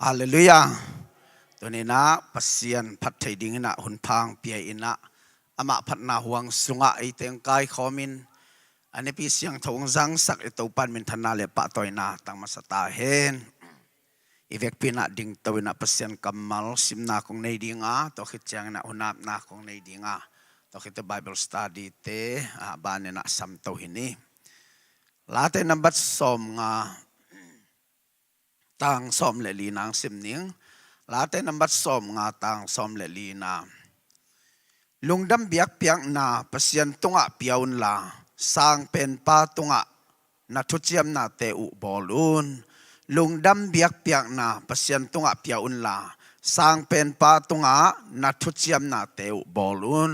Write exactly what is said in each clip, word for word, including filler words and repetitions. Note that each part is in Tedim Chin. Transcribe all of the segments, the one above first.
Halleluiah. Tuni-in ah Pasian phat thei dingin ah hun pha hong pia-in ah, amah phatna huang sungah eite hong kaikhawmin, a Nipi Siangtho hong zangsak i Topa in minthanna le pahtawina tang masa ta hen. I vekpi-in ah dingto-in ah Pasian kammal simna kong nei ding a, tua khit ciangin ah hun apna kong nei ding a, tua khit teh Bible study-te a banin ah samto hi ni. Late nambat sawmnga, tang sawm le li-na hong sim ning. Late nambat sawmnga, tang sawm le li-na. Lungdam biakpiakna Pasian tungah pia unla, sangpenpa tungah na thuciamnate uh bawl un. Lungdam biakpiakna Pasian tungah pia unla, sangpenpa tungah na thuciamnate uh bawl un.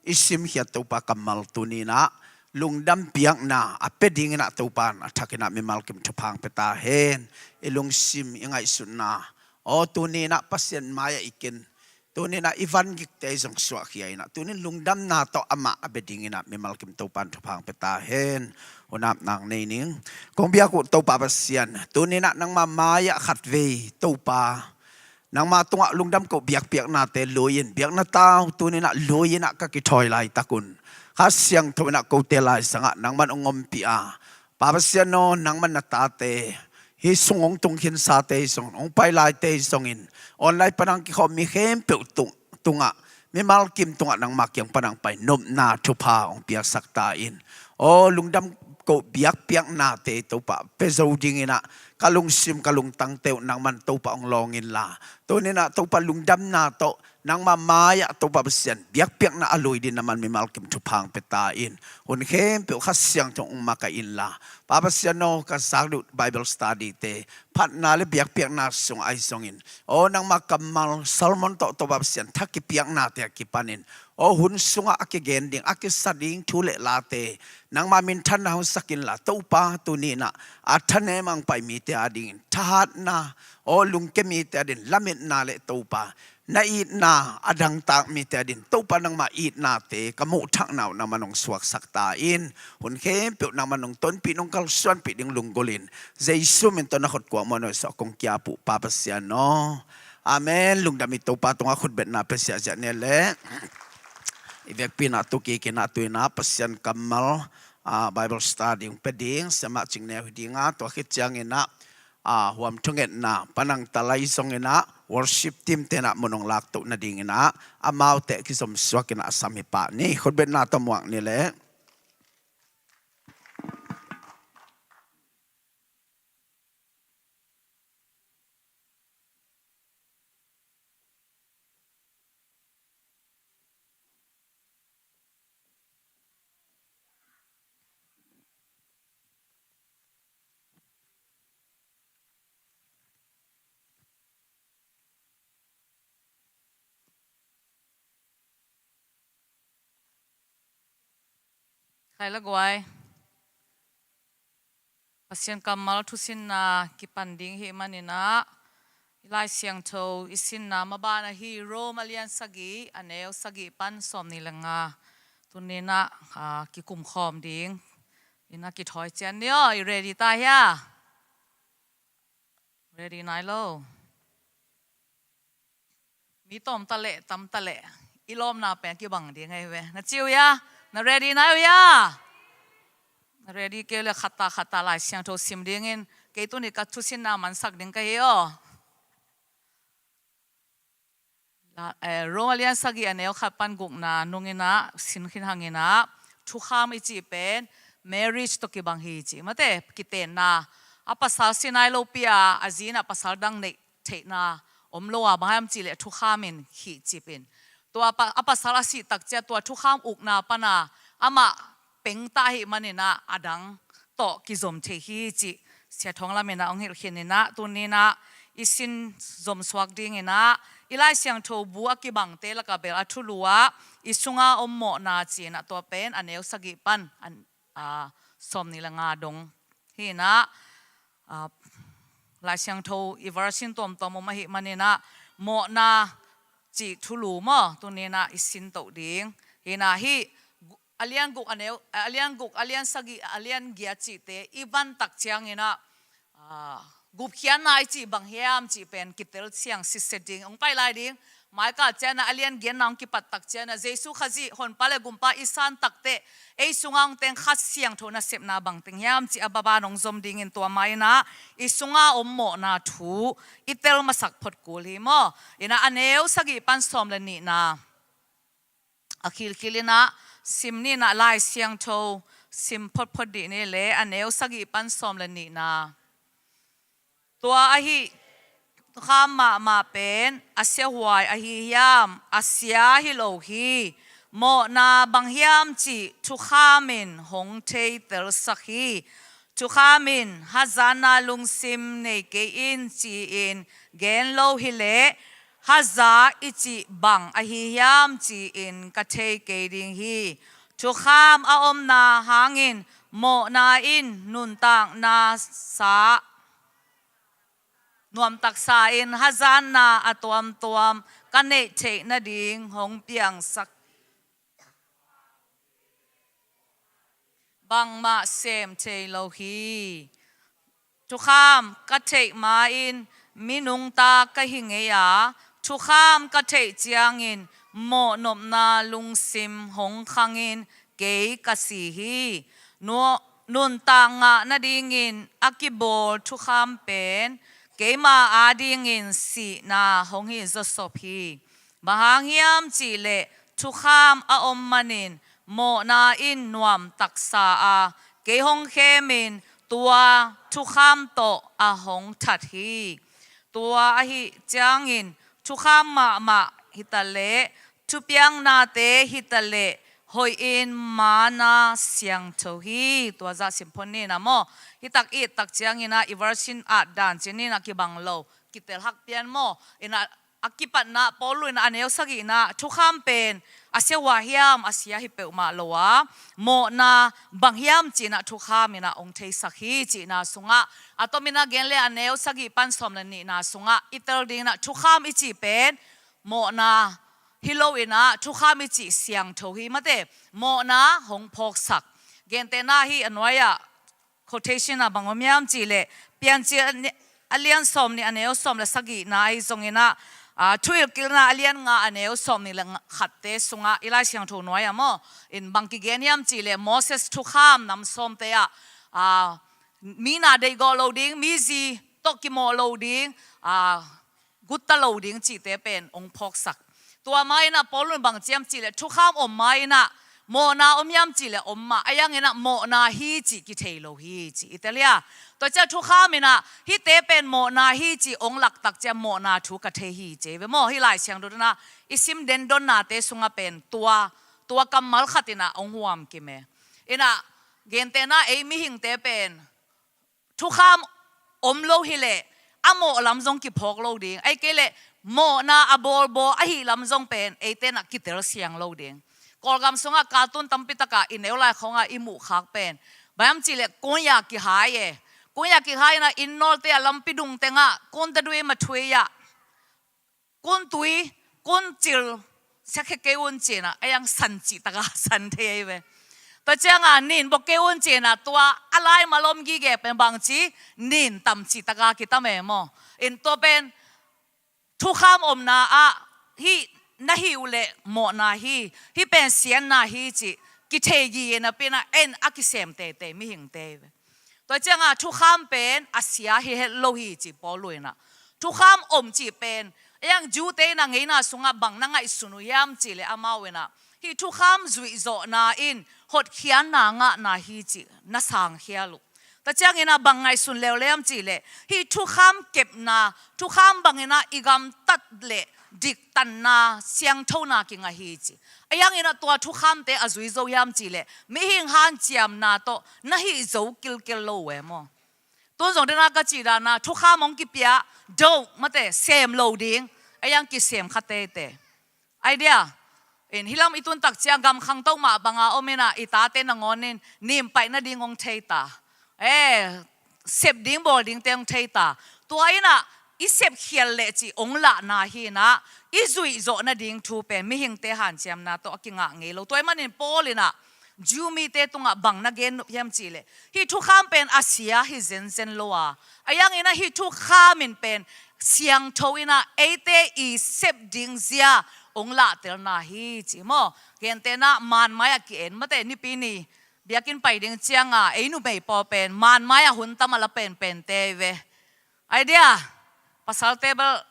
I simkhiat Topa kammal tuni-in ah lungdam piakna a pia dingin ah Topa in a thakin ah mimal kim thupha hong pia ta hen. I lungsim, i ngaihsutna, aw, tuni-in ah Pasian mai-ah i kin, tuni-in ah i vangikte zong suahkhia-in ah, tuni-in lungdamna tawh amah a bia dingin ah mimal kim Topa in thupha hong pia ta hen. Hun apna hong nei ning. Kong biak uh Topa Pasian, tuni-in ah nangma mai-ah khatvei Topa, nangma tungah lungdam ko biakpiaknate lui-in, biakna tau tuni-in ah lui-in ah ka kithawi laitak un, Kha Siangtho in ah kote laisangah nangman hong ompih a, Pa Pasian aw, nangman na tate, hih sung hong tungkhinsate hi zongin, hong pai laite hi zongin, online pan hong kikhawm mi khempeuh tung, tungah, mimal kim tungah nangma kiang pan hong pai nopna thupha hong piaksak ta in. Aw, lungdam ko biakpiaknate Topa pia zo dingin ah ka lungsim, ka lungtangte uh nangman Topa hong lawng inla, tuni-in ah Topa lungdamna tawh nangma mai-ah Topa Pasian biakpiakna a lui dingin nangman mimal kim thupha hong pia ta in. Hun khempeuh Kha Siangtho hong makaih inla, Pa Pasian aw, ka zak ding uh Bible study-te phatna le biakpiakna sung ahi zongin, aw, nangma kammal sermon tawh Topa Pasian tha kipiaknate a kipanin, aw, hun sungah a kigen ding, a kisa ding thu le late nangma minthanna hong sak inla, Topa, tuni-in ah a thanem a hong pai mite adingin thahatna, aw, lungkia mite adingin lametna le Topa, na itna a dangtak mite adingin Topa nangma itnate ka muhthakna uh nangman hong suaksak ta in. Hun khempeuh nangman hong tonpih, nong kalsuanpih ding lunggulhin, Jesu min tawh na khut kuakmawh na uh sawh kong ki-ap uh Pa Pasian aw. Amen. Lungdam i Topa tungah khutbetna pia ziahziah ni leh. I vekpi-in ah tu kikin ah tu-in ah Pasian kammal, ah, Bible study hong pia ding Siamah Cing Neu hi ding a, tua khit ciangin ah, ah, huam thungetna pan hong ta lai zongin ah worship team-te in ah mun hong laktoh nadingin ah amaute kizom suakin ah a sam hi pah ni. Khutbetna tawh muak ni leh. Khai la guai. Pasian kammal thusinna kipan ding hi manin ah, i Lai Siangtho i sinna maban ahi Rom a lian sagih, a neu sagih pan sawmnih le nga, tuni-in ah, ah, kikumkhawm ding in ah kithawi cian ni aw. I ready ta hia? Ready nai lo. Mi tawm ta leh, tam ta leh, i lawpna pen kibang ding ahi ve. Na ci uh hia? Na ready nai uh hia? Na ready kei leh khat ta khat ta Lai Siangtho sim dingin, kei tuni ka thusinna mansak ding ka hi aw. La, eh, Rom a lian sagih a neu khat pan gukna nungin ah, sin khin hangin ah, thukham i cih pen marriage tawh kibang hi ci. Mate, kitenna. A pasal si nai lopi a, a zi in ah pasal dang neih theihna om lo a, bang hang hiam cih leh thukham in khihcip in. Tua pa, a pasal a sih tak ciang tua thukham ukna pan a amah pengta ahih manin ah a dang tawh kizom thei hi cih Sia Thawng Lam in ah hong hilh khin in ah, tuni-in ah i sin zom suak dingin ah i Lai Siangtho bu a kibangte lakah bel a thulu ah i sunga om mawhna ci-in ah tua pen a neu sagih pan, a, sawmnih le nga dong hi in ah, a, Lai Siangtho i version tuamtuam om ahih manin ah mawhna cih thulu maw, tuni-in ah i sintoh ding hi in ah, hih a lian guk a neu, a lian guk, a lian sagih, a lian giat cihte i van tak ciangin ah, ah, Gupkhiatna i cih bang hiam cih pen kitel siang sitset ding hong pai lai ding. Micah ciangin a lian giatna hong kipat tak ciangin Jesu Khazih honpa le gumpa i san takteh ei sunga hong teng Kha Siangtho nasepna bangteng hiam cih a baban hong zom dingin tua mah inah i sunga om mawhna thu i tel masak phot kul hi maw. Inah a neu sagih pan sawm le nihna a khilkhil inah sim ni inah Lai Siangtho sim photphot dih ni le a neu sagih pan sawm le nihna. Tua ahi thukham mahmah pen a siahuai ahi hiam? A sia hi lo hi. Mawhna bang hiam cih thukham in hong theitelsak hi. Thukham in hazatna lungsim nei kei in ci-in gen lo hileh haza i cih bang ahi hiam ci-in ka thei kei ding hi. Thukham a omna hangin mawhna in nuntakna sa nuamtaksa in hazatna a tuamtuam ka neih theih nading hong piangsak bangmah sem thei lo hi. Thukham ka theih ma-in mi nungta ka hi ngei a, thukham ka theih ciangin mawhnopna lungsim hong khangin kei ka si hi. Nuntak ngah nadingin a kibawl thukham pen keima adingin sihna hong hi zawsop hi. Bang hang hiam cihleh thukham a om manin mawhna in nuamtaksa a kei hong khemin tua thukham tawh a hong that hi. Tua ahi ciangin thukham mahmah hitaleh thupiaknate hitaleh hoihin mana siangtho hi. Tua zah simphon ni na maw. Hitak i tak ciangin ah i version at dan cin ni na kibang lo kitel hak pian maw. Inah a kipatna Paul in a neu sagihna thukham pen a siahuai hiam? A sia hi peuhmah lo a mawhna bang hiam cih inah thukham inah hong theisak hi cihna sungah a tomin a gen le a neu sagih pan sawm le nihna sungah i tel ding inah thukham i cih pen mawhna hi lo inah thukham i cih siangtho hi mate. Mawhna hong phawksak. Gentehna hi a nuai-ah quotation ah bang om hiam cihleh Piancil a lian sawm nih a neu sawm le sagihna ahi zongin ah, ah, Thuhilhkikna a lian nga a neu sawm nih le khatte sungah i Lai Siangtho nuai-ah maw in bang kigen hiam cihleh Moses thukham nam sawmte ah, ah, mi na deihgawh lo ding, mi zi tawh kimawh lo ding, ah, gutta lo ding cihte pen hong phawksak. Tua ma inah Paul in bang ci hiam cihleh thukham om ma inah mawhna om hiam cihleh om mah, a yang inah mawhna hi cih kithei lo hi cih i tel hi a. Tua ciah thukham inah hihte pen mawhna hi cih hong laktak ciah mawhna thu ka thei hi ci ve maw. Hih Lai Siangtho inah i sim dendonnate sungah pen tua, tua kammal khat inah hong huam kim e. Inah gentehna ei mihingte pen thukham om lo hileh a mawh lam zong kiphawk lo ding, ahih kei leh mawhna a bawlbawl ahi lam zong pen eite inah kitel siang lo ding. Kawlgam sungah cartoon tampi takah i neu lai khawngah i muh khak pen bang hiam cihleh kunya kihai e. Kunya kihai inah inn nawlte ah lampi dung tengah kun tadui mathui ah kun tui, kun cil siakhe kei un ci inah a yang san cih takah san thei ahi ve. Tua ciangah nin bok kei un ci inah tua a laimal om gige pen bang ci, nin tam cih takah kitam e maw. In tua pen thukham omna ah hih na hih uh leh mawhna hi, hih pen siatna hi cih kithei gige napi inah en a kisem teitei mihingte ahi ve. Tua ciangah thukham pen a sia hi het lo hi ci Paul inah. Thukham om cih pen a yang Jew-te inah ngeina sungah bang na ngaihsun uh hiam cihleh amau inah hih thukham zuihzawhna in hotkhiatna ngahna hi cih na sangkhial uh. Tua ciangin ah bang ngaihsun leuleu hiam cihleh hih thukham kepna, thukham bangin ah i gamtat leh diktanna, siangthona kingah hi ci. A yang inah tua thukhamte a zui zo hiam cihleh mihing hanciamna tawh na hih zo kilkel lo uh e maw. Tun zong dena ka cih dana thukham hong kipia do mate sem lo ding. A yang kisem kha teitei. Idea in hih lam i tun tak ciang gam khangto mah banga om inah i tate nangawn in nim paih nading hong thei ta. Eh, sep ding bawl dingte hong thei ta. Tua inah i sepkhial leh cih hong lahna hi inah i zuihzawh nading thu pen mihingte hanciamna tawh a kingah ngei lo. Tua ahih manin Paul inah Jew mite tungah bang na gen nop hiam cihleh, hih thukham pen a sia hi zenzen lo a, a iang inah hih thukham in pen siangtho inah eite i sep ding zia hong lahtelna hi ci maw. Gentehna manmai ah ki-en mate, nipi ni biakinn pai ding cianga ei numei paw pen manmai ah hun tam a la penpente ve. Ai dia, pasalte bel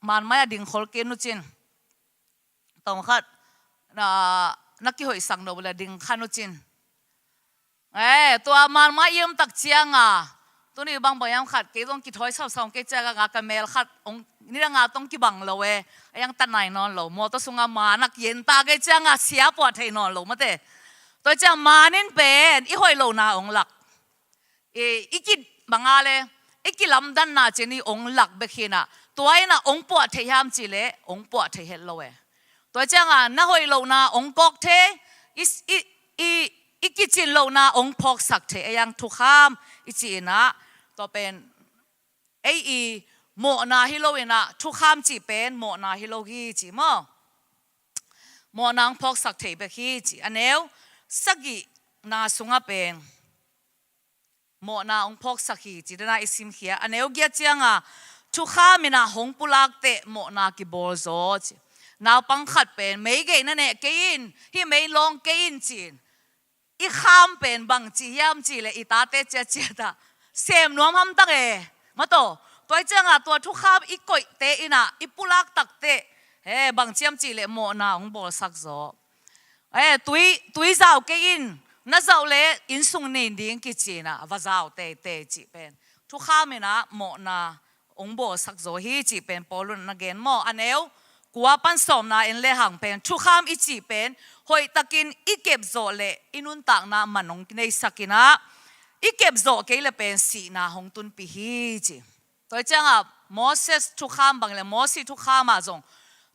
manmai ah ding khol kei nucin. Tawm khat na, na kihoihsak no bula ding khan uh cin. Eh, tua manmai i om tak cianga tuni bangbang iam khat kei zong kithawi samsam kei cianga nga ka mel khat ong nidanga tong kibang lo e. A iang tat nai nawn lo, mawtaw sunga man a kienta kei cianga sia puah thei nawn lo mate. Tua ciang man in pen i hoih lohna ong lak. I, i ki banga le i kilamdanna cin i ong lak bek hinah, tua inah ong puah thei hiam cihleh ong puah thei het lo e. Tua cianga na hoih lohna ong kawk thei, i, i, i, i kicin lohna ong phawksak thei, a iang thukham i ci inah, tua pen ei i mawhna hi lo inah thukham cih pen mawhna hi lo hi ci maw. Mawhna ong phawksak thei bek hi ci. A neu sagihna sungah pen mawhna ong phawksak hi ci dena i simkhia. A neu giat cianga thukham inah hong pulak teh mawhna kibawl zaw ci. Naupang khat pen mei geih na neh kei in, hih mei lawng kei in cin. I kham pen bangci hiam cihleh i tate ciatciatah sem nuam hamtang e. Mataw, tua i cianga tua thukham i koihte inah i pulak takteh, he bangci hiam cihleh mawhna ong bawlsak zaw. Eh, tui, tui zau kei in, na zauh le innsung nin ding kicinah va zau teitei cih pen thukham inah mawhna ong bawlsak zaw hi cih pen Paul un na gen maw. A neu kua pan sawmna en lehang pen thukham i cih pen hoihtakin i kepzawh le i nuntakna man ong neisak inah i kepzawh kei le pen sihna hong tunpih hi ci. Tua i cianga Moses thukham bang le Mosi thukham ah zong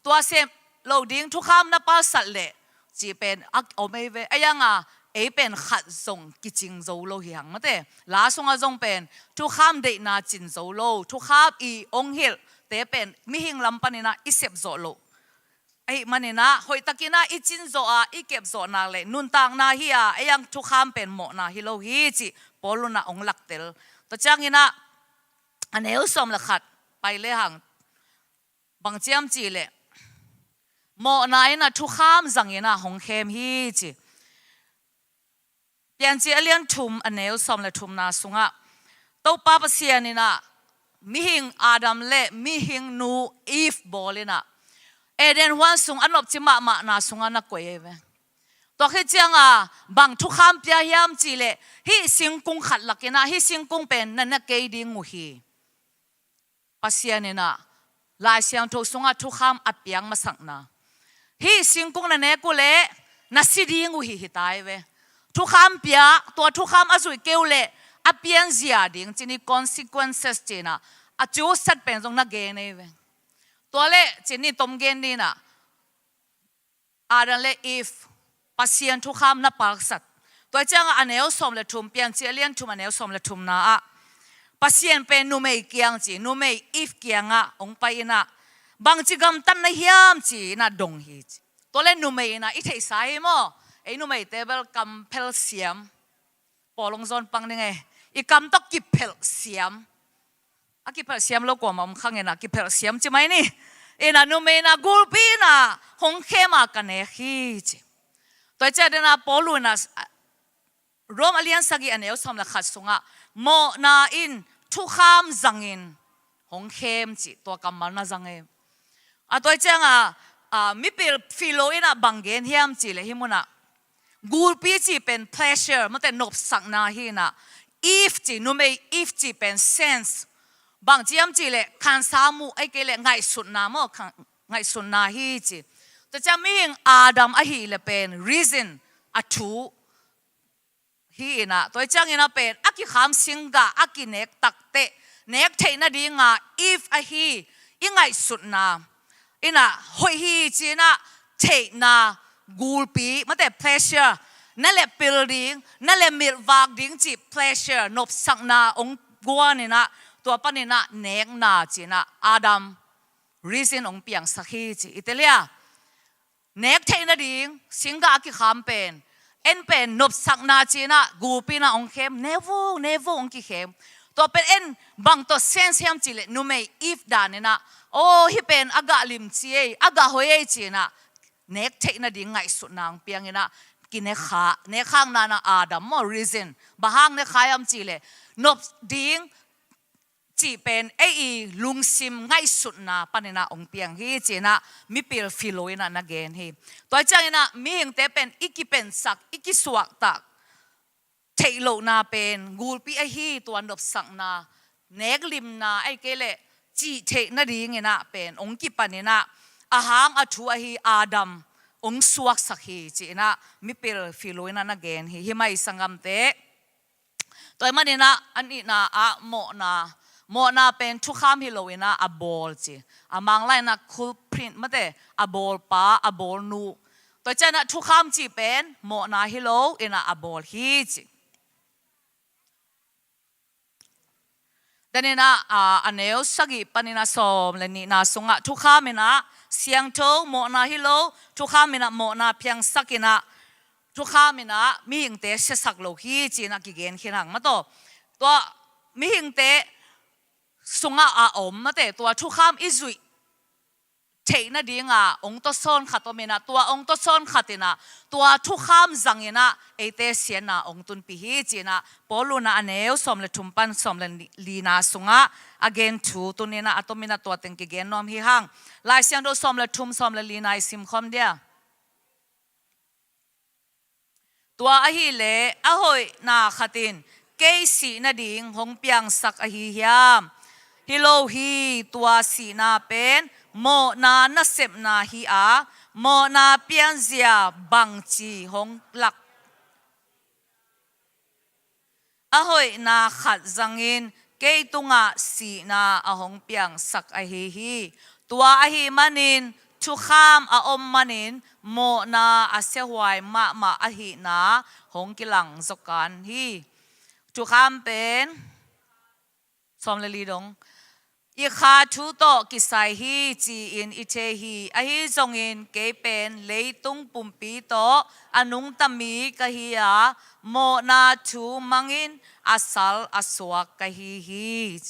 tua sem lo ding thukham na palsat leh cih pen a om ei ve. A ianga ei pen khat zong kicing zo lo hi hang mate. La sungah zong pen thukham deihna cin zo lo, thukham i ong hilhte pen mihing lam paninah i sepzawh lo. Ahi maninah hoihtakinah i cinzawh a i kepzawh nak le nuntakna hi a, a iang thukham pen mawhna hi lo hi cih Paul unah ong laktel. Tua cianginah a neu sawm le khat pai lehang bangci hiam cihleh mawhna inah thukham zanginah hong khem hi ci. Piancil a lian thum a neu sawm le thumna sungah Topa Pasian inah mihing Adam le mihing nu Eve bawl inah Eden huan sung a nopci mahmahna sungah na koih ei ve. Tua khit cianga bang thukham pia hiam cihleh hih singkung khat lakinah hih singkung pen na ne kei ding uh hi. Pasian inah Lai Siangtho sungah thukham a piak masakna, hih singkung na nek uh leh na si ding uh hi, hi tai ve. Thukham pia, tua thukham a zuih kei uh leh a pianzia ding cini consequences cinah a cu sat pen zong na gen ei ve. Tua leh cini tom gen ninah Adam le Eve Pasian thukham na palsat. Tua ciangah a neu sawm le thum, Piancil a lian thum a neu sawm le thumna ah Pasian pen numei kiang ci, numei Eve kiangah hong pai inah bangci gamtatna hiam ci inah dong hi ci. Tua le numei inah i theihsa hi maw. Ei numeite bel kam phel siam. Paul hong zawn pang ning e. I kam tawh kiphelh siam. A kiphelh siam lo kuamah om khang inah kiphelh siam ci mai ni. Inah numei inah gulpi inah hong khem a ka nek hi ci. Tua i ciah denah Paul unah Rom a lian sagih a neu sawm le khat sungah mawhna in thukham zangin hong khem ci, tua kammal na zang e. A tua i ciangah a, mipil philo inah bang gen hiam cihleh hih munah gulpi ci pen pleasure mate nopsakna hi inah Eve ci, numei Eve ci pen sense, bangci hiam cihleh khansa muh ei kei leh ngaihsutna maw, ngaihsutna hi ci. Tua ciang mihing Adam ahih leh pen reason, a thu hi inah tua i cianginah pen a kikham singgah a kinek takteh nek theih nadinga Eve ahi i ngaihsutna inah hoih hi ci inah theihna gulpi mate pleasure, na le pil ding, na le milvak ding cih pleasure nopsakna hong guan inah tua paninah nekna ci inah Adam reason hong piangsak hi ci. I tel hia? Nek theih nading singgah a kikham pen En pen nopsakna ci-in ah gulpi in ah hong khem, ne vung ne vung hong kikhem. Tua pen en bang tawh sense hiam cih leh numei Eve dan in ah, aw, hih pen a gah limci ei, a gah hoih ei ci-in ah nek theih nading ngaihsutna hong piang in ah, kinek kha, nek khakna in ah Adam maw, reason. Bang hang nek kha hiam cih leh nop ding cih pen ei i lungsim ngaihsutna panin ah hong piang hi ci-in ah mipil Philo in ah na gen hi. Tua ciangin ah mihingte pen i kipensak, i kisuaktak theih lohna pen gulpi ahi, tua nopsakna, neklimna, ahih kei leh cih theih nadingin ah pen hong kipan in ah, a hang a thu ahi Adam hong suaksak hi ci-in ah mipil Philo in ah na gen hi. Hi mai sanggamte. Tua ahih manin ah a nihna ah mawhna, mawhna pen thukham hi lo in ah a bawl ci. A Manglai in ah culprit mate, a bawlpa, a bawlnu. Tua ciangin ah thukham cih pen mawhna hi lo in ah a bawl hi ci. Danin ah, a, a neu sagih panin ah sawm le nihna sungah thukham in ah siangtho, mawhna hi lo, thukham in ah mawhna piangsak in ah, thukham in ah mihingte siasak lo hi ci-in ah kigen khin hang maw taw. Tua mihingte sungah a om mate, tua thukham i zuih theih nading a hong tawsawn khat om in ah, tua hong tawsawn khat in ah, tua thukham zang in ah eite siatna hong tunpih hi ci-in ah Paul in ah a neu sawm le thum pan sawm le lina sungah a gen thu tuni in ah a tom in ah tua teng kigen nuam hi hang. Lai Siangtho sawm le thum, sawm le lina i sim khawm dia. Tua ahih leh a hoihna khat in kei sih nading hong piangsak ahi hiam? Hi lo hi, tua sihna pen mawhna nasepna hi a, mawhna pianzia bangci hong lak? A hoihna khat zangin kei tungah sihna a hong piangsak ahi hi. Tua ahih manin thukham a om manin mawhna a siahuai mahmah ahihna hong kilang zaw kan hi. Thukham pen sawm le li dong. I kha thu tawh kisai hi ci-in i thei hi. Ahi zongin kei pen leitung pumpi tawh a nungta mi ka hi a, mawhna thu mangin a sal a suak ka hi hi.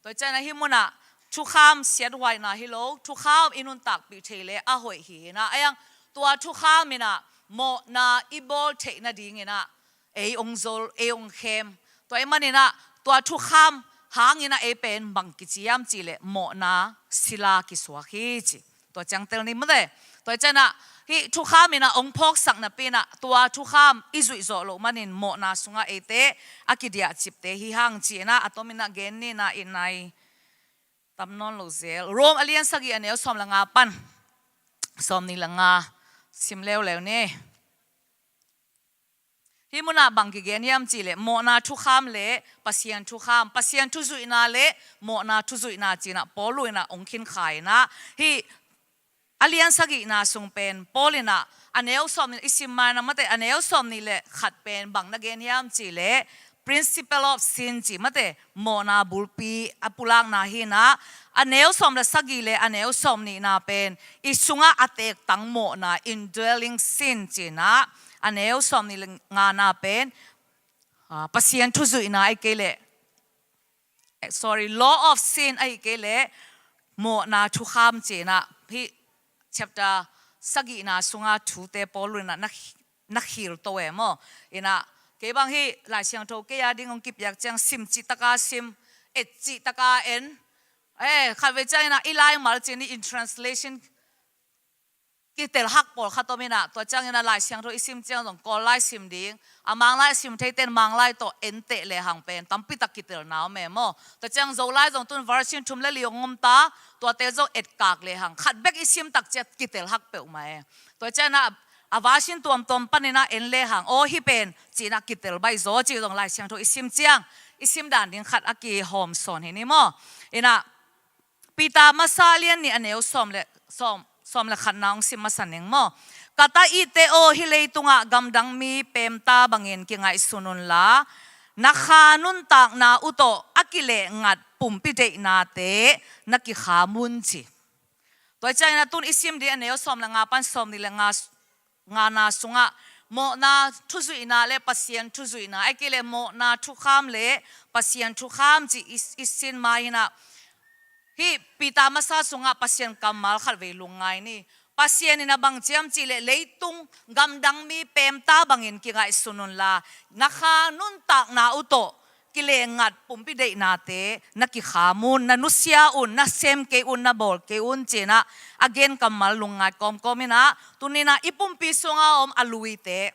Tua ciangin ah hih munah thukham siathuaina hi lo, thukham i nuntakpih theih leh a hoih hi in ah, a iang tua thukham in ah mawhna i bawl theih nadingin ah ei hong zol, ei hong khem. Tua ahih manin ah tua thukham hangin ah ei pen bang kici hiam cih leh mawhna sila kisuak hi ci. Tua ciang tel ni mate. Tua ciangin ah hih thukham in ah hong phawksak napi in ah tua thukham i zuih zawh loh manin mawhna sungah eite a kidiahcipte hi hang ci-in ah a tom in ah gen ni in ah i nai tam nawn lo zel. Rom a lian sagih a neu sawm le nga pan sawm nih le nga sim leuleu ni. Hih munah bang kigen hiam cih leh mawhna thukham le Pasian thukham, Pasian thuzuihna le mawhna thuzuihna ci-in ah Paul in ah hong khin kha in ah, hih a lian sagihna sung pen Paul in ah a neu sawm nih i sim mai na mate, a neu sawm nih le khat pen bang na gen hiam cih leh principle of sin ci mate, mawhna bulpi a pulakna hi in ah, a neu sawm le sagih le a neu sawm nihna pen i sungah a teektang mawhna, indwelling sin ci in ah, a neu sawm nih le ngana pen, ah, Pasian thuzuihna ahih kei leh, eh, sorry, law of sin ahih kei leh mawhna thukham ci in ah, hih chapter sagihna sunga thute Paul in ah na, na khil to e maw. In ah kei bang hih Lai Siangtho kei a ding hong kipiak ciang sim cih taka sim, et cih taka en. Eh, khatvei ciang in ah i laimal ci-in in translation kitel hak pawlkhat om in ah, tua ciang in ah Lai Siangtho i sim ciang zong Kawl lai sim ding, a Manglai sim theite in Manglai tawh en teh lehang pen tampi tak kitelna om e maw. Tua ciang Zolai zong tun version thum le li hong om ta, tuate zong etkak lehang khat bek i sim tak ciang kitel hak peuhmah e. Tua ciang in ah a version tuamtuam pan in ah en lehang, aw, hih pen ci in ah kitel baih zaw cih zong Lai Siangtho i sim ciang i sim dan ding khat a kihawm sawn hi ni maw. In ah Peter masa lian nih a neu sawm le, sawm, sawm le khatna hong sim masa ning maw. Ka ta itte aw, hih leitungah gamdang mi pemta bangin kingaihsun unla, na kha nuntakna uh tawh a kilehngat pumpi deihnate na kikham un ci. Tua ciang in ah tun i sim ding a neu sawm le nga pan sawm nih le nga ngana sungah mawhna thuzuihna le Pasian thuzuihna, a kei le mawhna thukham le Pasian thukham ci i, i sin ma hinah, hih Peter masa sungah Pasian kammal khat vei lungngai ni. Pasian in a bang ciam cih leh leitung gamdang mi pemta bangin kingaihsun unla, na kha nuntakna uh tawh kilengat pumpi deihnate na kikham un, na nusia un, na sem kei un, na bawl kei un cinah a gen kammal lungngai kawmkawm inah, tuninah i pumpi sunga om a luite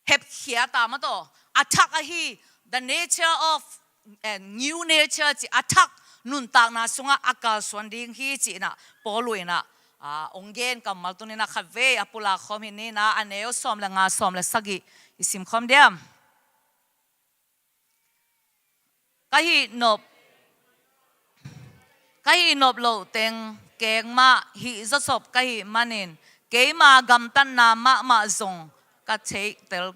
hepkhia ta mataw, a thak ahi, the nature of, eh, new nature ci a thak nuntakna sungah a kalsuan ding hi cinah Paul uh inah, ah, ong gen kammal tuninah khat vei a pulak khawm hi ninah a neu sawm le nga sawm le sagih i simkhawm diam. Ka hih nop, ka hih nop loh teng keng mah hih zawsop ka hih manin keima gamtatna mahmah zong ka theihtel.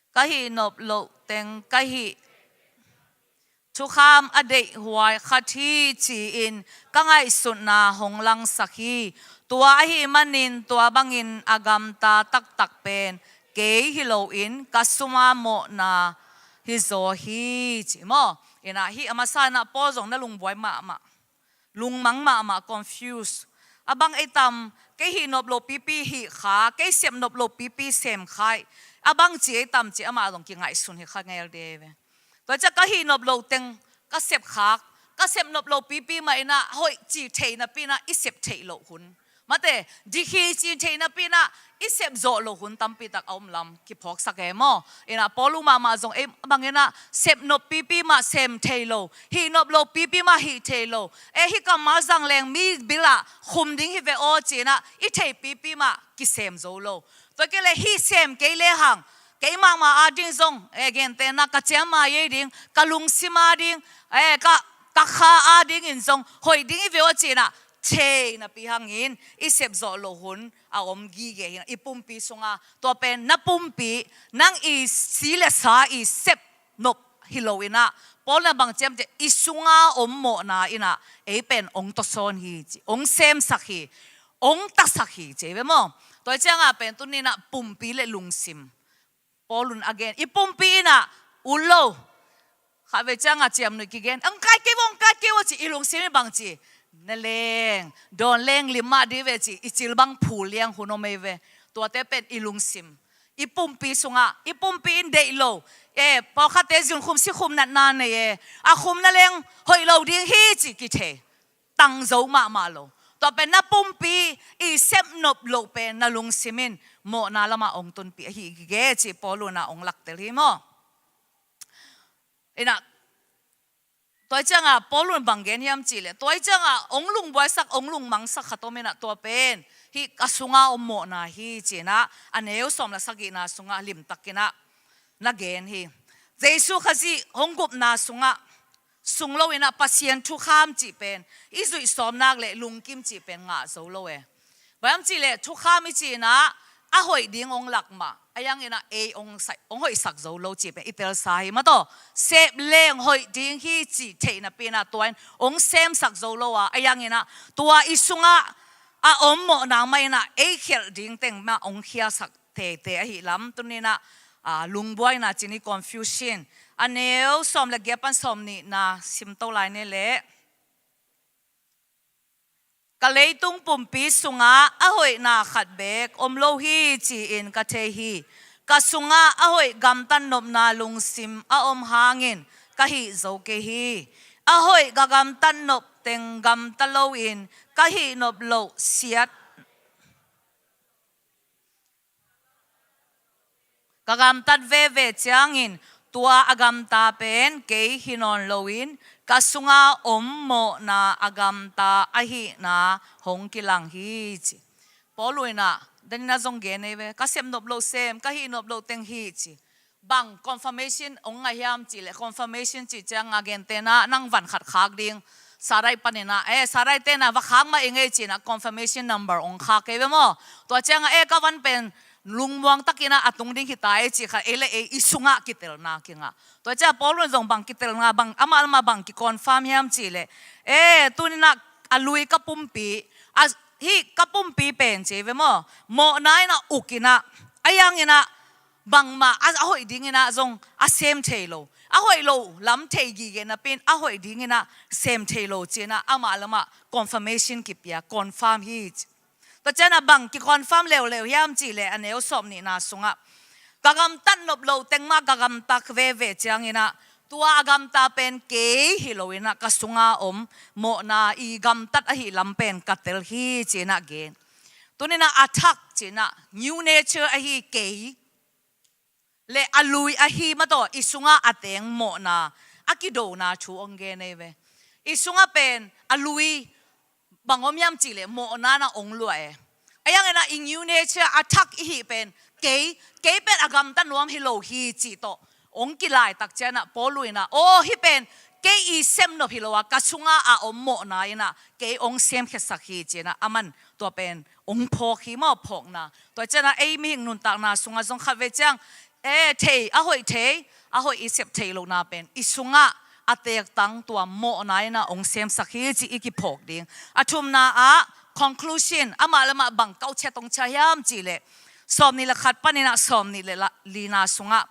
Ka hih nop loh teng ka hih thukham a deihhuai khat hi ci-in ka ngaihsutna hong langsak hi. Tua ahih manin tua bangin a gamta taktak pen kei hi loin ka suma mawhna hi zaw hi ci maw? Inah hih a masa inah Paul zong na lungbuai mahmah, lungmang mahmah, confuse. A bang ei tam, kei hih nop lo pipi hih kha, kei sep nop lo pipi sem khai. A bang ci ei tam ci amah zong kingaihsun hi kha ngel de ve. Tua ciah ka hih nop lo teng ka sep khak, ka sep nop lo pipi mah inah hoih ci thei napi inah i sep theih loh hun, mate, dik hi ci thei napi inah i sep zawh loh hun tampi tak a om lam kiphawksak e maw? Inah Paul uh mahmah zong ei bang inah sep nop pipi mah sem thei lo, hih nop lo pipi mah hih thei lo. E, hih kammal zang leng mi bilah khum ding hi ve aw cinah i thei pipi mah kisem zo lo. Tua kei le hih sem kei le hang, kei mahmah a ding zong, e, gentehna ka ciam a ei ding, ka lungsim a ding, e, ka, ka kha a dingin zong hoih ding hi ve aw cinah thei napi hangin i sep zawh loh hun a om gige hi. I pumpi sunga tua pen na pumpi, nang i si le sa i sep nop hi lo inah Paul na bang ciam ci i sunga om mawhna inah ei pen ong tawsawn hi ci, ong semsak hi, ong tasak hi ci ei ve maw? Tua ciangah pen tuninah pumpi le lungsim Paul un a gen, i pumpi inah ul lo. Kha ve ciangah ciamnuih kigen, ang kai kei vo, ang kai kei vo ci, i lungsim i bang ci, na leng dawn leng lim mah di ve ci, i cil bang phul liang hun om ei ve. Tuate pen i lungsim, i pumpi sungah, i pumpi in deih lo, e, pawlkhatte zin khum si khum natna nei e, a khum na leng hoih lo ding hi ci kithei tang zo mahmah lo. Tua pen na pumpi i sep nop loh pen na lungsim in mawhna lamah ong tunpih ahi gige ci Paul unah ong laktel hi maw? Inah tua ciangah Paul un bang gen hiam cih leh, tua ciangah ong lungbuaisak, ong lungmangsak khat om inah tua pen hih ka sunga om mawhna hi cinah a neu sawm le sagihna sungah limtak inah na gen hi. Jesu Khazih hong gupna sungah sung lo inah Pasian thukham cih pen i zuih sawm nak le lungkim cih pen ngah zo lo e. Bang hiam cih leh thukham i cih inah a hoih ding ong lak mah, a yang inah ei ong sai, ong hoihsak zo lo cih pen i telsa hi mataw. Sep leng hoih ding hi cih theih napi inah tua in ong semsak zo lo a, a yang inah tua i sungah a om mawhna mah inah ei khelh ding teng mah ong khiasak teitei ahi lam tuninah, a, lungbuaina cini confusion. A neu sawm le giat pan sawm nihna simto lai ni leh. Ka leitung pumpi sungah a hoihna khat beek om lo hi ci-in ka thei hi. Ka sungah a hoih gamtat nopna lungsim a om hangin ka hih zo kei hi. A hoih ka gamtat nop teng gamta loin ka hih nop loh siat ka gamtat veve ciangin tua a gamta pen kei hi nawn loin ka sunga om mawhna a gamta ahihna hong kilang hi ci. Paul uh inah danin a zong gen ei ve, ka sep nop loh sem, ka hih nop loh teng hi ci. Bang confirmation ong ngah hiam cih leh, confirmation cih ciangah gentehna nang van khat khak ding, Sarai paninah, e, Sarai tenah va khak mah i ngei cinah confirmation number ong khak kei ve maw? Tua ciangah, e, ka van pen lungmuang takinah a tung ding hi ta e cih khat ei le ei i sungah kitelna kingah. Tua ciah Paul un zong bang kitelna, bang amah lamah bang kiconfirm hiam cih leh, e, tuninah a lui ka pumpi, a hih ka pumpi pen ci ve maw, mawhna in ah uk in ah, a hiang in ah bangmah a, a hoih ding in ah zong a sem thei lo, a hoih lo lam thei gige napi in a hoih ding in ah sem thei lo ci in ah amah lamah confirmation kipia, confirm hi ci. Tua ciang ah bang ki confirm leuleu hiam cih leh a neu sawm nihna sungah, ka gamtat nop lo teng mah ka gamtat veve ciang in ah, tua a gamta pen kei hi lo in ah ka sunga om mawhna i gamtat ahih lam pen ka tel hi ci in ah gen. Tuni in ah a thak ci in ah new nature ahi kei le a lui ahi mah tawh i sungah a teng mawhna a kidona thu hong gen ei ve. I sungah pen a lui bang om hiam cih leh mawhna in ah hong luah e. A hiang in ah i new nature a thak i hih pen kei, kei pen a gamta nuam hi lo hi cih tawh hong kilaitak ciang ah Paul in ah, aw hih pen kei i sem nop hi lo a, ka sungah a om mawhna in ah kei hong semkhiasak hi ci in ah aman tua pen hong phawk hi maw, phawkna. Tua ciang ah ei mihing nuntakna sungah zong khat vei ciang, e, thei, a hoih thei, a hoih i sep theih lohna pen i sungah a teektang tua mawhna in ah hong semsak hi ci i kiphawk ding. A thumna ah conclusion, amah lamah bang ka uh ciat hong ciah hiam cih leh sawm nih le khat panin ah sawm nih le la-, lina sungah,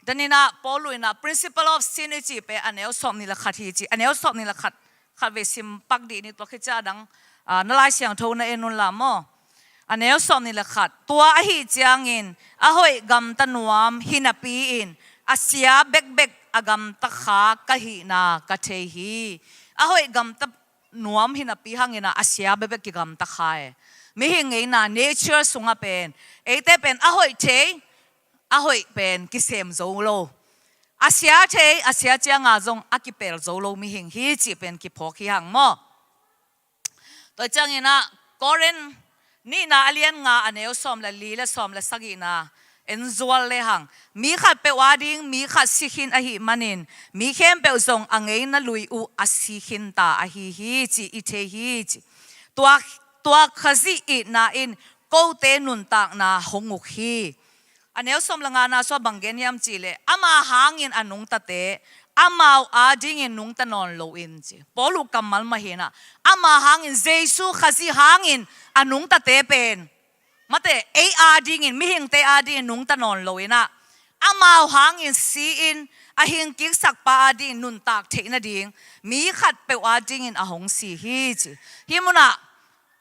dan in ah Paul in ah principle of sin i cih pen a neu sawm nih le khat hi ci, a neu sawm nih le khat khat vei sim pak dih ni, tua khit ciang a dang, ah, na Lai Siangtho na en un la maw. A neu sawm nih le khat, tua ahih ciangin a hoih gamta nuam hi napi in a sia bekbek a gamta kha ka hihna ka thei hi. A hoih gamta nuam hi napi hang in ah a sia bekbek kigamta kha e. Mihing ngeina nature sungah pen, eite pen a hoih thei, a hoih pen kisem zo lo, a sia thei, a sia ciang a zong a kipel zo lo mihing hi cih pen kiphawk hi hang maw. Tua ciang in ah Korin nihna a lian nga a neu sawm le li le sawm le sagihna en zual le hang, mi khat peuh ading mi khat si khin ahih manin mi khempeuh zong a ngeina lui uh a si khin ta ahi hi ci i thei hi ci. Tua, tua Khazih itna in kote nuntakna hong uk hi. A neu sawm le ngana sungah bang gen hiam cih leh, ama hangin a nungtate amau adingin nungta nawn loin ci. Paul uh kammal mah hi in ah, ama hangin, Jesu Khazih hangin a nungtate pen, mate, ei adingin, mihingte adingin nungta nawn lo in ah, amau hangin si-in a hingkiksak pa adingin nuntak theih nading mi khat peuh adingin a hong si hi ci. Hih munah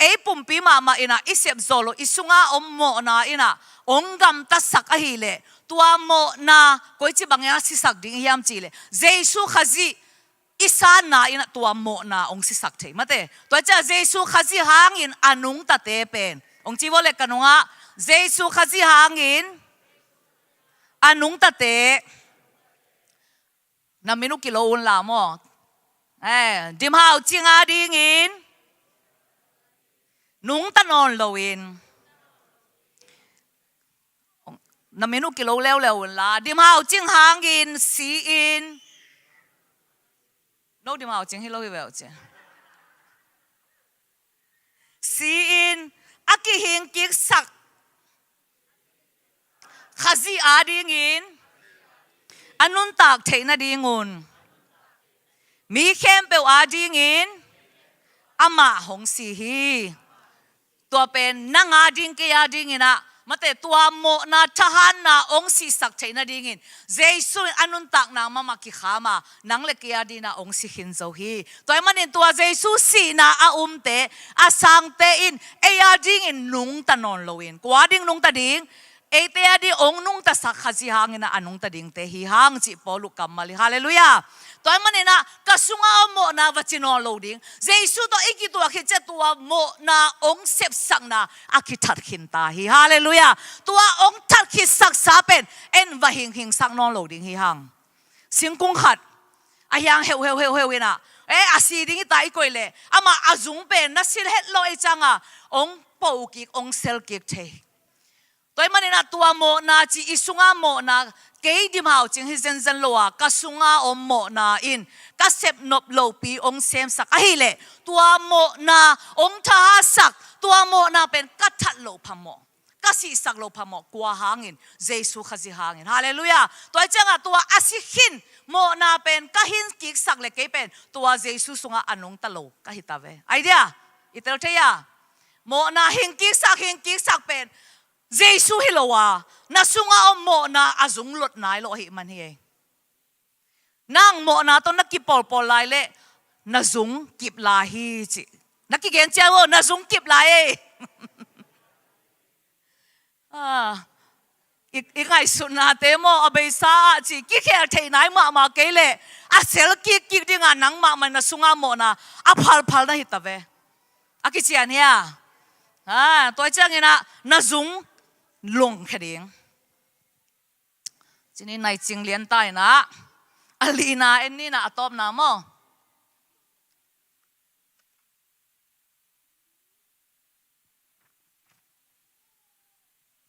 ei pumpi mahmah in ah i sep zawh loh, i sunga om mawhna in ah hong gamtatsak ahih leh, tua mawhna koici bangin a sisak ding hiam cih leh, Jesu Khazih i sanna in ah tua mawhna hong sisak thei, mate. Tua ciang Jesu Khazih hangin a nungtate pen, hong ci vua le ka nungah, Jesu Khazih hangin a nungtate, na min uh kilo un la maw. Eh, Dim Hau Cing adingin nungta nawn loin, na min uh kilo leuleu un la, Dim Hau Cing hangin si-in, no Dim Hau Cing hi lo hi veu ci. Si-in a kihingkiksak Khazih adingin a nuntak theih nadingun mi khempeuh adingin amah hong si hi. Tua pen nang ading kei adingin ah, mate, tua mawhna thahatna hong sihsak theih nadingin Jesu in a nuntakna mahmah kikham a, nang le kei adingin ah hong si khin zo hi. Tua ahih manin tua Jesu sihna a umte, a sangte in ei adingin nungta nawn loin, kua ading nungta ding? Eite ading hong nungtasak Khazih hangin ah a nungta dingte hi hang cih Paul uh kammal hi. Halleluiah. Tua ahih manin ah ka sunga om mawhna va ci nawn lo ding. Jesu tawh i kituak khit ciang tua mawhna hong sepsakna a kithat khin ta hi. Halleluiah. Tua hong that khitsaksa pen en va hinghingsak nawn lo ding hi hang. Singkung khat a hiang heuh heuh heuh heuh in ah, eh, a si ding hi ta i koih leh, amah a zung pen na si het lo ei ciang a, hong po kik, hong sel kik thei. Tua ahih manin ah tua mawhna ci, i sunga mawhna, kei Dim Hau Cing hi zenzen lo a, ka sunga om mawhna in ka sep nop lopi hong semsak ahih leh, tua mawhna hong thahatsak, tua mawhna pen ka that loh phamawh, ka sihsak loh phamawh, kua hangin? Jesu Khazih hangin. Halleluiah. Tua ahih ciang ah tua a si khin mawhna pen ka hingkiksak leh kei pen tua Jesu sungah a nungta lo ka hi ta ve. Ai dia, i tel thei a. Mawhna hing kiksak, hing kiksak pen Jesu hi lo a, na sungah om mawhna a zung lot nai lo ahih man hi ei. Nang mawhna tawh na kipawlpawl lai leh na zung kip lai hi ci. Na kigen ciang aw, na zung kip lai ei. Ah, i, i ngaihsutnate maw, a beisa ah ci, kikhel thei nai mahmah kei leh a sel kikkik dingah nang mahmah na sungah mawhna a phalphal na hi ta ve. A kician hia? Ah, tua ciangin ah na zung lungkhia ding. Cini naicing lian ta in ah, a lina en ni in ah, a tawpna maw.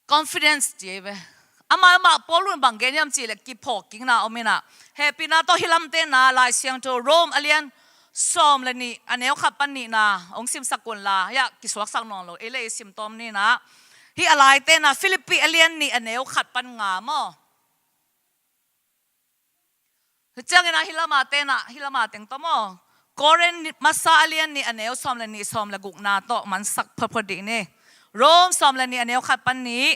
Confidence ci ei ve. Amah, amah Paul in bang gen hiam cih leh kiphawkkikna om in ah, hehpihna tawh hih lamte na Lai Siangtho Rome a lian sawm le nih, a neu khat pan nihna hong simsak un la, hiah kisuaksak nawn lo, ei le ei sim tawm ni in ah. Hih a laite na Philippi a lian nih, a neu khat pan nga maw. Hih ciangin ah hih lama te na, hih lama teng tawh maw. Korin masa a lian nih, a neu sawm le nih, sawm le gukna tawh mansak photphot dih ni. Rome sawm le nih, a neu khat pan nih.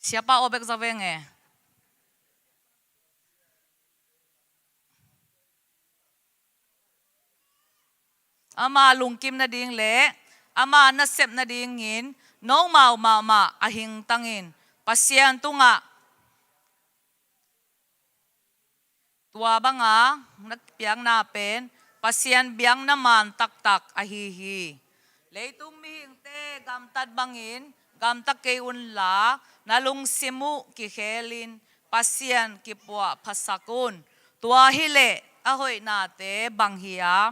Siapa aw bek za veng e. Ama lungkim nading le ama nasep nadingin nomau mahmah a hingtangin Pasian tungah tua banga na piakna pen Pasian biakna man taktak ahi hi. Leitung mihingte gamtat bangin gamta kei unla, na lungsim uh kikhelin Pasian kipuahphasak un. Tua hileh a hoihnate bang hi a,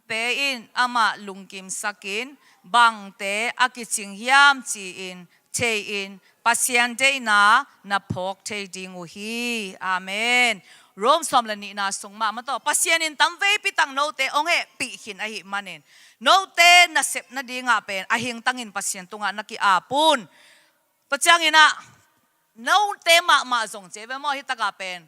te in amah lungkimsakin bangte a kicing hiam ci-in thei-in Pasian deihna na phawk thei ding uh hi. Amen. Rome sawm le nihna sung mah mataw, Pasian in tamveipi tak note hong hehpih khin ahih manin note nasep nadingah pen a hingtangin Pasian tungah na ki-ap un. Tua ciangin ah note mahmah zong ci ei ve maw, hih takah pen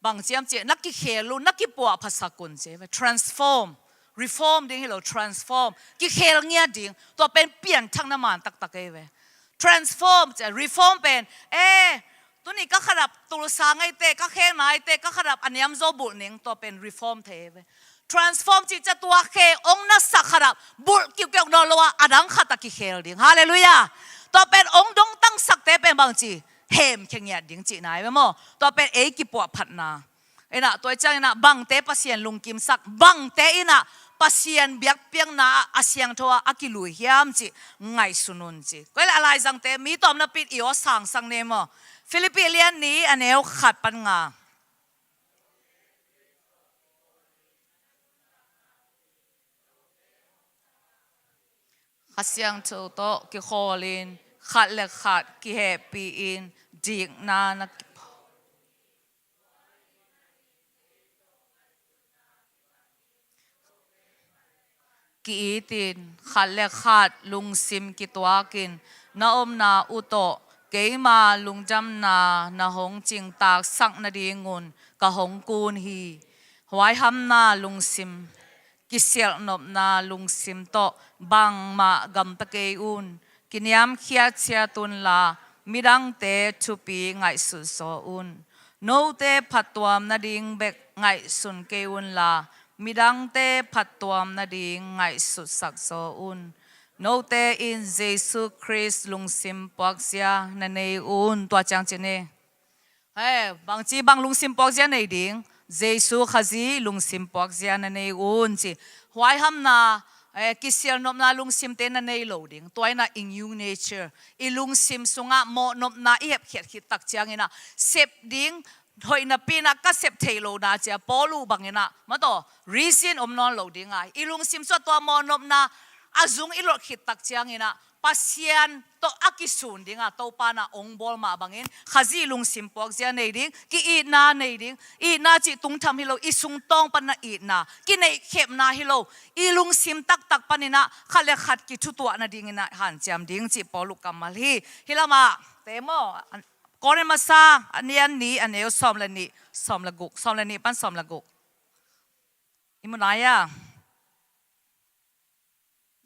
bang ci hiam cih leh na kikhel un, na kipuahphasak un ci ei ve. Transform, reform ding hi lo, transform. Kikhel ngiat ding, tua pen pianthakna man taktak ei ve. Transform ci, reform pen, eh, tuni ka khatlap tulsa ngaite, ka khe naite, ka khatlap a niamzaw bulh ning, tua pen reform thei ei ve. Transform cih ciang tua khe hong nasak khatlap bulh kiukiau nawn lo a, a dang khat ah kikhel ding. Halleluiah. Tua pen hong dongtangsakte pen bang ci, hemkhia ngiat ding cihna ei ve maw. Tua pen ei kipuahphatna. In ah tua ciangin ah bangte Pasian lungkimsak, bangte in ah Pasian biakpiakna ah a siangtho ah a kilui hiam cih ngaihsun un ci. Koi leh a laizangte mi tawm napi-in i aw sangsak ni maw. Philippi lian nih, a neu khat pan nga. Kha Siangtho tawh kikhawlin, khat le khat kihehpih-in dikna na kiphawk. Ki-itin, khat le khat lungsim kituakin, na omna uh tawh keima lungdamna na hong cingtaksak nadingun ka hong kun hi. Huaihamna lungsim, kisialhnopna lungsim tawh bangmah gamta kei un. Kiniamkhiat ciat unla, midangte thupi ngaihsutzaw un. Note phattuam nading bek ngaihsun kei unla, midangte phattuam nading ngaihsutsak zaw un. Note in Jesu Khrist lungsim puakzia na nei un. Tua ciang ci ni. He, bangci bang lungsim puakzia nei ding? Jesu Khazih lungsim puakzia na nei un ci. Huaihamna, eh, kisialhnopna lungsimte na nei lo ding. Tua in ah i new nature, i lungsim sungah mawhnopna i hepkhiat khit tak ciangin ah sep ding, hoih napi-in ah ka sep theih lohna ci a Paul uh bangin ah mataw, reason om nawn lo ding a, i lungsim sungah tua mawhnopna a zung i lot khit tak ciangin ah Pasian tawh a kisun dingah Topa in ah hong bawl mah bangin Khazih lungsim puakzia nei ding, ki-itna nei ding. Itna cih tungtham hi lo, i sungtawng pan a itna, kineihkhemna hi lo, i lungsim taktak panin ah khat le khat kithutuah nadingin ah hanciam ding cih Paul uh kammal hi. Hih lamah te maw, Korin masa a lian nih, a neu sawm le nih, sawm le guk, sawm le nih pan sawm le guk. I mu lai a.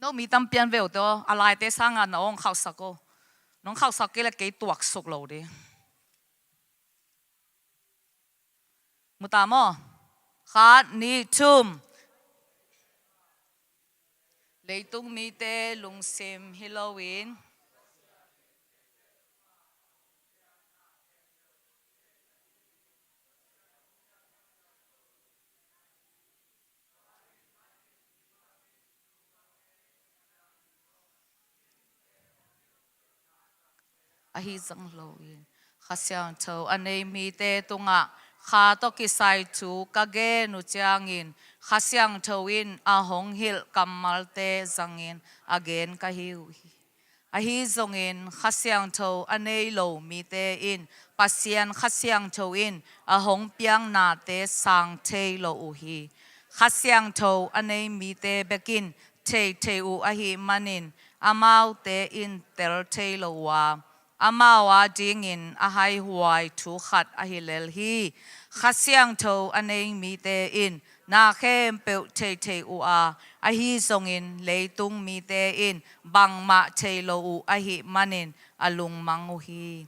No mi tampi an veu teo, a laite sanga na ong khauhsak o. Nong khauhsak kei le kei tuaksuk lo ding. Mu ta maw? Khat, nih, thum. Leitung mite lungsim hi loin. Ahi zong loin Kha Siangtho a nei mite tungah Kha tawh kisai thu ka gen uh ciangin Kha Siangtho in a hong hilh kammalte zangin a gen ka hi uh hi. Ahi zongin Kha Siangtho a nei lo mite in Pasian Kha Siangtho in a hong piaknate sang thei lo uh hi. Kha Siangtho a nei mite bekin thei thei uh ahih manin amaute in tel thei lo uh a, amau adingin a haihuai thu khat ahi lel hi. Kha Siangtho a nei mite in na khempeuh thei thei uh a, ahi zongin leitung mite in bangmah thei lo uh ahih manin a lungmang uh hi.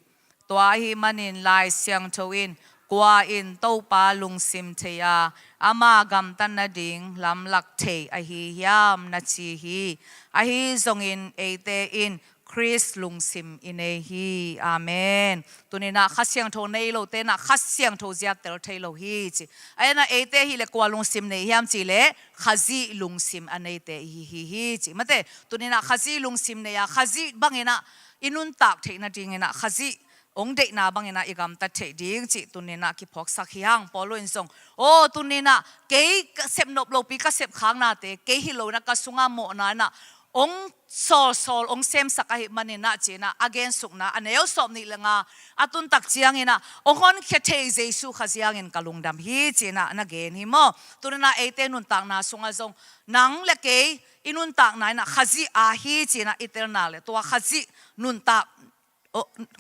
Tua ahih manin Lai Siangtho in kua in Topa lungsim thei a, ama gamtat nading lamlak thei ahi hiam na ci hi. Ahi zongin eite in Khrist lungsim i nei hi. Amen. Tuninah Kha Siangtho nei lo tenah Kha Siangtho zia tel thei lo hi ci. Ahi na eite hi le kua lungsim nei hiam ci le Khazih lungsim a neite i hi hi hi ci. Mate, tuninah Khazih lungsim nei a Khazih banginah i nuntak theih nadinginah Khazih ong deihna banginah i gamtat theih ding cih tuninah kiphawksak hi hang. Paul in zong, aw tuninah kei ka sep nop lopi ka sep khaknate kei hi loinah ka sungah mawhna inah ong sawlsawl ong semsak ahih maninah cinah a gensukna a neu sawm nih le nga a tuntak cianginah ong honkhia thei Jesu Khazih hangin ka lungdam hi cinah na gen hi maw? Tuninah eite nuntakna sungah zong nang le kei i nuntakna inah Khazih a hi cinah i telna le tua Khazih nuntak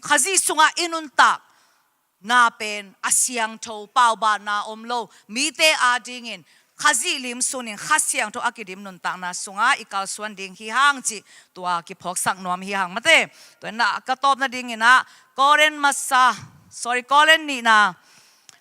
Khazih sungah i nuntak na pen a siangtho, paubanna om lo mite adingin Khazih lim sunin Kha Siangtho a kidim nuntakna sungah i kalsuan ding hi hang cih tua kiphawksak nuam hi hang mate. Tua inah ka tawp nadinginah Korin masa, sorry, Korin nihna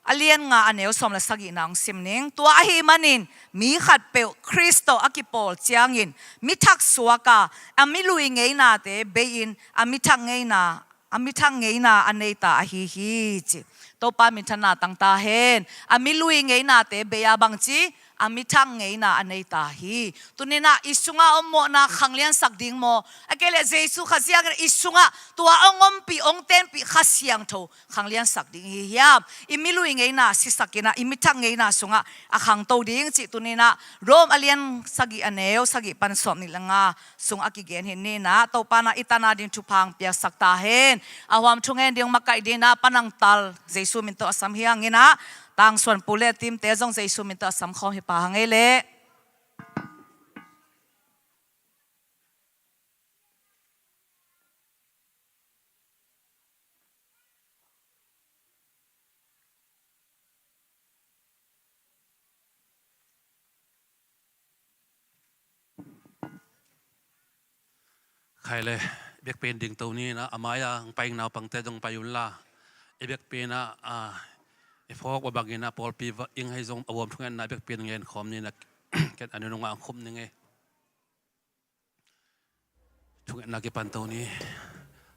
a lian nga a neu sawm le sagihna hong sim ning. Tua ahih manin mi khatpeuh Khrist tawh a kipawl ciangin mi thak suak a, a mi lui ngeinate bei-in a mi thak ngeina, a mi thak ngeina a nei ta ahi hi ci. Topa minthanna tang ta hen. A mi lui ngeinate bei a bangci a mi thak ngeina a nei ta hi. Tuninah i sungah om mawhna khangliansak ding maw? A kei le Jesu Khazih hangin i sungah tua ong ompih ong tenpih Kha Siangtho khangliansak ding hi hiam? I mi lui ngeina sisakinah i mi thak ngeina sungah a khangto ding cih tuninah Rom a lian sagih a neu sagih pan sawm nih le nga sung a kigen hi ninah Topa na i tana ding thupha hong piaksak ta hen. A huam thungen ding makaih dinah panang tal Jesu min tawh a sam hi hanginah tangsuan pu le timte zong Jesu min tawh a sam khawm hi pah hang ei leh. Khai le, biakpen ding to ni na, a mai-a hong pai naupangte zong pai unla. I biakpen ah, a, i phawk ba bangin a pawlpi va ing hei zong a huam thungetna biakpen ngen khawm ni na, ken a nunung ah hong khum ning ei. Thungetna kipan to ni.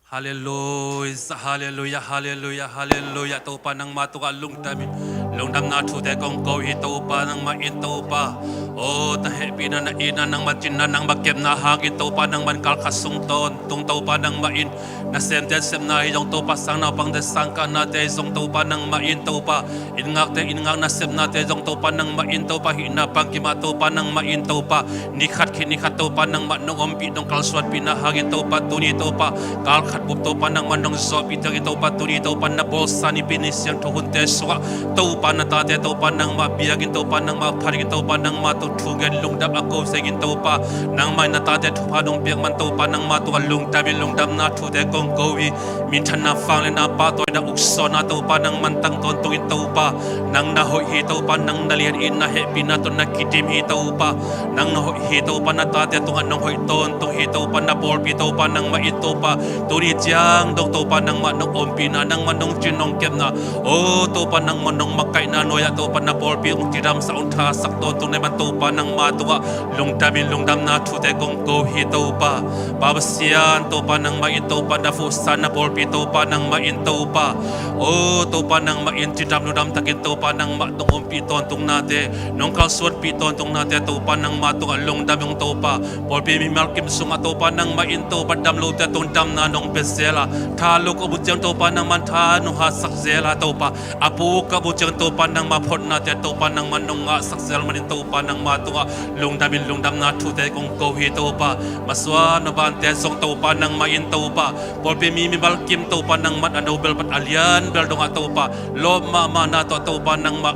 Halleluia, halleluia, halleluia, halleluia. Topa nangma tungah lungdam in, lungdamna thute kong ko hi Topa nangmah in Topa. O, na hehpihna, na itna, nangma cinna, nangma kepna hangin Topa nangman kalkhat sung tawntung Topa nangmah in. Nasemte sepna hi zong Topa sang naupangte sang kahnate hi zong Topa nangmah in Topa. Inn ngakte inn ngak nasepnate zong Topa nangmah in Topa hihna pang kimah Topa nangmah in Topa. Nikhat khit nikhat Topa nangmah nong ompih nong kalsuanpihna hangin Topa tuni Topa. Kalkhat bup Topa nangmah nong zawhpih tengin Topa tuni Topa na bawlsa nipi ni siangtho hunte sungah Topa na tate Topa nangmah biakinn Topa nangmah phat in Topa nangmah tung thungen lungdam a ko sengin Topa nangmah in na tate thupha nong piak man Topa nangmah tungah lungdamin lungdamna thute kong ko hi. Minthanna, vangliatna, pahtawina, uksuahna Topa nangmah tang tawntungin Topa nang na hoih hi Topa nang na lian in na hehpihna tawh na kidim hi Topa nang na hoih hi Topa na tate tungah nong hoih tawntung hi Topa na pawlpi Topa nangmah in Topa tuni ciang dong Topa nangmah nong ompihna nangmah nong cin nong kepna O Topa nangmah nong makaihna nuai-ah Topa na pawlpi hong cidamsak hong thasak tawntung na hi man Topa nangmah tungah lungdamin lungdamna thute kong ko hi Topa. Pa Pasian Topa nangmah in Topa na fuhsa na pawlpi Topa nangmah in Topa O Topa nangmah in cidam ludam takin Topa nangmah nong ompih tawntungnate nong kalsuanpih tawntungnate Topa nangmah tungah lungdam hong Topa pawlpi mimal kim sungah Topa nangmah in Topa damlote tung damna nong pia zel a tha lo ka buh ciang Topa nangmah tha nong hatsak zel a Topa a pu ka buh ciang Topa nangmah photnate Topa nangmah nong ngahsak zel manin Topa nangmah tungah lungdamin lungdamna thute kong ko hi Topa. Masuan mabante zong Topa nangmah in Topa pawlpi mi mimal kim Topa nangmah a no bel pat a lian bel dongah Topa lawp mahmahna tawh Topa nangmah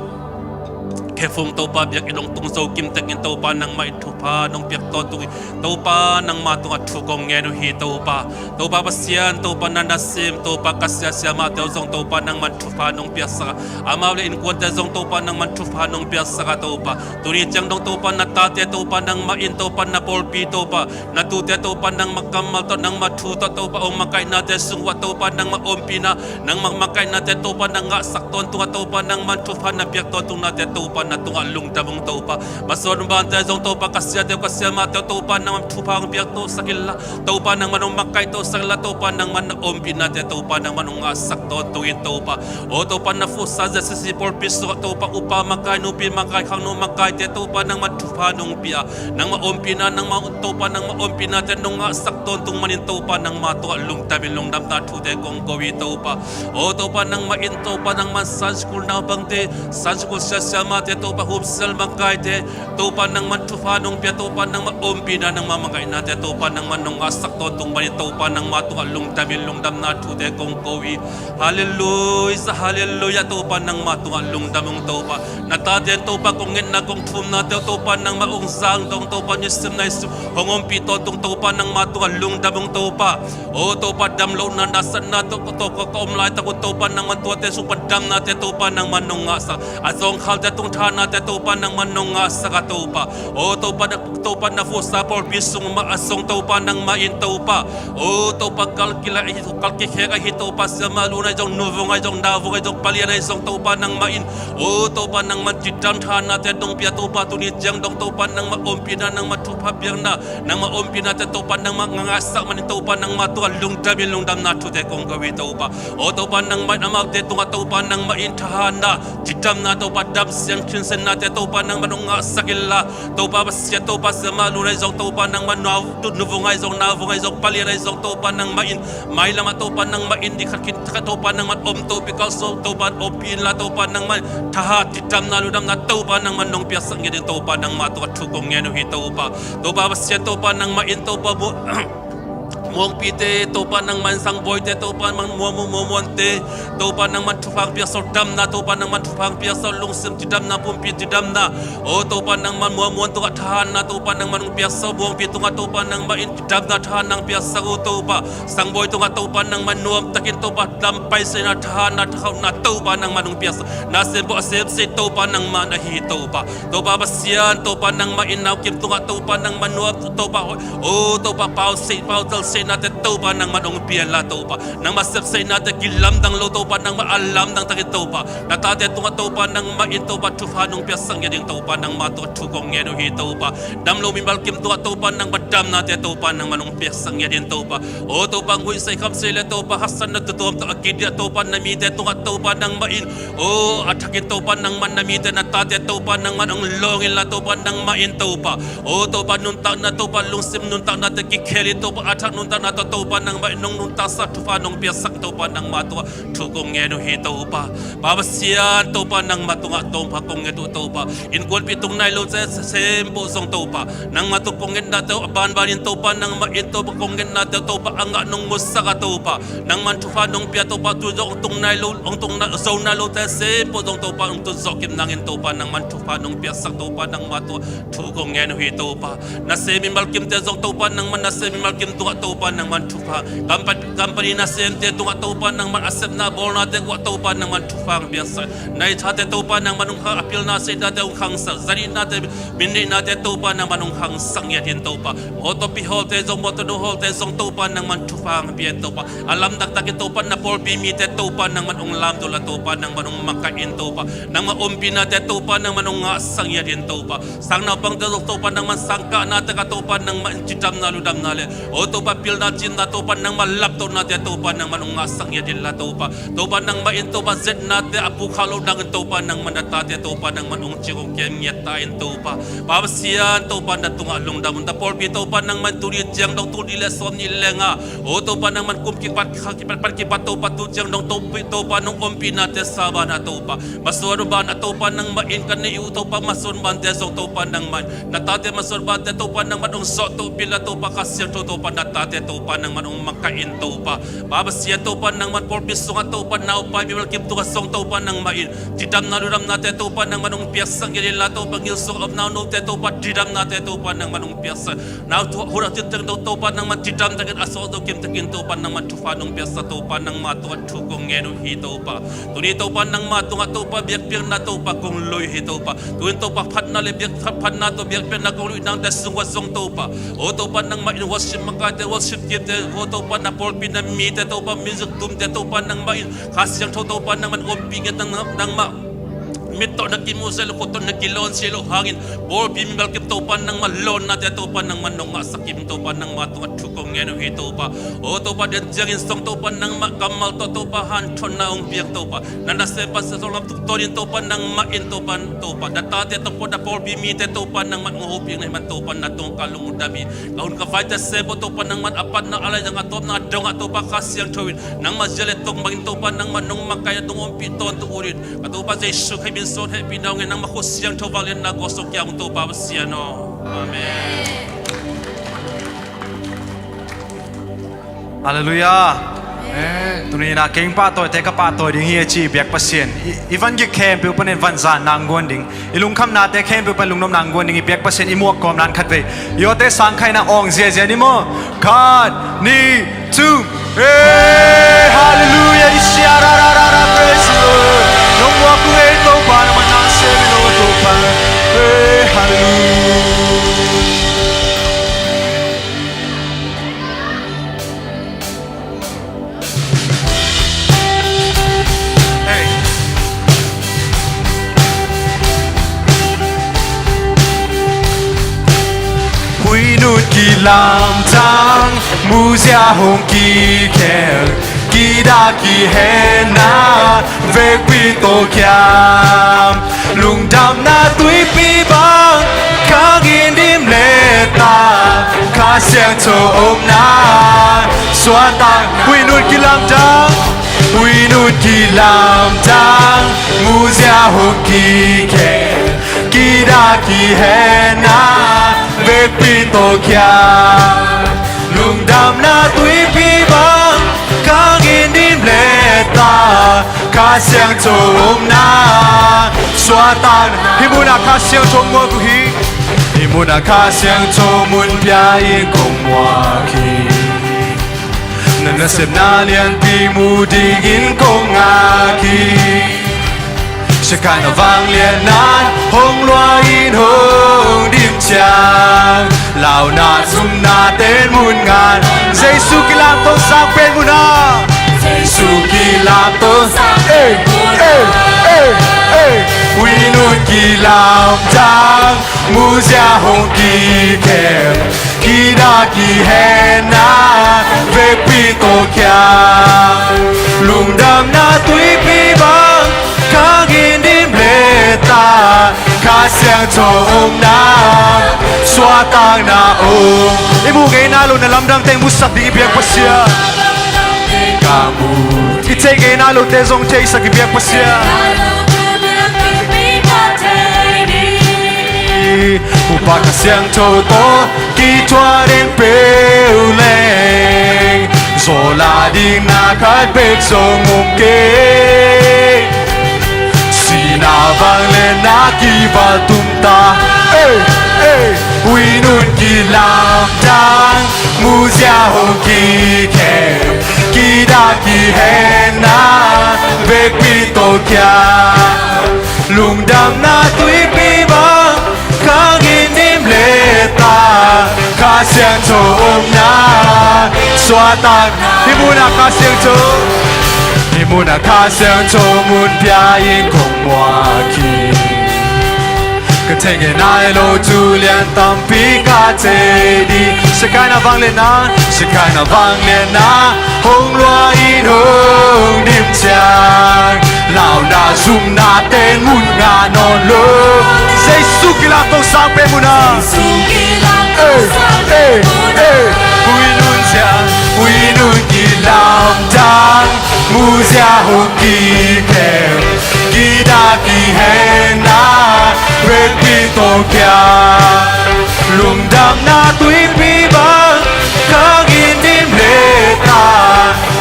khefung Topa biakinn hong tung zo kim tekin Topa nangmah in thupha nong piak tawntung hi Topa nangmah tungah thu kong ngen uh hi Topa. Topa Pasian Topa na nasem Topa ka siasia mahte uh zong Topa nangmah thupha nong piaksak a amau le innkuante zong Topa nangmah thupha nong piaksak a Topa tuni ciang dong Topa na tate Topa nangmah in Topa na pawlpi Topa na tute Topa nangmah kammal tawh nangmah thu tawh Topa hong makaihnate sung uah Topa nangmah ompihna nangmah makaihnate Topa na ngahsak tawntungah Topa nangmah thupha na piak tawntungnate Topa na tungah lungdam hong Topa. Masuan bante zong Topa ka siate uh ka siamahte uh Topa nangmah thupha hong piak tosak inla Topa nangmah nong makaih tosak inla Topa nangmah na ompihnate Topa nangmah nong ngahsak tawntungin Topa. O Topa na fuhsa Z C C pawlpi sungah Topa upa makai nupi makai khangno makaite Topa nangmah thupha nong pia nangmah ompihna nangmah Topa nangmah ompihnate nong ngahsak tawntung manin Topa nangmah tungah lungdamin lungdamna thute kong ko hi Topa. O Topa nangmah in Topa nangmah Sunday school naupangte Sunday school siasiamate Topa humsel makaite Topa nangmah thupha nong pia Topa nangmah ompihna nangmah makaihnate Topa nangmah nong ngahsak tawntung manin Topa nangmah tungah lungdamin lungdamna thute kong ko hi. Halleluia, halleluia Topa nangmah tungah lungdam ung Topa. Na taten Topa kong ngetna kong thumnate uh Topa nangmah hong zang dong Topa nisim nai sum hong ompih tawntung Topa nangmah tungah lungdam ung Topa. O Topa damlohna nasatna tawh ka tawh ka om laitak uh Topa nangmah tuate sung pan damnate Topa nangmah nong ngahsak a zawngkhalte tung thanate Topa nangmah nong ngahsak a Topa. O Topa na Topa na fuhsa pawlpi sung mah a zong Topa nangmah in Topa. O Topa kal kila ahi kal kikhek ahi Topa siamah lun ahi zong nuvung ahi zong navung ahi zong palian ahi zong Topa nangmah in. O Topa nangmah cidam thanate nong pia Topa tuni ciang dong Topa nangmah ompihna nangmah thupha piakna nangmah ompihnate Topa nangmah ngahsak manin Topa nangmah tungah lungdamin lungdamna thute kong ko hi Topa. O Topa nangmah in amaute tungah Topa nangmah in thahatna cidamna Topa damsiang thinsennate Topa nangmah nong ngahsak inla Topa Pasian Topa siamah lun ahi zong Topa nangmah nuvung ahi zong navung ahi zong palian ahi zong Topa nangmah in mailamah Topa nangmah in dikhat khin khat Topa nangmah om Topa kalso Topa ompih inla Topa nangmah thahat cidamna lungdamna Topa nangmah nong piaksak ngiat in Topa nangmah tungah thu kong ngen uh hi Topa. Topa Pasian Topa nangmah in Topa mu muangpite Topa nangmah in sangbawite Topa nangmah muamu muamuante Topa nangmah thupha hong piaksak damna Topa nangmah thupha hong piaksak lungsim cidamna pumpi cidamna. O Topa nangmah muamuan tungah thahatna Topa nangmah nong piaksak muangpi tungah Topa nangmah in cidamna thahatna hong piaksak uh Topa. Sangbawi tungah Topa nangmah nuamtakin Topa lam paisaina thahatna thakhauhna Topa nangmah nong piaksak na sembaw a semsei Topa nangmah na hi Topa. Topa Pasian Topa nangmah in naukim tungah Topa nangmah nuam Topa hoih O Topa pau sei pau tal seinate Topa nangmah nong pia inla Topa nangmah sepseinate kilamdang lo Topa nangmah a lamdang takin Topa na tate tungah Topa nangmah in Topa thupha nong piaksak ngiat ding Topa nangmah tungah thu kong ngen uh hi Topa. Damlo mimal kim tungah Topa nangmah damnate Topa nangmah nong piaksak ngiat ding Topa. O Topa nguih sei kham sei le Topa haksatna tutuam tawh a kidiah Topa na mite tungah Topa nangmah in O a thakin Topa nangmah na mite na tate Topa nangmah nong lawng inla Topa nangmah in Topa. O Topa nuntakna Topa lungsim nuntaknate kikhel in Topa a thak nun nuntakna tawh Topa nangmah in nong nuntaksak thupha nong piaksak Topa nangmah tungah thu kong ngen uh hi Topa. Pa Pasian Topa nangmah tungah Topa kong nget uh Topa. Innkuanpih tung nai lote sempeuh zong Topa nangmah tung kong ngetnate uh a banbanin Topa nangmah in Topa kong ngetnate uh Topa a ngah nong musak a Topa nangman thupha nong pia Topa tu zong hong tung nai lo hong tung zo nai lote sempeuh zong Topa hong tun zawh kim nangin Topa nangman thupha nong piaksak Topa nangmah tungah thu kong ngen uh hi Topa. Nasem mimal kimte zong Topa nangman nasem mimal kim tungah Topa nangman thupha. Company nasemte tungah Topa nangman a sepna bawlnate tungah Topa nangman thupha hong piaksak. Naithate Topa nangman hong khang a pilna seihnate hong khangsak. Zanihnate minneihnate Topa nangman hong khangsak ngiat in Topa. Mawtawpi hawlte zong mawtaw no hawlte zong Topa nangman thupha hong pia in Topa. A lamdakdakin Topa na pawlpi mite Topa nangman hong lamdol a Topa nangman hong makaih in Topa. Nangmah ompihnate Topa nangman hong ngahsak ngiat in Topa. Sangnaupangte zong Topa nangman sangkahnate ka Topa nangmah in cidamna ludamna le aw Topa pilna cinna Topa nangmah laptohnate Topa nangman hong ngahsak ngiat inla Topa. Topa nangmah in Topa zetnate a pukkhak loh dangin Topa nangmah na tate Topa nangman hong cing hong kem ngiat ta in Topa. Pa Pasian Topa na tungah lungdam un ta pawlpi Topa nangmah in tuni ciang dong tul nih le sawm nih le nga aw Topa nangman kum kipat kha kipat pat kipat Topa tu ciang dong Topa nong ompihnate sa banah Topa. Masuan uh banah Topa nangmah in ka neih uh Topa masuan bante zong Topa nangmah in na tate masuan bante Topa nangmah in hong sawhtoh pilna Topa Kha Siangtho Topa na tate Topa nangmah in hong makaih in Topa. Pa Pasian Topa nangmah in pawlpi sungah Topa naupai mimal kim tungah zong Topa nangmah in cidamna ludamnate Topa nangmah in hong piaksak ngiat inla Topa ngilsung a om nau note Topa cidamnate Topa nangmah in hong piaksak. Nau thu hun a cin teng dong Topa nangmah cidam takin a sawh zo kim takin Topa nangmah thupha nong piaksak Topa nangmah tungah thu kong ngen uh hi Topa. Tuni Topa nangmah tungah Topa biakpiakna Topa kong lui hi Topa. Tuin Topa phatna le biak phatna tawh biakpiakna kong lui nangte sungah zong Topa aw Topa nangmah in worship makaite worship teamte aw Topa na pawlpi na mite Topa music tumte Topa nangmah in Kha Siangtho Topa nangmah in ompih ngiat nangmah mit tawh na kimuhzia lo khut tawh na kilawnsia lo hangin pawlpi mimal kim Topa nangmah lawnnate Topa nangmah nong ngahsak kim Topa nangmah tungah thu kong ngen uh hi Topa. Aw Topa den ciangin song Topa nangmah kammal tawh Topa hanthotna hong piak Topa na nasem Pasian song lam tuk tawnin Topa nangmah in Topa Topa na tate tawh pawh na pawlpi mite Topa nangmah hong hopih na hi man Topa na tungah ka lungdam hi. Ka hun ka vaite sempeuh Topa nangmah a patna a laizang a tawpna a dongah Topa Kha Siangtho in nangmah zia le tong bangin Topa nangmah nong makaih a nong ompih tawntung unin ka Topa Jesu Khrih min suang hehpihna hong ngen nangmah khut siangtho vangliatna gualzo kiang Topa Pasian aw. Amen. Halleluiah. Amen. Tuni-in ah kei pahtawi te ka pahtawi ding hi a ci i biak Pasian i, i van gik khempeuh panin vanzan nang guan ding. I lungkhamnate khempeuh pan lungnopna hong guan ding i biak Pasian i muak kawm nan khatvei. I awte sang khaina awng ziazia ni maw? Khat, nih, thum. Hey, halleluiah, i sia ra ra ra ra, praise the Lord. Nong muak uh hei Topa, nong man na sem in aw Topa. Hey, halleluiah. Huih nun kilamdang muzia hong kikhel kidah kihenna vekpi tawh kiam. Lungdamna tuipi bang khangin dim leta Kha Siangtho omna suahtak. Huih nun kilamdang, huih nun kilamdang muzia hong kikhel kidah kihenna vekpi tawh kiam. Lungdamna tuipi bang khangin dim leta Kha Siangtho omna suahtak. Hih munah Kha Siangtho muak uh hi. Hih munah Kha Siangtho mun pia in kong muak hi. Na nasepna lianpi mu dingin kong ngak hi. Siakhaina vangliatna in hong luah in hong dim ciang launa zumna ten mun ngan Jesu kilamto sang pen munah. Jesu kilamto sang pen munah. Ei, ei, ei, ei. Huih nun kilamdang muzia hong kikhel kidah kihenna vekpi tawh kiam. Lungdamna tuipi bang khangin dim leta Kha Siangtho omna, suahtakna om. I muh ngei nai lo na lamdang teng musak ding i biak Pasian. Kitheih ngei nai lote zong theihsak i biak Pasian. Upa Kha Siangtho tawh kithuah den peuh leng, zawhla ding na khat bek zong om kei. Sihna vangliatna kival tum ta. Ei, ei. Ui nun kilamdang, muzia hong kikhem, kidah kihenna, vekpi tawh kia. Lungdamna tuipi bang, khang in dim leta, Kha Siangtho omna, suahtak. Hih munah Kha Siangtho, hih munah Kha Siangtho mun pia in kong muak hi. Ka theih ngei nai lo thu lian tampi ka thei ding. Siakaina vangliatna, siakaina vangliatna, hong lua in hong dim ciang, launa zumna teng mun ngah nawn lo. Jesu kilamto sang pen munah. Ei, ei, ei. Ui nun ciang, ui nun kilamdang, muzia hong kikhem, kidah kihenna, vekpi tawh kia. Lungdamna tuipi bang, khang in dim leta,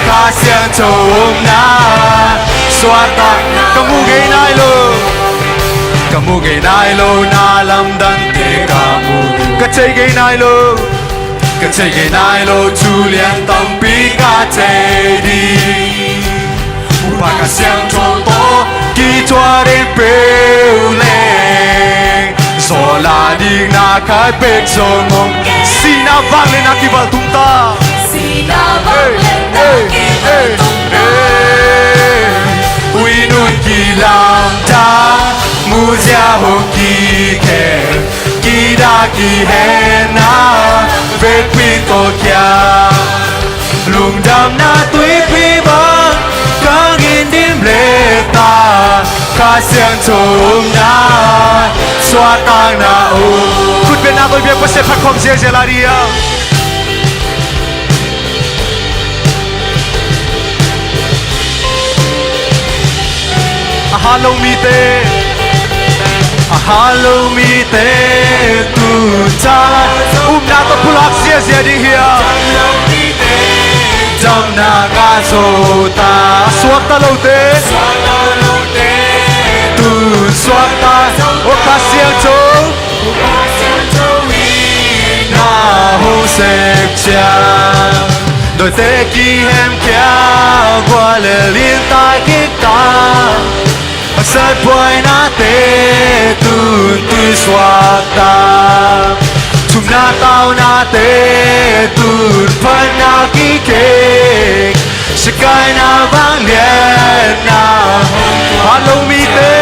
Kha Siangtho omna, suahtak. Ka muh ngei nai lo, ka muh ngei nai lo na lamdangte ka mu. Ka theih ngei nai lo, ka theih ngei nai lo thu lian tampi ka thei ding. Upa Kha Siangtho tawh kithuah den peuh leng, zawhla ding na khat bek zong om. Sihna vangliatna kival tum ta. Sihna vangliatna kival tum ta. Ui nun kilamdang, muzia hong kikhem, kidah kihenna, vekpi tawh kia. Lungdamna tuipi bang, khang in dim leta, Kha Siangtho omna, suahtakna om. Khut beng na koi biak Pasian phat khawm ziahziah lai dih a. A hat lo mite, a hat lo mite, tu ca, upna tawh pulak ziahziah ding hiam? Damna ngah zo ta. A suakta lote, tu suakta, o Kha Siangtho na hong sep ciang, dawite kihemkhia, guah le lin tai kik ta. Haksat buainate tun tui suak ta. Thumna taunate tun phatna kikek. Siakaina vangliatna. A hat lo mite,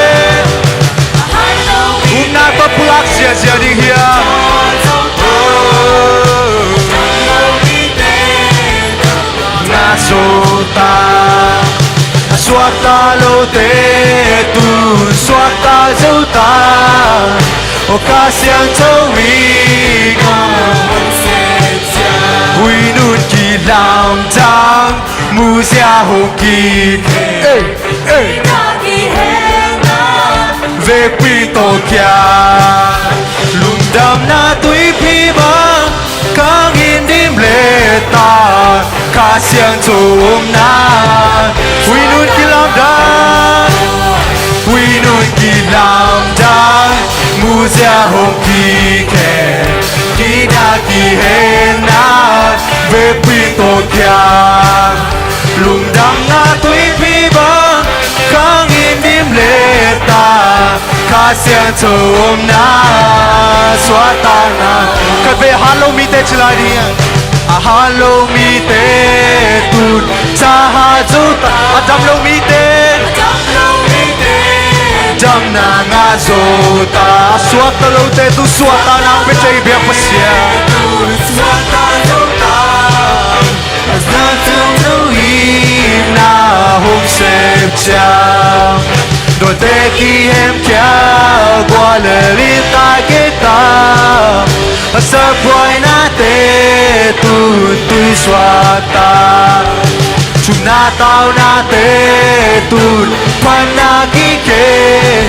upna tawh pulak ziahziah ding hiam? Ngah zo ta. A suakta lote tun suakta zo ta. O Kha Siangtho in ui nun kilamdang, muzia hong kik. Ei, ei. Vekpi tawh kia. Lungdamna tuipi bang, kang in dim leta, Kha Siangtho omna. Ui nun kilamdang, ui nun kilamdang, muzia hong kikhen, kidah kihenna, vekpi tawh kia. Lungdamna tuipi bang, kang in dim leta, Kha Siangtho omna, suahtakna. Khatvei a hat lo mite ci lai ding. A hat lo mite tun ca hat zo ta. A dam lo mite damna ngah zo ta. A suakta lote tun suahtakna hong pia thei biak Pasian. Zato in na hong sep ciang, dawite kihemkhia, guah Lelita kita, a sakbuainate tun tui suakta, thumna taunate tun phatna kigen,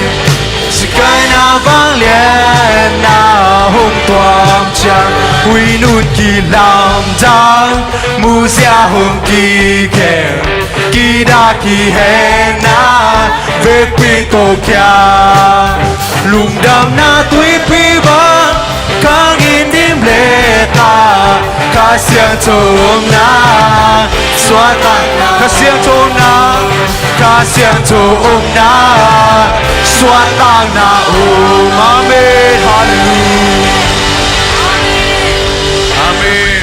sikaina vangliatna hong tuam ciang, huinun kilamdang, muzia hong kikhel, kidah kihenna vekpi kokhia, lungdamna tuipi bang, kangin dim leta, Kha Siangtho omna, suaktakna, Kha Siangtho omna, Kha Siangtho omna, suaktakna om. Amen. Halleluia. Amen.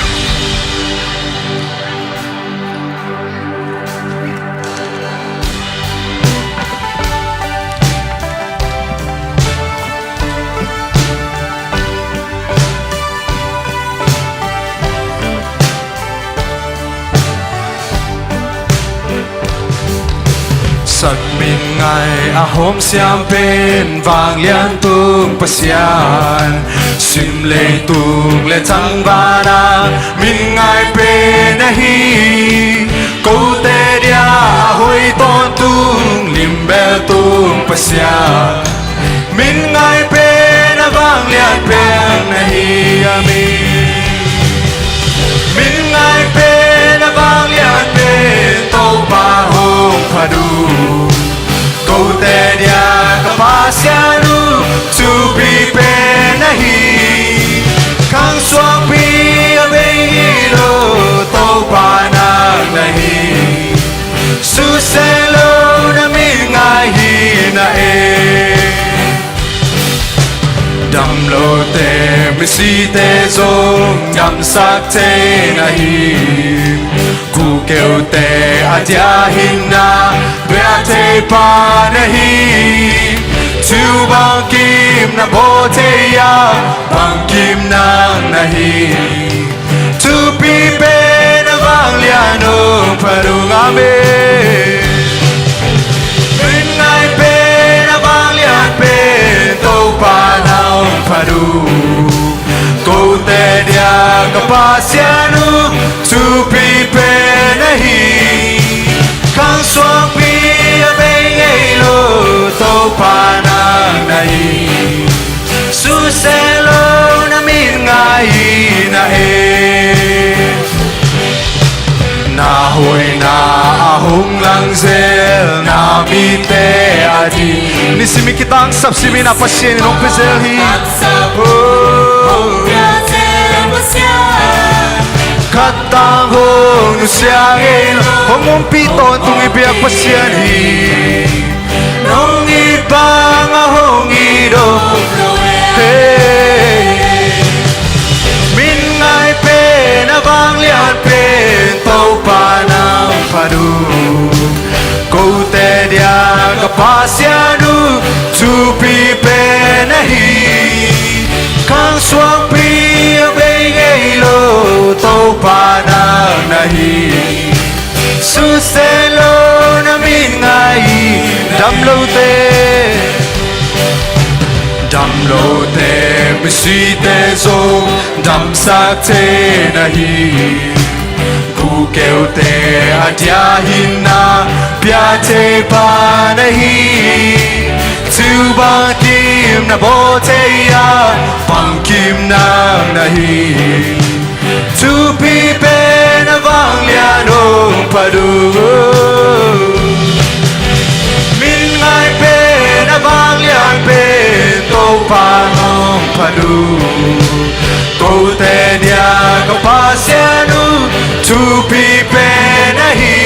Sak min ngai a hawm siam pen vanglian tung Pasian, sim leitung le tangval a min ngai pen ahi. Kote dia a hoih tawntung limbel tung Pasian, min ngai pen a vanglian pen ahi. Amen. Min ngai pen a vanglian pen Topa hong phat uh. Kote dia ka Pasian uh, thupi pen ahi. Khang suangpi a bei ngei lo, Topa nang na hi. Susia lo na min ngai hi na e. Damlote misite zong damsak thei na hi. Guhkeute a dia hinna pia thei pa na hi. Thu bangkim na bawl thei a, bangkim nang na hi. Thupi pen a vanglian hong phat ung. Amen. Min ngai pen a vanglian pen Topa nang hong phat uh. Kote dia ka Pasian uh, thupi pen ahi. Khang suangpi a bei ngei lo, Topa nang na hi. Susia lo na min ngai hi na e. Na hoihna a hong lang zel na mite a di. Nisim i kitangsap simin a Pasian in hong pia zel hi. Oh. Khat tang hong nusia ngei lo, hong ompih tawntung i biak Pasian hi. Nong it bang a hong it om lo e. Hey. Min ngai pen a vanglian pen Topa nang phat uh. Kote dia ka Pasian uh, thupi pen ahi. Khang suangpi a bei ngei lo, Topa nang na hi. Susia lo na min ngai hi. Damlote, damlote misite zong damsak thei na hi. Guhkeute a dia hinna pia thei pa na hi. Thu bangkim na bawl thei a, bangkim nang na hi. Thupi pen a vanglian hong phat uh. Min ngai pen a vanglian pen Topa hong phat uh. Kote dia ka Pasian uh, thupi pen ahi.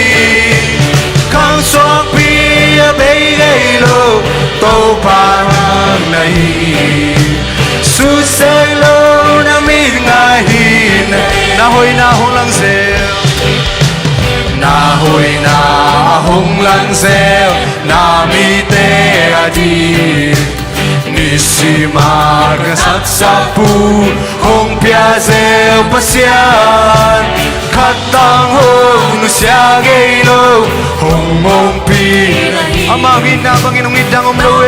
Khang suangpi a bei ngei lo, Topa nang na hi. Susia lo na min ngai hi na. Na hoihna hong lang zel. Na hoihna a hong lang zel na mite a di. Nisim a ka saksak pu hong pia zel Pasian. Khat tang hong nusia ngei lo, hong ompih. Ama hong itna bangin hong it dang om lo e.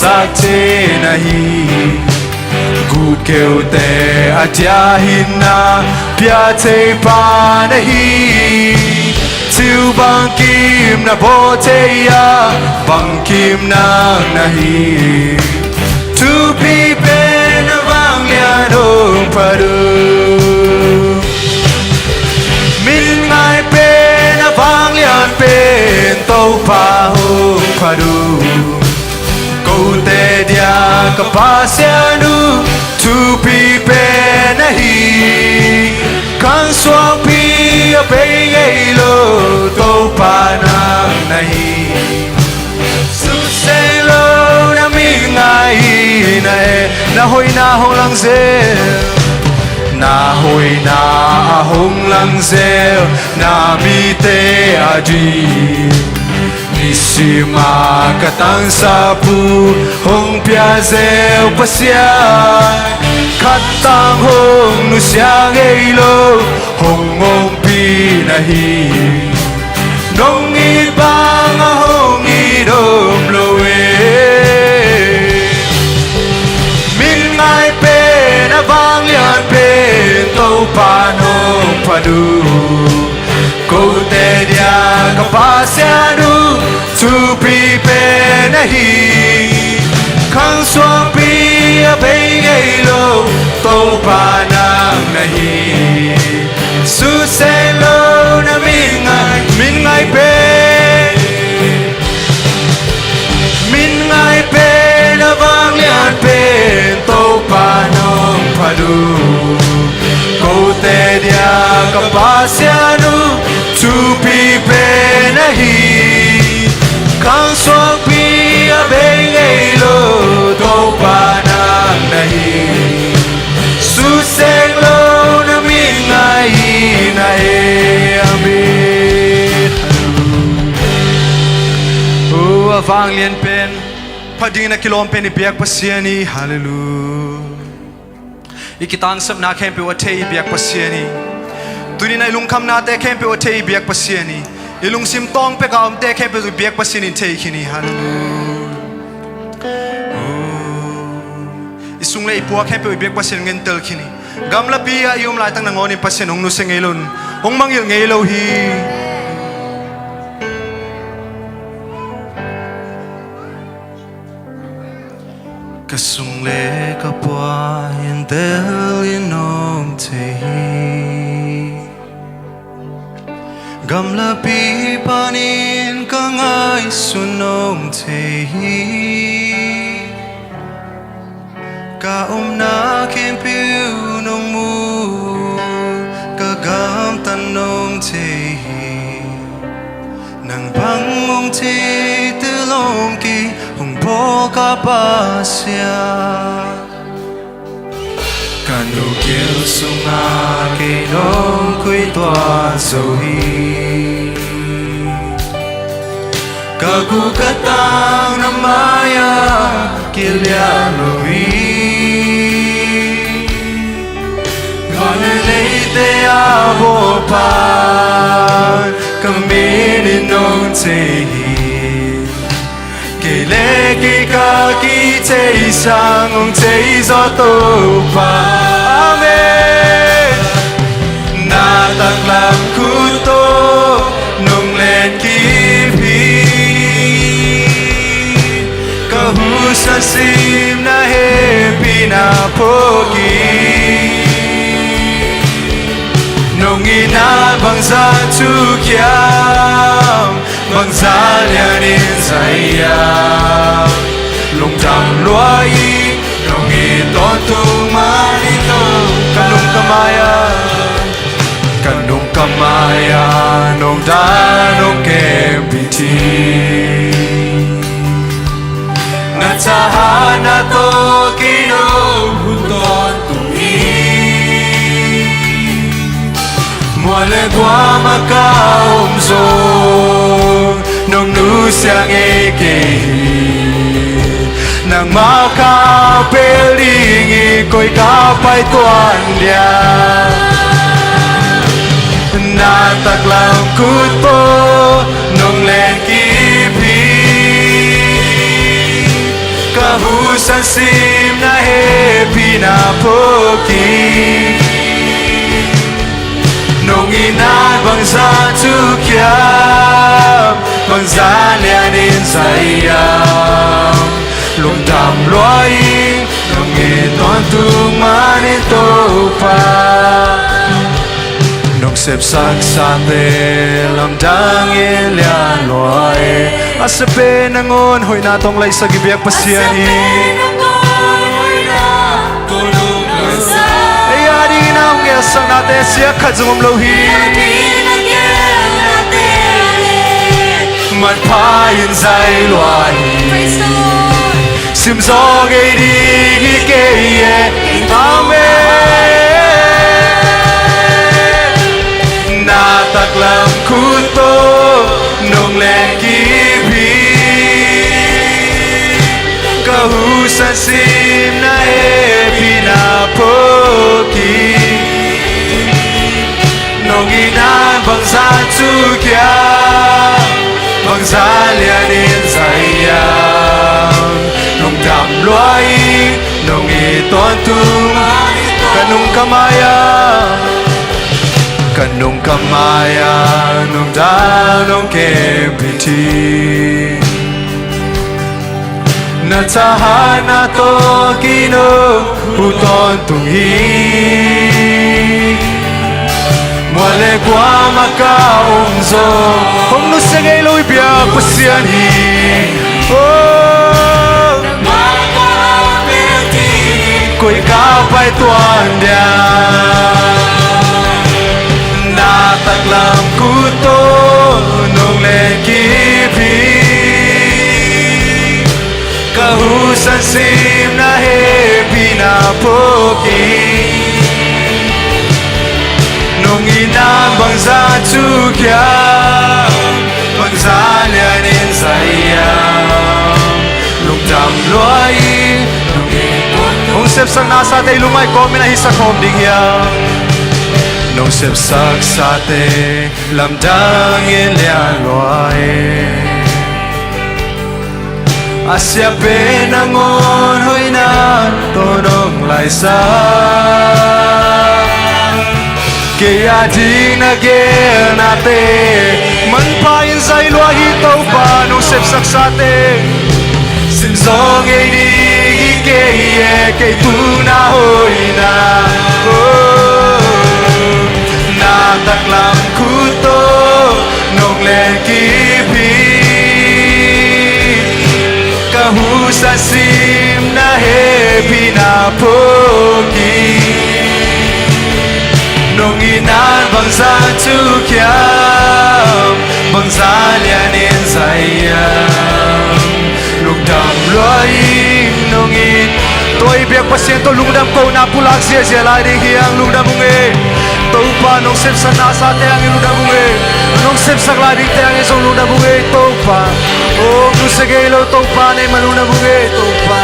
suaksak thei na hi. Gutkeute a dia hinna pia thei pa na hi. Thil bangkim na bawl thei a, bangkim nang na hi. Thupi pen a vanglian hong phat uh. Min ngai pen a vanglian pen Topa hong phat uh. Kote dia ka Pasian uh, thupi pen ahi. Khang suangpi a bei ngei lo Topa nang na hi. Sukseng lo na min ngai hi na e. Na hoihna hong lang zel, na hoihna a hong lang zel, na mite a ding. Nisim a ka tangsa pu hong pia zel Pasian, khat tang hong nusia ngei lo, hong ompih na hi. Nong it bang a hong it om lo e. Min ngai pen a vanglian pen Topa nong phat uh. Kote dia ka Pasian uh, thupi pen ahi. Khang suangpi a bei ngei lo Topa nang na hi. Sukseng lo na min ngai, min ngai pen, min ngai pen a vanglian pen Topa nong phat uh. Kote dia ka Pasian uh, thupi pen ahi. Khang suangpi a bei ngei lo Topa nang na hi. Sukseng lo na min ngai hi na e. Amen. Oh, a vanglian pen, phat dingin a kilawm pen i biak Pasian hi. Halleluiah. I kitangsapna khempeuh a thei i biak Pasian hi. Tuni-in a i lungkhamnate khempeuh a thei i biak Pasian hi. I lungsim tawng pek a omte khempeuh i biak Pasian in thei khin hi. Halleluiah. Oh. I sung le i pua khempeuh i biak Pasian ngentel khin hi. Gamlapi ah i om laitak nangawnin Pasian hong nusia ngei lo, hong mangngilh ngei lo hi. Ka sung le ka pua in tel in om thei hi. Gamlapi panin ka ngaihsun om thei hi. Ka omna khempeuh nong mu, ka gamtat nong thei hi. Nang bang hong thei tel om kei, hong bawl ka Pasian. Ka nu gil sungah kei nong khuituah zo hi. Ka gu ka tang na mai-ah kiliah lo hi. Van le leite a bawl pan ka min Tei sang hong cei zaw Topa. Amen. Na taklam khut tawh nong len kip hi. Ka husa sim na hehpihna phawk hi. Nong itna bangzah thukhia, bangzah lianin za hiam? Lungdam lua ing, nong it tawntung man ing Topa. Ka nung ka mai-ah, ka nung ka mai-ah nong dan hong khempit hi. Na thahatna tawh kei nong huh tawntung hi. Mual le guam ah ka om zong nong nusia ngei kei hi. Nangmah ka pel ding hi, koi ka pai tuan dia? Na taklam khut tawh nong len kip hi. Ka husa sim na hehpihna phawk hi. Nong itna bangzah thukhia, bangzah lianin za hiam? Lungdam lua ing, nong it tawntung man ing Topa. Nong sepsaksate lamdangin lian lua e. A siapen nangawn hoihna tawh hong laisak i biak Pasian hi. Ei a dingin a hong gelsaknate siak khat zong om lo hi. Manpha in zai lua hi. Sim zaw ngei ding hi kei e. Amen. Na taklam khut tawh nong len kip hi. Ka husa sim na hehpihna phawk hi. Nong itna bangzah thukhia, bangzah lianin za hiam? Lungdam lua ing, nong it tawntung. Ka nung ka mai-ah, ka nung ka mai-ah nong dan hong khempit hi. Na thahatna tawh kei nong huh tawntung hi. Mual le guam ah ka om zong hong nusia ngei lo i biak Pasian hi. Oh. Koi ka pai tuan dia? Na taklam khut tawh nong len kip hi. Ka husa sim na hehpihna phawk hi. Nong itna bangzah thukhia, bangzah lianin za hiam? Lungdam lua ing, nong it tawntung. Hong sepsak nasate i lungngaih kawmin a hisak khawm ding hiam? Nong sepsaksate lamdangin lian lua e. A siapen nangawn hoihna tawh nong laisak kei a ding na gelnate. Manpha in zai lua hi Topa, nong sepsaksate. Sim zaw ngei ding hi kei e, kei tu na hoihna. Oh, na taklam khut tawh nong len kip hi. Ka husa sim na hehpihna phawk hi. Nong itna bangzah thukhia, bangzah lianin za hiam? Lungdam lua ing, nong it. Tua i biak Pasian tawh lungdam kohna pulak ziahziah lai ding hi hang, lungdam ung e. Topa nong sepsak nasate hangin lungdam ung e. Nong sepsak lai dingte hangin zong lungdam ung e Topa. Oh, nusia ngei lo Topa, nangmah lungdam ung e Topa.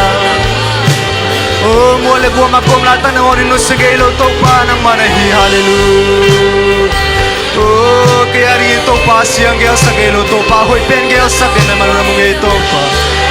Oh, mual le guam a ka om laitak nangawn in nusia ngei lo Topa, nangmah na hi, halleluiah. Oh, kei a dingin Topa siang gelsak ngei lo Topa, hoih pen gelsak in nangmah lungdam ung e Topa.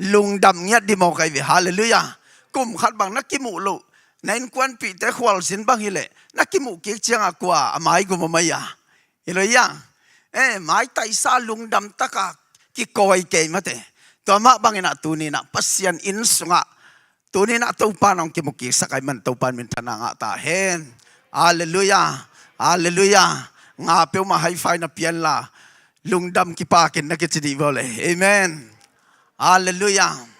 lungdam ngiat dih maw kai ve. Halleluiah. Kum khat bang na kimuh loh, na innkuanpihte khualzin bang hileh na kimuh kik ciangah kua a maigum om a hi a? Hi lo ia. Eh, maitaihsa lungdam taka kikawi kei mate. Tua mah banginah tuninah Pasian inn sungah tuninah Topa nong kimuh kiksak ahih man Topa in minthanna ngah ta hen. Halleluiah. Halleluiah. Nga peuhmah high five na pianla lungdam kipakin na kici dih vole. Amen. Halleluiah.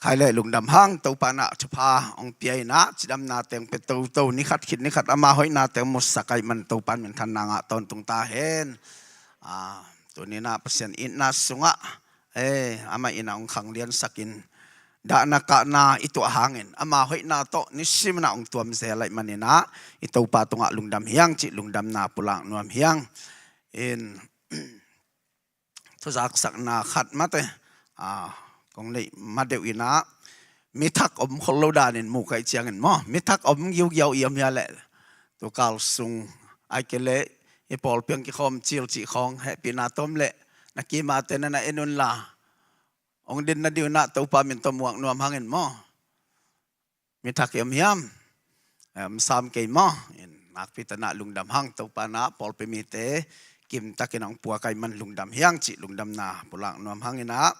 Khai le lungdam hang Topa inah thupha hong pia inah cidamna teng pia toto, nikhat khit nikhat ama hoihna teng musak ahih man Topa in minthanna ngah tawntung ta hen. Ah, tuninah Pasian itna sungah, eh, amah inah hong khangliansakin dahna kahna i tuah hangin ama hoihna tawh nisiminah hong tuamzel ahih maninah i Topa tungah lungdam hiang cih lungdamna pulak nuam hiang. In thuzaksakna khat mate, ah, kong neih madeuh inah mithak om khol lo danin mu kaih ciangin maw, mithak om giugiau i om hia leh tukal sung ai kei leh i pawlpi ang kikhawm cil cih khawng hehpihna tom leh na kimate na na en unla hong din na diu inah Topa min tawh muak nuam hangin maw. Mithak i om hiam? Eh, om sam kei maw? In nakpi tanah lungdam hang Topa inah pawlpi mite kimtakin hong puak ahih man lungdam hiang cih lungdamna pulak nuam hang inah.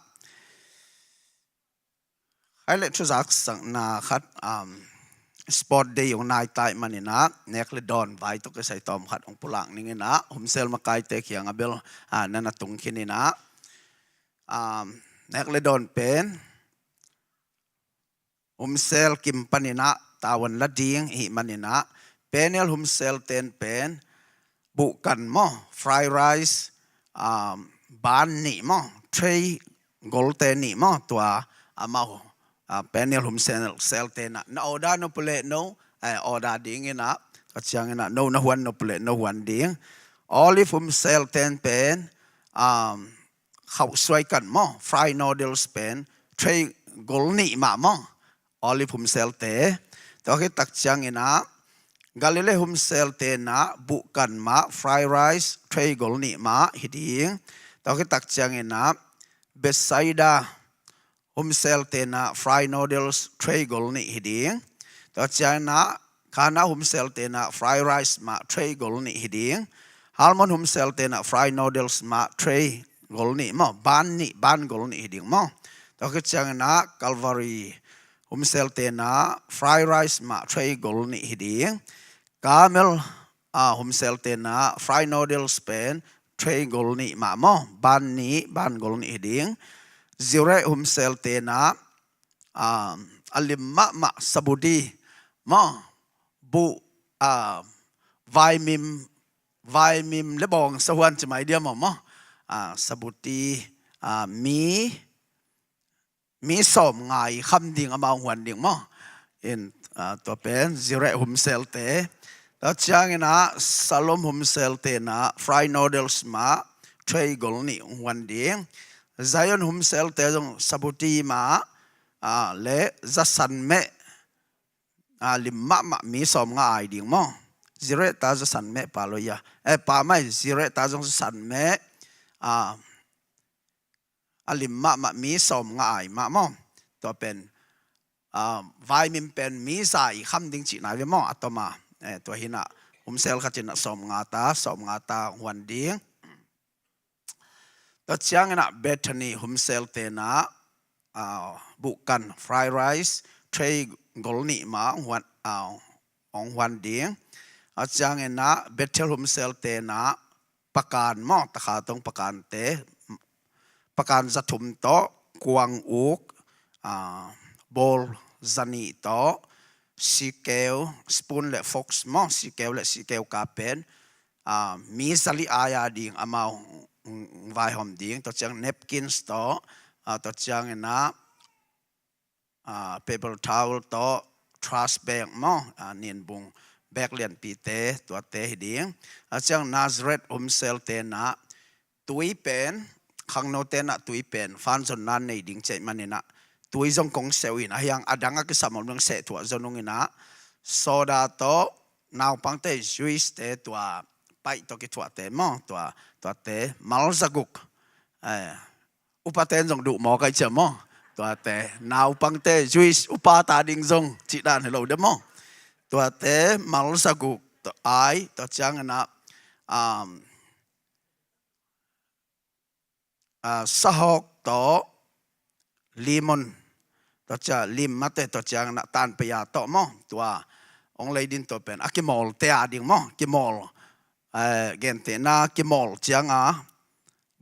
Khai le thuzaksakna khat, um, sport day hong nai ta ahih maninah nek le dawn vai tawh kisai tawm khat hong pulak ning inah, Humsel makaite kiangah bel, ah, na na tung khin inah, um, nek le dawn pen Humsel kim paninah tavuan la ding i hih maninah Peniel Humsel ten pen buhkan maw, fried rice, um, bun nih maw, tray golte nih maw, tua amau, ah, Peniel Humsel, sel tenah na order nop uh leh no, eh, order ding inah, tua cianginah no na huan nop uh leh no huan ding. Olive Humsel ten pen, um, khauhsuai kan maw, fried noodles pen tray gol nih mah maw, Olive Humsel te. Tua khit tak cianginah Galilee Humsel tenah buhkan mah, fried rice tray gol nih mah hi ding. Tua khit tak cianginah Bethsaida Humsel tenah fried noodles tray gol nih hi ding. Tua cianginah Kana Humsel tenah fried rice mah tray gol nih hi ding. Halmon Humsel tenah fried noodles mah tray gol nih maw, bun nih, bun gol nih hi ding maw. Tua khit cianginah Calvary Humsel tenah fried rice mah tray gol nih hi ding. Carmel, ah, Humsel tenah fried noodles pen tray gol nih mah maw, bun nih, bun gol nih hi ding. Zurich Humsel tenah, ah, a lim mahmah sabuti maw, buh, ah, vaimim, vaimim le bawng sahuan ci mai dia maw maw. Ah, sabuti, ah, mi mi sawm nga i kham ding amau hong huan ding maw. In, ah, tua pen Zurich Humsel te. Tua cianginah Shalom Humsel tenah fried noodles mah tray gol nih hong huan ding. Zion Humsel te zong sabuti mah, ah, le zasan meh, ah, lim mahmah mi sawm nga ai ding maw. Zurich ta zasan meh pa lo ia. Eh, pa mai Zurich ta zong zasan meh, ah, a lim mahmah mi sawm nga ai mah maw. Tua pen, ah, vaimim pen mi za i kham ding cihna ve maw, a tawm a. Eh, tua hinah Humsel khat inah sawm nga ta, sawm nga ta huan ding. Tua cianginah Bethany Humsel tenah, ah, buhkan fried rice tray gol nih mah hong huan, ah, hong huan ding. A cianginah Bethel Humsel tenah pakan maw, takha tong pakante, pakan zathum tawh, kuang uk, ah, bawl zanih tawh, sikeu, spoon le forks maw, sikeu le sikeu ka pen, ah, mi zali ai a ding amau, mm, vaihawm ding, tua ciang napkins tawh, ah, tua cianginah, ah, paper towel tawh, trash bag maw, ah, ninbung bag lianpite, tuate hi ding. A ciang Nazareth Humsel tenah tui pen khangnote nah tui pen fan zonna nei ding cih maninah tui zong kong seh uh in, ahiang a dang a kisam om dong seh thuah zon ung inah, soda tawh naupangte juice te tua paih tawh kithuahte maw, tua, tuate malzaguk. Eh, upate in zong duh maw kai cia maw? Tuate naupangte juice upa ta ding zong cih dan hi lo de maw? Tuate malzaguk tawh ai, tua cianginah, um, ah, sahawk tawh limon, tua cia lim mate, tua cianginah tanpei a tawh maw? Tua ong lei din tua pen a kimawlte a ding maw? Kimawl, eh, gentehna kimawl cianga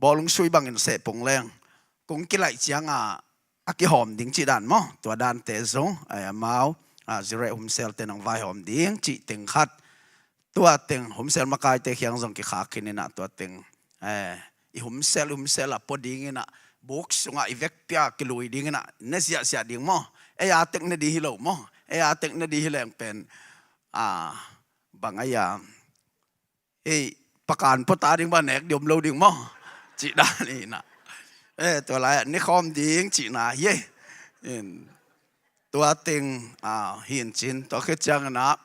bawlung sui bangin seh pong leng kung kilaih cianga a kihawm ding cih dan maw? Tua dante zong, eh, amau, ah, zireh humselte nang vaihawm ding cih teng khat. Tua teng humsel makaite khiang zong kikhak khin inah tua teng, eh, i humsel, i humsel a pua ding inah buk sungah i vekpi a kilui ding inah ne ziahziah ding maw? Ei a tek ne ding hi lo maw? Ei a tek ne ding hi leng pen, ah, bang ai a, ei, pakan pua ta ding ba nek ding om lo ding maw? Cih dan inah. Eh, tua lai-ah ne khawm ding cihna hi ei. In, tua teng, ah, hin cin, tua khit cianginah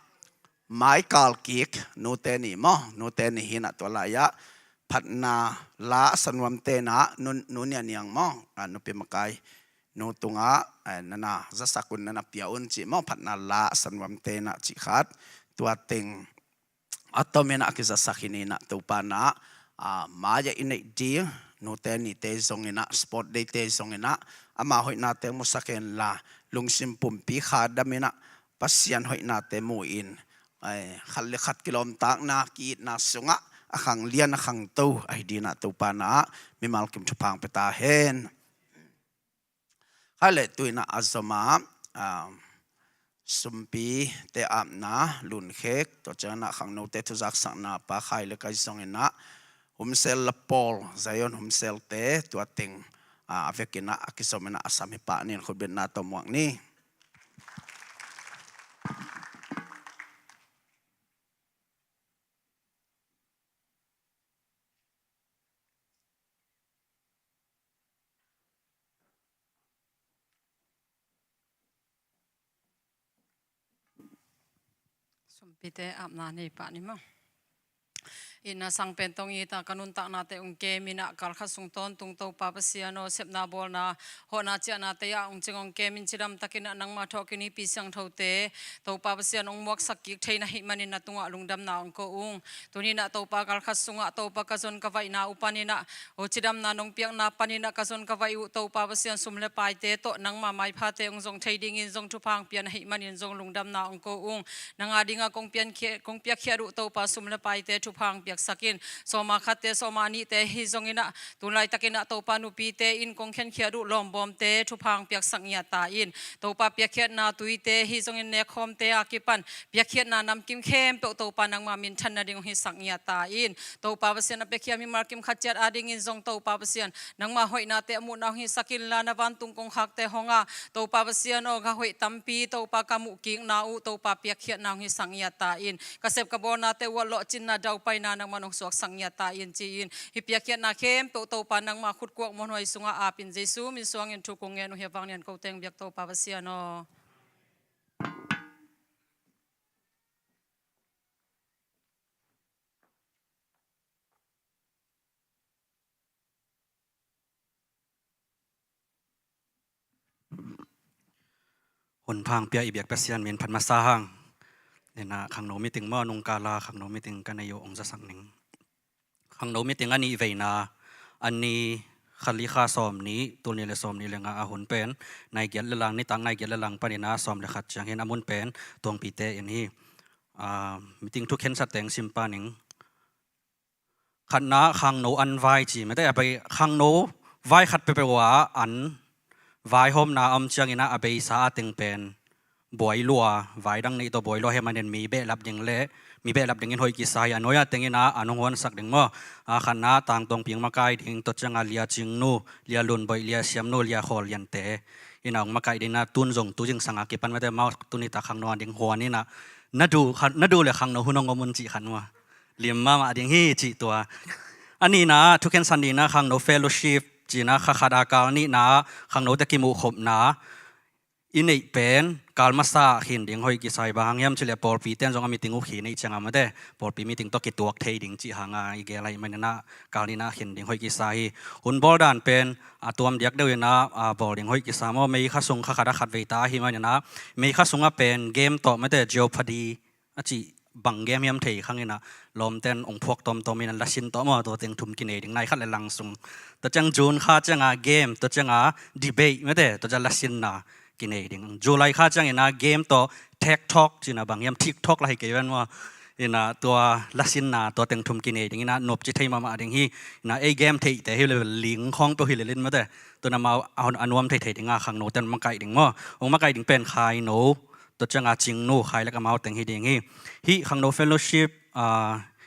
maikal kik nute ni maw? Nute ni hinah tua lai-ah phatna la a sa nuamte nah nu, nu Nia Niang maw? Ah, nupi makai nu tungah, eh, nana zasak un, nana pia un cih maw? Phatna la a sa nuamte nah cih khat. Tua teng a tomin a kizasak hi ni inah Topa nah, ah, mai-ah i neih ding nute nite zonginah, sport day te zonginah, ama hoihnate musak henla, lungsim pumpi khadam inah Pasian hoihnate mu in, eh, khat le khat kilawmtatna, ki-itna sungah a khanglian a khangto ahi dinah Topa nah mimal kim thupha ong pia ta hen. Khai le tu inah a zom a, ah, sumpite apna lunkhek, tua cianginah khangnote thuzaksakna pa Khai le Kai zonginah humsel la pawl, Zion humselte tua teng, ah, a vekinah a kizom inah a sam hi pah ni in, khutbetna tawh muak ni. Sumpite apna nei pah ni maw? Itna sang pen tawh ong it a, ka nuntaknate ong kem inah, kal khat sung tawntung Topa Pasian aw, sepna bawlna, hawhna ciahna tei-ah ong cing ong kem in, cidam takinah nangmah thawhkik Nipi Siangthote Topa Pasian ong muaksak kik thei na hih manin na tungah lungdamna ong ko ung. Tuni inah Topa, kal khat sungah Topa ka zon ka vaihna uh paninah, aw, cidamna nong piakna paninah ka zon ka vaih uh Topa Pasian, sum le paite tawh nangma maiphate ong zong thei dingin zong thupha ong pia na hih manin zong lungdamna ong ko ung. Nang a dingah kong piankhiat, kong piakkhiat uh Topa, sum le paite thupha ong piaksak in. Sawma khatte, sawma nihte hi zonginah, tun laitakinah Topa nupite in kong khenkhiat uh lawmbawmte thupha ong piaksak ngiat ta in. Topa piakkhiatna tuite hi zongin nekkhawmte a kipan piakkhiatna namkim khempeuh Topa nangma minthan nading ong hisak ngiat ta in. Topa Pasian, a piakhia mimal kim khat ciat a dingin zong Topa Pasian, nangma hoihnate a muhna ong hisak inla, na vantung kongkhakte hong a Topa Pasian aw, ka hoih tampi Topa ka muh kikna uh Topa piakkhiatna ong hisak ngiat ta in. Ka sep ka bawlnate uh ah lawhcinna daupaina nangman ong suaksak ngiat ta in ci-in, hih piakkhiatna khempeuh Topa nangma khutkuak muanhuai sungah ap in, Jesu min suangin thu kong ngen uh hi a, vanglian ko teng biak Topa Pasian aw. Hun pha ong pia i biak Pasian min phat masa hang. Inah khangno meeting maw, nungkala khangno meeting ka nei uh ong zasak ning. Khangno meeting a nih veina, a ni kha li kha sawm nih, tul nih le sawm nih le nga a hun pen nai giat le lang, nitak nai giat le lang paninah sawm le khat ciang hin, a mun pen Tuangpite inn hi. Ah, meeting thukhensate ong sim pah ning. Khatna, khangno an vai ci mate, a bei khangno vai khat peuhpeuh ah an vaihawmna a om cianginah a beisa a teng pen buai lua, vai dang neih tawh buai lua hi manin mi behlap ding le mi behlap dingin hoih kisa hi. A nuai-a tenginah an hong huansak ding maw? A khatna, tangtuang ping makai ding, tua cianga Lia Cingnu, Lia Lunboih, Lia Siamnu, Lia Khawliante inah ong makai ding inah, tun zong tu zingsang a kipan mate, amau tuni tak khangno a ding huan inah, na duh khat, na duh le khangno hun hong om un cih khat maw? Lim mahmah ding hi cih tua. A nihna, thukhen san nihna, khangno fellowship Cina kha khat a kal nihna, khangnote kimuhkhopna i neih pen kal masa khin ding hoih kisa hi. Bang hang hiam cileh pawlpi ten zong a meeting uh khin neih cianga mate, pawlpi meeting tawh kituak thei ding cih hanga i gel ahih maninah kal nihna khin ding hoih kisa hi. Hun bawl dan pen a tuam diak deuh inah a bawl ding hoih kisa maw. May kha sung kha khat a khat vei ta ahih maninah May kha sungah pen game tawh mate, Jeopardy a cih bang game hiam thei khang inah lawmten ong phuak tawmtawm inah lasin tawh maw, tua teng thum kinei ding, nai khat le lang sung. Tua ciang June kha cianga game, tua cianga debate mate, tua ciang lasinna kinei ding. July kha ciang inah game tawh tech talk cina bang hiam, TikTok la hi kei ven maw. Inah tua lasinna tua teng thum kinei ding inah nopci thei mahmah ding hi. Inah ei game theihte hi le ling khawng peuh hi le lin mate, tuna mau a nuam theithei dinga khangnoten makaih ding maw. Ong makaih ding pen khaino, tua cianga cingnu, khailek amau teng hi ding hi. Hih khangno fellowship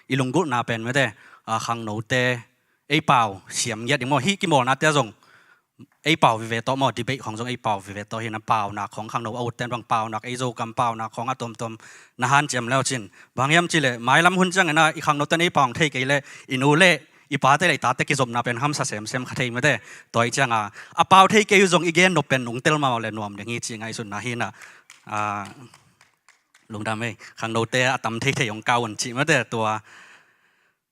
i lunggulhna pen mate, khangnote ei pau siam ngiat ding maw. Hih kimawlnate zong ei pau vive tawh maw, debate khawng zong ei pau vive tawh hi na, paunak khawng khangno a utten bang paunak, ei Zokam paunak khawng a tuamtuam na hanciam leu cin. Bang hiam cileh mailam hun ciang inah i khangnoten ei pau thei kei leh i nu le i pate le i tate kizopna pen hamsa semsem kha thei mate. Tua hi cianga a pau thei kei uh zong i gen nop pen nungtel mau le nuam ding hi ci ngaihsutna hi na. Lungdam ei, khangnote a tam theithei ong kau un cih mate. Tua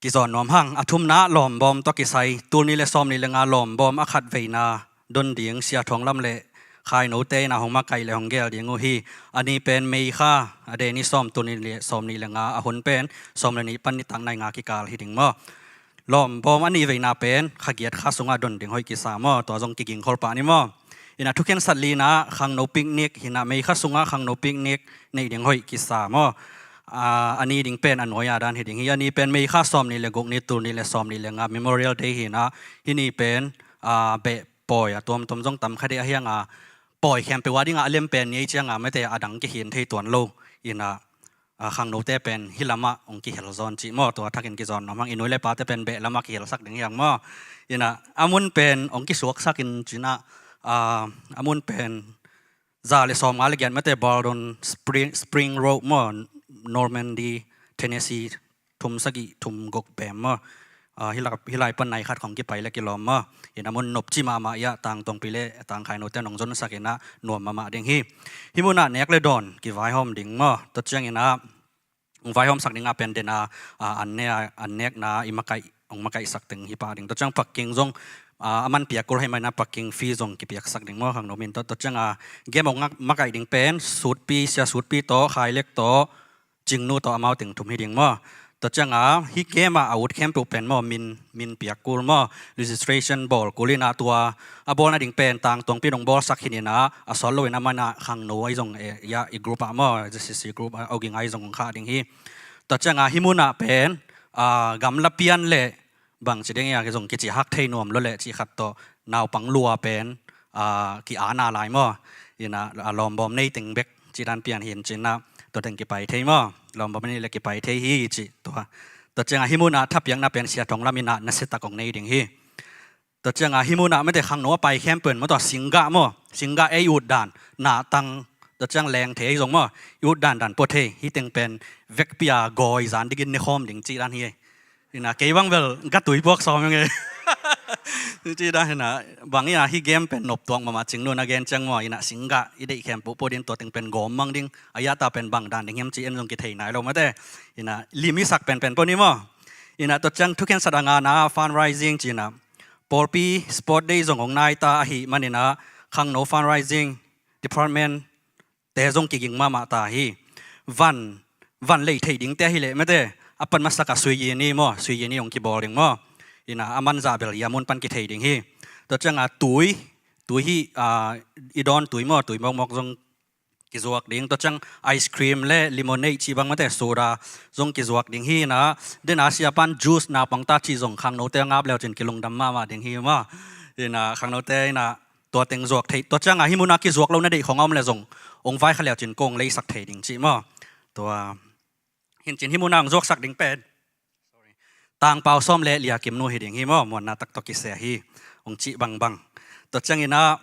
kizawn nuam hang. A thumna lawmbawm tawh kisai, tul nih le sawm nih le nga lawmbawm a khat veina don ding Sia Thawng Lam le khainote inah hong makaih le hong gel ding uh hi. A ni pen May kha a deni sawm, tul nih le sawm nih le nga, a hun pen sawm le nih pan nitak nai nga kikal hi ding maw. Lawmbawm a nih veina pen kha giat kha sungah don ding hoih kisa maw, tua zong kigingkhol pah ni maw. Inah thukhensat lina khangno picnic hinah, May kha sungah khangno picnic neih ding hoih kisa maw. A ni ding pen a nuai a dan hi ding hi. A ni pen May kha sawm nih le guk ni, tul nih le sawm nih le nga, Memorial Day hinah. Hih ni pen beh pawi a tuamtuam zong tam kha dih a hianga pawi khempeuh a dinga a lem pen ni ei cianga mate, a dang kikhin thei tuan lo. Inah khangnote pen hih lamah ong kihel zawn cih maw. Tua thakin kizawn nuam hang. I nu le pate pen beh lamah kihelsak ding hiang maw. Inah a mun pen ong kisuaksak in cinah a mun pen za le sawm nga le giat mate, Baldwin Spring, Spring Road maw, Normandy, Tennessee, thum sagih thum guk pem maw. Hih lai pan nai khat khawng kipai le kilawm maw. Inah mun nopci mahmah iah tangtongpi le tangkhainote nong zonsak inah nuam mahmah ding hi. Hih munah nek le dawn kivaihawm ding maw. Tua ciang inah ong vaihawmsak dinga pen dena an nekna i makaih, ong makaihsak ding hi pah ding. Tua ciang parking zong a man piak kul hei mai na, parking fee zong kipiaksak ding maw khangno min tawh. Tua cianga game ong makaih ding pen Sutpi, Sia Sutpi tawh, Khailek tawh, Cingnu tawh, amau teng thum hi ding maw. Tua cianga hih game ah a ut khempeuh pen maw min, min piak kul maw, registration bawl kul inah tua a bawlna ding pen tangtongpi dong bawlsak hi inah a sawt lo inah manah khangno ahi zong iah i group ah maw, Z C C group ah oging ahi zong khah ding hi. Tua cianga hih munah pen gamla pian le bangci ding iah zong kici hak thei nuam lo le cih khat tawh naupang lua pen ki-ana lai maw. Inah a lawmbawm nei teng bek cih dan pian hin cinah tua teng kipai thei maw. Lawmbawm nei le kipai thei hi cih tua. Tua cianga hih munah thapiakna pen Sia Thawng Lam inah nasiatak ong nei ding hi. Tua cianga hih munah mate khangno a pai khempeuh in maw, tua singgah maw, singgah ei ut dan, nahtang, tua ciang lengthei zong maw, i ut dandan pua thei. Hih teng pen vekpi a gawi zan dikin nekhawm ding cih dan hi. Inah kei bang bel gatui puak sawm ing e. Cih dan hinah bang inah hih game pen noptuak mahmah, Cingnu na gen ciang maw. Inah singgah i deih khempeuh pua din, tua teng pen gawm mang ding, a iah ta pen bang dan ding hiam cih en zong kithei nai lo mate. Inah lim i sak penpen pua ni maw. Inah tua ciang thukhensat a ngana fundraising cinah pawlpi sport day zong ong nai ta ahih maninah khangno fundraising department te zong kiging mahmah ta hi. Van, van lei theih dingte ahileh mate, a pan masak a sui ini maw, sui ini ong kibawl ding maw. Inah a manzah bel hia mun pan kithei ding hi. Tua cianga tui, tui hi, i dawn tui maw, tui mawkmawk zong kizuak ding. Tua ciang ice cream le lemonade cih bang mate, soda zong kizuak ding hi. Inah dena sia pan juice naupang ta cih zong khangnote a ngap leu cin kilungdam mahmah ding hi maw. Inah khangnote inah tua teng zuak thei. Tua cianga hih munah kizuak lo na deih khawng a om le zong ong vaikha leu cin kong leisak thei ding cih maw. Tua hincin hih munah ong zuaksak ding pen tangpau sawm le lia kimnu hi ding hi maw, muanna tak tawh kiseh hi ong cih bangbang. Tua ciang inah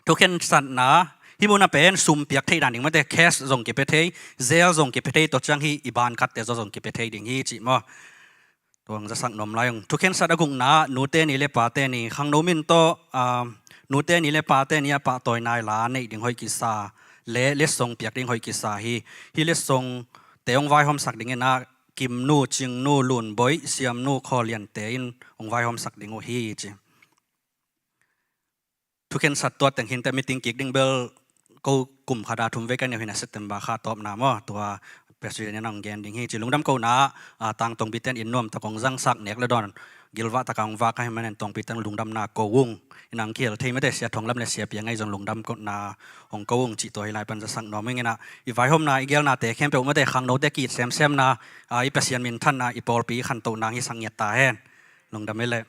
thukhensatna hih munah pen sum piak theih dan ding mate, cash zong kipia thei, zel zong kipia thei, tua ciang hih i ban khatte zaw zong kipia thei ding hi cih maw. Tua hong zasak nuam lai ung. Thukhensat a gukna, nute ni le pate ni, khangno min tawh, ah, nute ni le pate ni a pahtawi nai la neih ding hoih kisa le letsong piak ding hoih kisa hi. Hih letsongte hong vaihawmsak ding in ah Kimnu, Cingnu, Lunboih, Siamnu, Khawliante in hong vaihawmsak ding uh hi ci. Thukhensat tua teng hi inteh, meeting kik ding bel ko kum khat a thum vei ka nei uh hi a, September kha tawpna maw, tua president in hong gen ding hi ci. Lungdam kohna, ah, tangtongpite in inn nuam tak hong zangsak, nek le dawn gilvah tak a hong vak ahih manin tongpite in lungdamna ko ung. Inah kihel thei mate, Sia Thong Lam le Sia Piang ahi zong lungdam kohna hong ko ung cih tua hih lai pan zasak nuam ing. Inah i vaihawmna, i geelnate khempeuh mate, khangnote ki-it semsemna, ah, i Pasian minthanna, i pawlpi i khantohna hong hisak ngiat ta hen. Lungdam ei leh.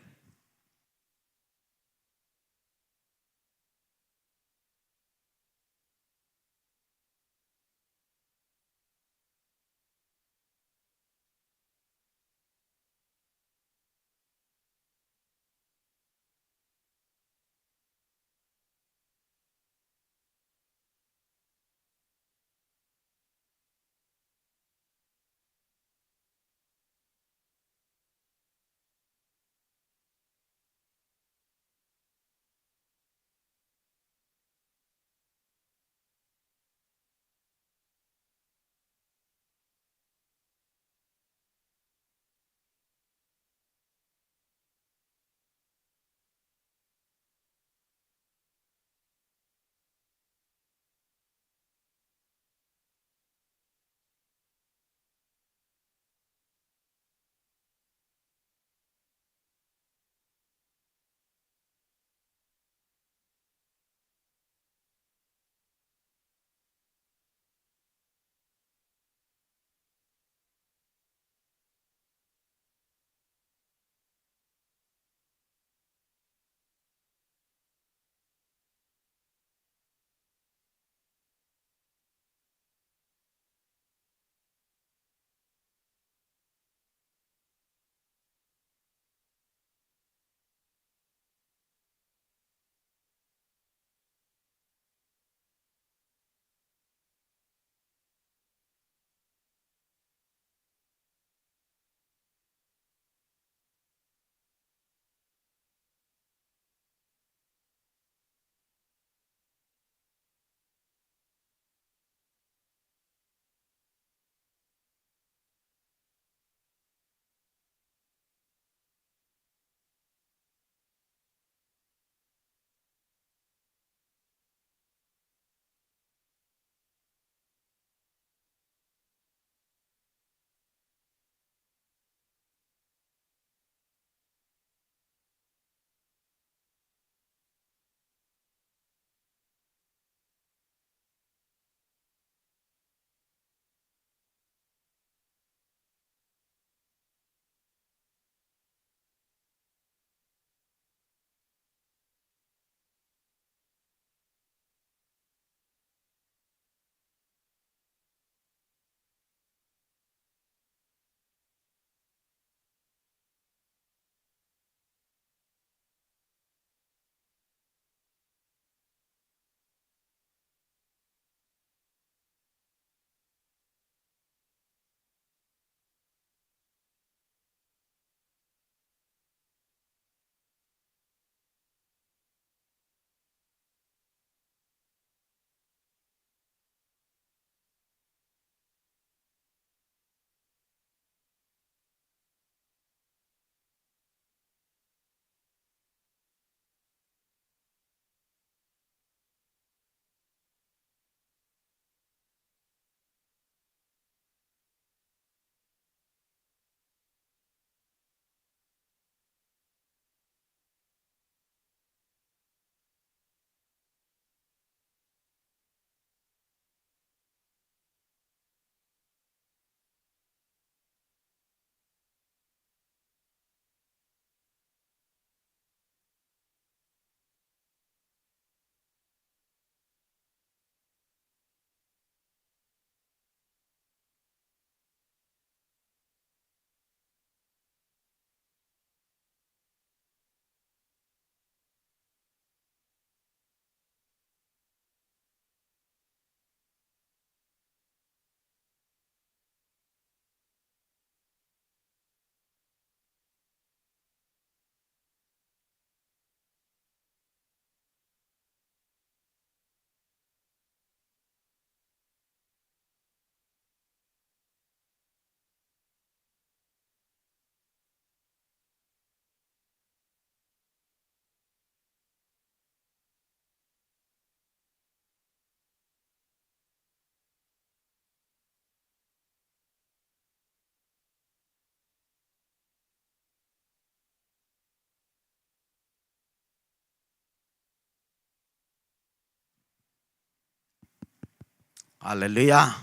Halleluiah.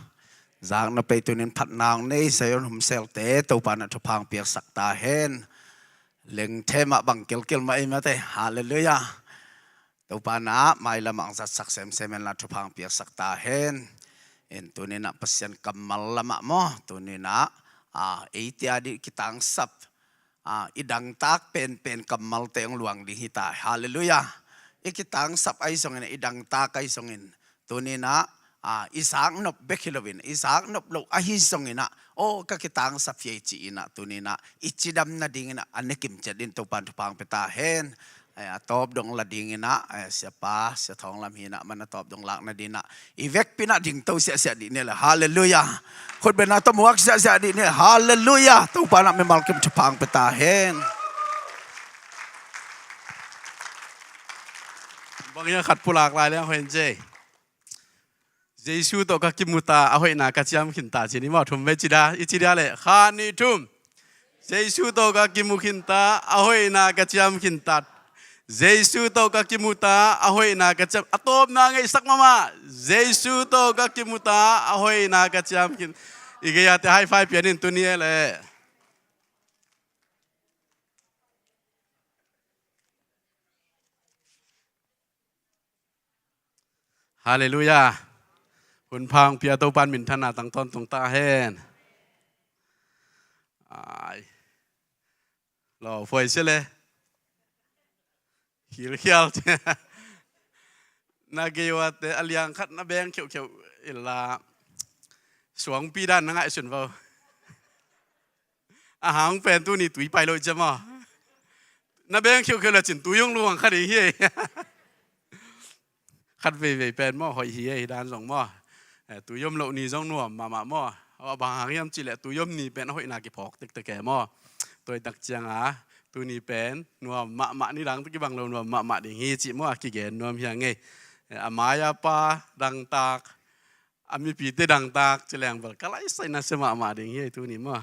Zakna pei tunin phatna hong nei Zion Homestead-te Topa in ah thupha hong piaksak ta hen. Lengthe mah bang kilkil mah ei mate. Halleluiah. Topa in ah mailam ah hong zatsak semsem hen la thupha hong piaksak ta hen. In tunin ah Pasian kammal lamah maw, tunin ah, a, eite a dih kitangsap, a, i dangtak penpen kammalte hong luang ding hi ta. Halleluiah. I kitangsap ahi zongin, i dangtak ahi zongin, tunin ah, a, i zaknop bek hi loin, i zaknop loh ahi zongin ah, aw, ka kitangsap hi ei ci-in ah, tunin ah i cidam nadingin ah a nekim ciat in Topa in thupha hong pia ta hen. A tawp dong la dingin ah, siapa, Sia Thawng Lam hi in ah, amah in a tawp dong lak nadingin ah i vekpi in ah dingto siahsiah dih ni le. Halleluiah. Khutbetna tawh muak siahsiah dih ni. Halleluiah. Topa in ah mimal kim thupha hong pia ta hen. Bang hiam, khat pulak lai leng hoih in ci ei. Jesu tawh ka kimu ta, a hoihna ka ciam khin ta ci ni maw. Thum vei ci dia, i ci dia le. Khat, nih, thum. Jesu tawh ka kimu khin ta, a hoihna ka ciam khin ta. Jesu tawh ka kimu ta, a hoihna ka ciam. A tawpna ngaihsak mahmah. Jesu tawh ka kimu ta, a hoihna ka ciam khin. I gei-ate high five pia in tuni e le. Halleluiah. Hun pha hong pia Topa in minthanna tang tawntung ta hen. Ai. Lo phuai sia le. Hilkhial. Na gei uate a liang khat na beng khiuhkhiuh inla, suangpi dan na ngaihsun vo. A hang pen tuni tui pai lo i ci maw. Na beng khiuhkhiuh le cin tui hong luang kha ding hi. Khat veivei pen maw, hoih hi ei, hi dan zong maw. Eh, tui om loh ni zong nuam mahmah maw. A bang hang hiam cih leh tui om ni pen a hoihna kiphawk tektek e maw. Tua hi tak ciangin tuni pen nuam mahmah, nidang tawh kibang lo nuam mahmah ding hi cih maw, a kigen nuam hi a ngei. Eh, a mai a pa dangtak, a mipite dangtak ci leng bel ka laisai nasia mahmah ding hi ei tuni maw.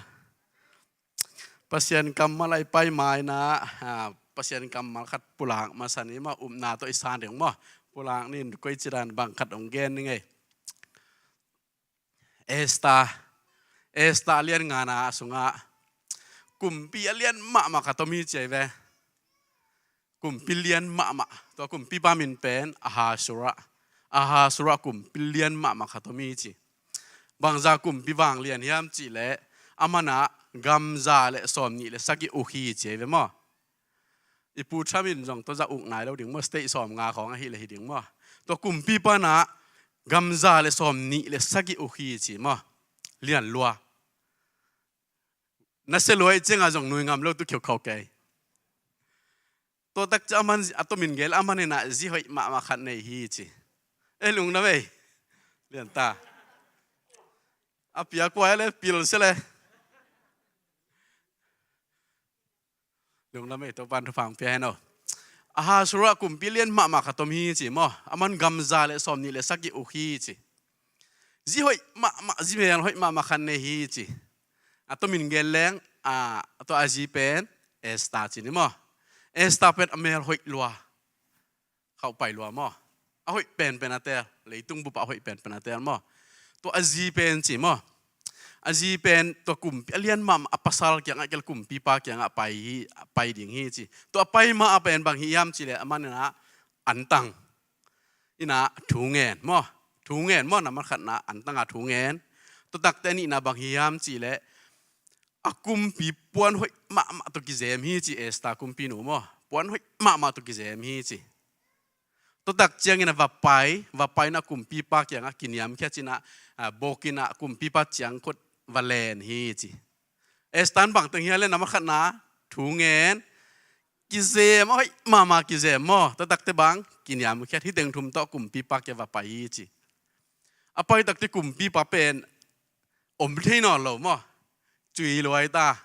Pasian kammal a i pai ma-in ah, a, Pasian kammal khat pulak masa ni maw, upna tawh i san ding maw. Pulak ni in, koici dan bang khat hong gen ni ngei. Esther, Esther a lian ngana sungah kumpi a lian mahmah khat om hi ci ei ve. Kumpi lian mahmah, tua kumpipa min pen Ahasuerus. Ahasuerus kumpi lian mahmah khat om hi ci. Bangzah kumpi vanglian hiam cih leh, aman ah gam za le sawmnih le sagih uk hi ci ei ve maw. I Pu Trump in zong tua zah uk nai lo ding maw, state sawmnga khawng ahih leh hi ding maw. Tua kumpipa in ah gam za le sawmnih le sagih uk hi ci maw. Lian lua. Nasia lua i ciangah zong nui ngam lo tu khiukhau kei. Tua tak ciang aman a tomin gel, aman in ah zi hoih mahmah khat nei hi ci. Eh, lungdam ei. Lian ta. A pia kua le pil sia le. Lungdam ei, Topan thupha hong pia hen aw. Ahasuerus kumpi lian mahmah khat om hi ci maw. Aman gam za le sawmnih le sagih uk hi ci. Zi hoih mahmah, zi mel hoih mahmah khat nei hi ci. A tomin gen leng, a, tua a zi pen Esther ci ni maw. Esther pen a mel hoih lua. Khauhpai lua maw. A hoih penpen a teel, leitung bup ah a hoih penpen a teel maw. Tua a zi pen ci maw. A zi pen tua kumpi a lian mahmah a pasal kiangah, a kel kumpipa kiangah pai hi, pai ding hi ci. Tua a pai ma a pen bang hi hiam cih leh, aman in ah antang in ah thu ngen maw. Thu ngen maw, na man khatna antang a thu ngen. Tua takte a nihna bang hi hiam cih leh, a kumpi puan hoih mahmah tawh kizem hi ci, Esther kumpinu maw. Puan hoih mahmah tawh kizem hi ci. Tua tak ciangin a va pai, va pai in ah kumpipa kiangah kiniamkhiat in ah, a, bawk in ah kumpipa ciangkhut va len hi ci. Esther in bang teng hiam leh, na man khatna thu ngen, kizem, a hoih mahmah kizem maw. Tua takte bang kiniamkhiat, hih teng thum tawh kumpipa kiang va pai hi ci. A pai takte kumpipa pen om thei nawn lo maw. Cui lua hi ta,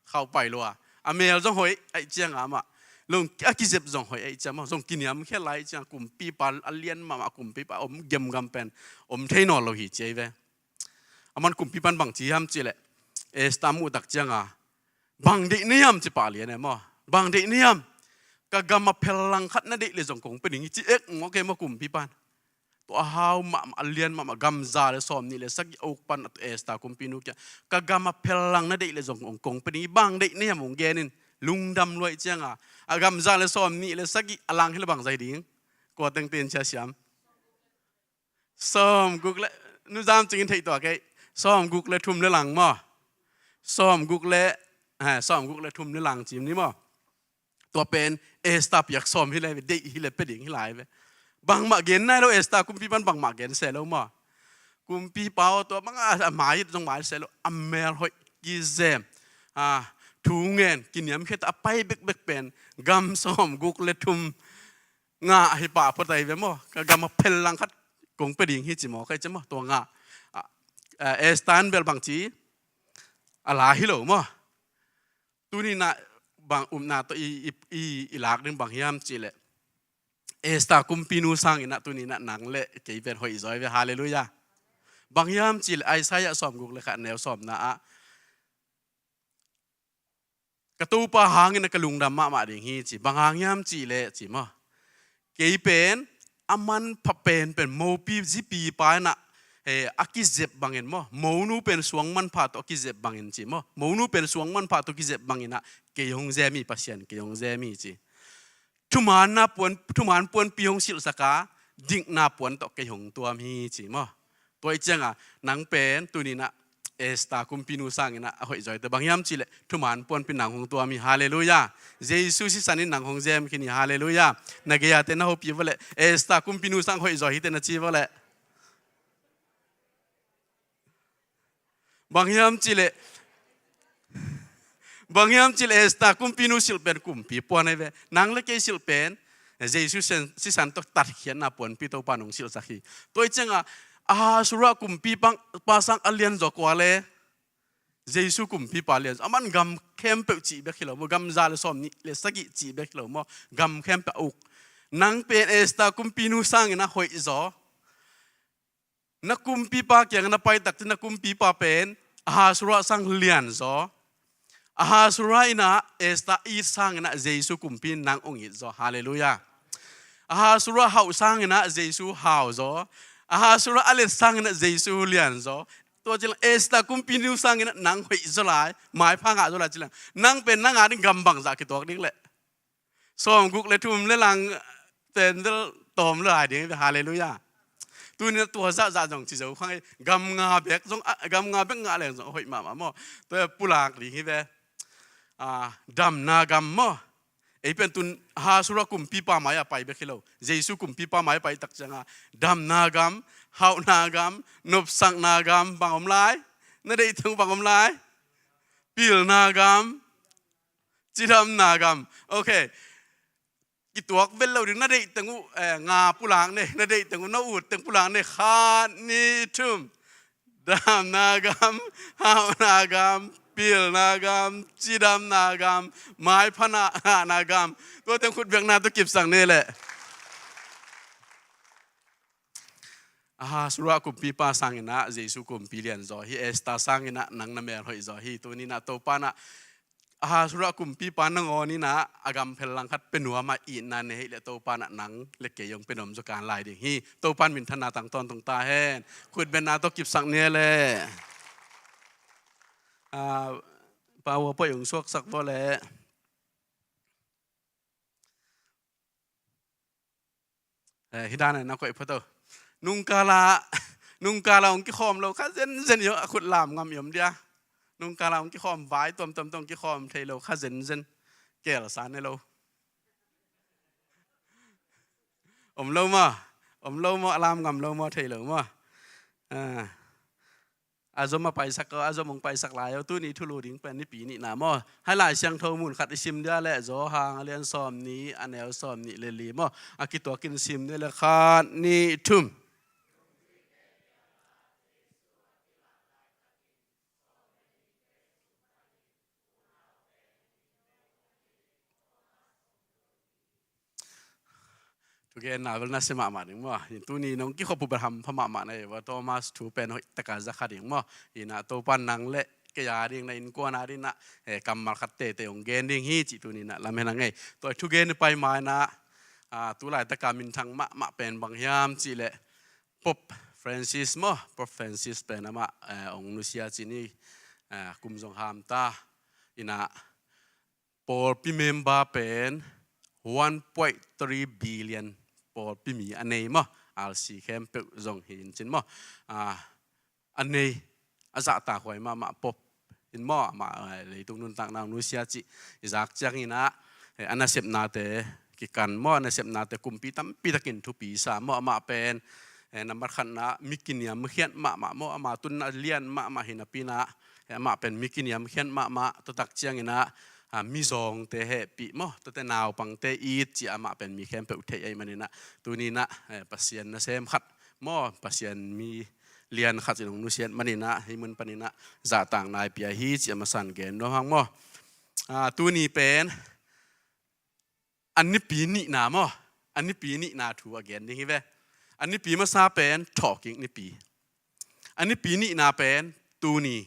khauhpai lua. A mel zong hoih ahih ciangah amah, lo a kizep zong hoih ahih ciang maw, zong kiniamkhiat lai ahih ciangah kumpipa a lian mahmah, kumpipa om gemgam pen om thei nawn lo hi ci ei ve. Aman kumpipa in bang ci hiam cih leh, Esther muh tak ciangah, bang deih na hiam ci pah lian e maw. Bang deih na hiam. Ka gam a phel langkhat na deih leh zong kong pia ding hi ci ek ngawk e maw kumpipa in. Tua a hau mahmah, a lian mahmah, gam za le sawm nih le sagih a uk pan a Esther kumpinu kiang, ka gam a phellang na deih le zong hong kong pia ding hi, bang deih na hiam hong gen in, lungdam luai ciang a, a gam za le sawm nih le sagih a lang hi le bang za hi ding? Kua teng ten cia siam? Sawm guk le, nu zam cingin theih tuak ei. Sawm guk le thum le lang maw? Sawm guk le, eh, sawm guk le thum le lang cim ni maw? Tua pen Esther piak sawm hi le, deih hi le, pia ding hi lai ve. Bangmah gen nai lo, Esther kumpi pan bangmah gen se lo maw? Kumpipa aw, tua bang a, a mai zong mai se lo, a mel hoih kizem, a, thu ngen, kiniamkhiat a pai bekbek pen gam sawm guk le thum ngah hi pah phot ai ve maw? Ka gam a phellang khat kong pia ding hi ci maw, kai ci maw? Tua ngah. A, a, Esther in bel bang ci, a la hi lo maw? Tuni-in ah bang upna tawh i, i, i, i lak ding bang hiam cih leh, Esther kumpinu sangin ah tuni-in ah nang le kei pen hoih zaw hi ve, halleluiah. Bang hiam cih leh Isaiah sawm guk le khat neu sawmna ah, ka Topa hangin ah ka lungdam mahmah ding hi ci. Bang hang hiam cih leh ci maw? Kei pen a manpha penpen, mopi zipipa in ah, eh, a kizep bangin maw, monu pen suang manpha tawh a kizep bangin ci maw, monu pen suang manpha tawh kizep bangin ah kei hong zem hi Pasian, kei hong zem hi ci. Thumaanna puan, thumaan puanpi hong silhsak a, dikna puan tawh kei hong tuam hi ci maw? Tua hi ciangah nang pen tuni-in ah Esther kumpinu sangin ah a hoih zaw hi teh, bang hiam cih leh thumaan puanpi nang hong tuam hi, halleluiah. Jesu sisan in nang hong zem khin hi, halleluiah. Na gei-ate na hopih vua leh, Esther kumpinu sang hoih zaw hi teh na ci vua leh. Bang hiam cih leh, bang hiam cih leh Esther kumpinu silh pen kumpi puan ahi ve. Nang le kei silh pen Jesu sisan, sisan tawh tatkhiatna puanpi Topa in hong silhsak hi. Tua hi ciangah Ahasuerus kumpipa, pa sang a lianzaw kua leh, Jesu kumpipa lianzaw. Aman gam khempeuh cih bek hi lo maw, gam za le sawm nih le sagih cih bek hi lo maw, gam khempeuh a uk. Nang pen Esther kumpinu sangin ah hoih zaw. Na kumpipa kiangah na pai tak ciang na kumpipa pen Ahasuerus sang lianzaw. Ahasuerus in ah Esther it sangin ah Jesu kumpi in nang hong it zaw. Halleluiah. Ahasuerus hau sangin ah Jesu hau zaw. Ahasuerus a let sangin ah Jesu lianzaw. Tua ciang Esther kumpinu sangin ah nang hoih zaw lai, maipha ngah zaw lai ciang, nang pen nang a ding gam bangzah kituak ding leh? Sawm guk le thum le lang pen del tawm lai ding, halleluiah. Tuni-in ah tua zahzah zong ci zo khang ei, gam nga bek zong, ah, gam nga bek ngah leng zong a hoih mahmah maw? Tua pulak ding hi ve. Ah, damna gam maw? Ei pen tun Ahasuerus kumpipa mai-ah pai bek hi lo, Jesu kumpipa mai-ah pai tak ciangah damna gam, hauhna gam, nopsakna gam, bang om lai? Na deih teng uh bang om lai? Pilna gam, cidamna gam. Ok. Kituak vel lo ding, na deih teng uh, eh, nga pulak ne, na deih teng uh, na ut teng pulak ne, khat, nih, thum. Damna gam, hauhna gam, pilna gam, cidamna gam, maipha ngahna gam. Tua teng khut bekna tawh kipsak ni leh. Ahasuerus kumpipa sangin ah Jesu kumpi lianzaw hi, Esther sangin ah nang na mel hoih zaw hi. Tuni-in ah Topa in ah Ahasuerus kumpipa nangawn in ah a gam phellang khat pia nuam a itna nei hi leh, Topa in ah nang le kei hong pia nuam zaw kan lai ding hi. Topa in minthanna tang tawntung ta hen. Khut bekna tawh kipsak ni leh. Ah, PowerPoint hong suaksak vua leh. Eh, hi dan a na koih phot o. Nungkala, nungkala hong kikhawm lo kha zenzen i om, a khut lam ngam i om dia. Nungkala hong kikhawm, vai tuamtuam tawh hong kikhawm thei lo kha zenzen. Kelsa ne lo. Om lo maw? Om lo maw? A lam ngam lo maw? Thei lo maw? Ah. A zom a paisak, a zom hong paisak lai o, tuni thulu ding pen Nipi nihna maw. Hai Lai Siangtho mun khat i sim dia leh, Johan a lian sawm nih, a neu sawm nih le li maw. A kituakin sim dia leh, khat, nih, thum. Thugenna bel nasia mahmah ding maw. Tuni nong kikhop uh bel hampha mahmah na hi ve. Thomas thu pen hoih takin za kha ding maw. Hi-in ah Topa in nang le kei a ding, na innkuan a ding in ah, eh, kammal khat teitei hong gen ding hi cih tuni-in ah lamen hang ei. Tua thugen i pai ma-in ah, ah, tu laitaka minthang mahmah pen bang hiam cih leh, Pope Francis maw, Pope Francis pen amah, eh, hong nusia ci ni, eh, kum zong hamta. Inah pawlpi member pen one point three billion pawlpi mi a nei maw, R C khempeuh zong hi in cin maw. Ah, a nei, a zahtakhuai mahmah Pope in maw, amah, eh, leitung nuntakna hong nusia cih i zak cianginah, eh, a nasepnate kikan maw, a nasepnate kumpi tampi takin thupi sa maw, amah pen, eh, nambat khatna mi kiniamkhiat mahmah maw, ama tunna lian mahmah hi napinah, eh, amah pen mi kiniamkhiat mahmah, tua tak cianginah, ah, mizawngte hehpih maw, tuate naupangte it ci-a amah pen mi khempeuh theih ahih maninah, tuninah, eh, Pasian nasem khat maw, Pasian mi lian khat in hong nusiat maninah, hih mun paninah zahtak nai pia hi ci-a masan gen nuam hang maw. Ah, tuni pen a nipi nihna maw, a nipi nihna thu a gen ding hi ve. A nipi masa pen thawhkik nipi. A nipi nihna pen tuni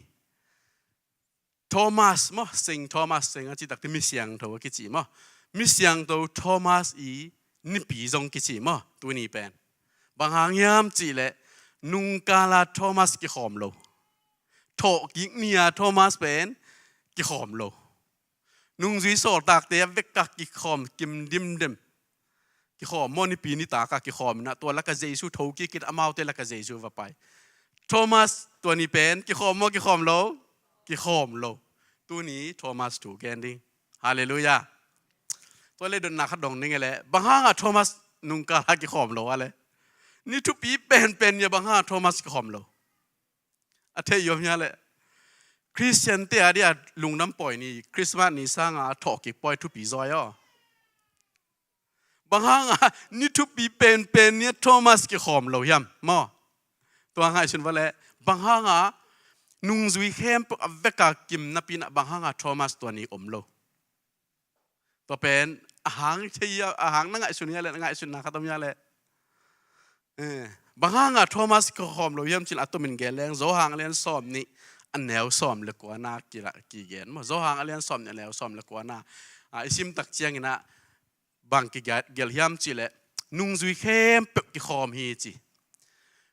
Thomas maw, Saint Thomas, Saint a citakte mi siangtho a kici maw. Mi siangtho Thomas i nipi zong kici maw, tuni pen. Bang hang hiam cihleh, nungkala Thomas kikhawm lo. Thawhkik ni-a Thomas pen kikhawm lo. Nungzui sawltakte a veka kikhawm kim dimdem. Kikhawm maw, nipi nitaka kikhawm inah, tua laka Jesu tho kikit, amaute laka Jesu va pai. Thomas tua ni pen kikhawm maw, kikhawm lo? Kikhawm lo. Tuni Thomas thu gen ding. Halleluiah. Tua le dotna khat dong ning e le, bang hanga Thomas nungkala kikhawm lo a le? Ni thupi penpen ni-a bang hanga Thomas kikhawm lo? A theih i om hia leh? Khristiante a dia lungdam pawi ni, Christmas ni sanga a thawhkik pawi thupi zaw aw. Bang hanga ni thupi penpen ni-a Thomas kikhawm lo hiam maw? Tua ngaihsun va leh, bang hanga nungzui khempeuh a veka kim napinah bang hanga Thomas tua ni om lo? Tua pen a hang thei a, a hang na ngaihsun hia leh, na ngaihsunna khat om hia leh? Eh, bang hanga Thomas kikhawm lo hiam cin a tomin gen leng, Johan a lian sawm nih, a neu sawm le kuana kila kigen maw. Johan a lian sawm nih, a neu sawm le kuana, ah, i sim tak cianginah bang kigelh hiam cihleh, nungzui khempeuh kikhawm hi ci.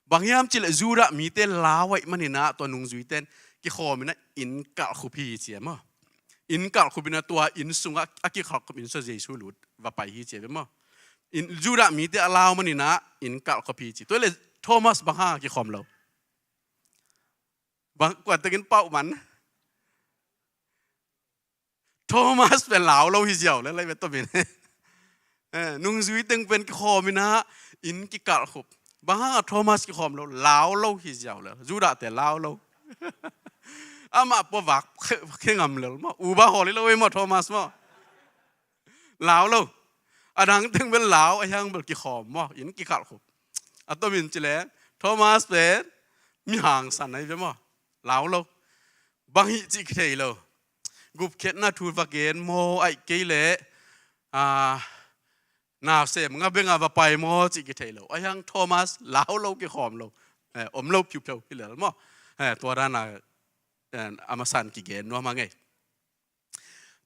Bang hiam cihleh Judah mite lau ahih maninah tua nungzuite in kikhawm inah inn kalhkhup hi ci e maw. Inn kalhkhup inah tua inn sungah a kikalhkhup inn sungah Jesu lut va pai hi ci e ve maw. Inn, Judah mite a lau maninah inn kalhkhup hi ci. Tua le Thomas bang hanga kikhawm lo? Bang kuantakin pauh man. Thomas pen lau lo hi ziau le lai ve tomin. Eh, nungzui teng pen kikhawm inah inn kikalhkhup. Bang hanga Thomas kikhawm lo? Lau lo hi ziau le. Judahte lau lo. Amah pua vak khe, khe ngam lel maw. Uba hawl hi lo ei maw Thomas maw. Lau lo. A dang teng bel lau, a hiang bel kikhawm maw, inn kikalhkhup. A tomin ci leng Thomas pen mi hangsan ahi ve maw. Lau lo. Bang hih cih kithei lo. Gupkhiatna thu va gen maw, ahih kei leh, ah, nasem nga benga va pai maw cih kithei lo. A hiang Thomas lau lo, kikhawm lo. Eh, om lo phiupheu hi lel maw. Eh, tua dana, eh, a masan kigen nuam hang ei.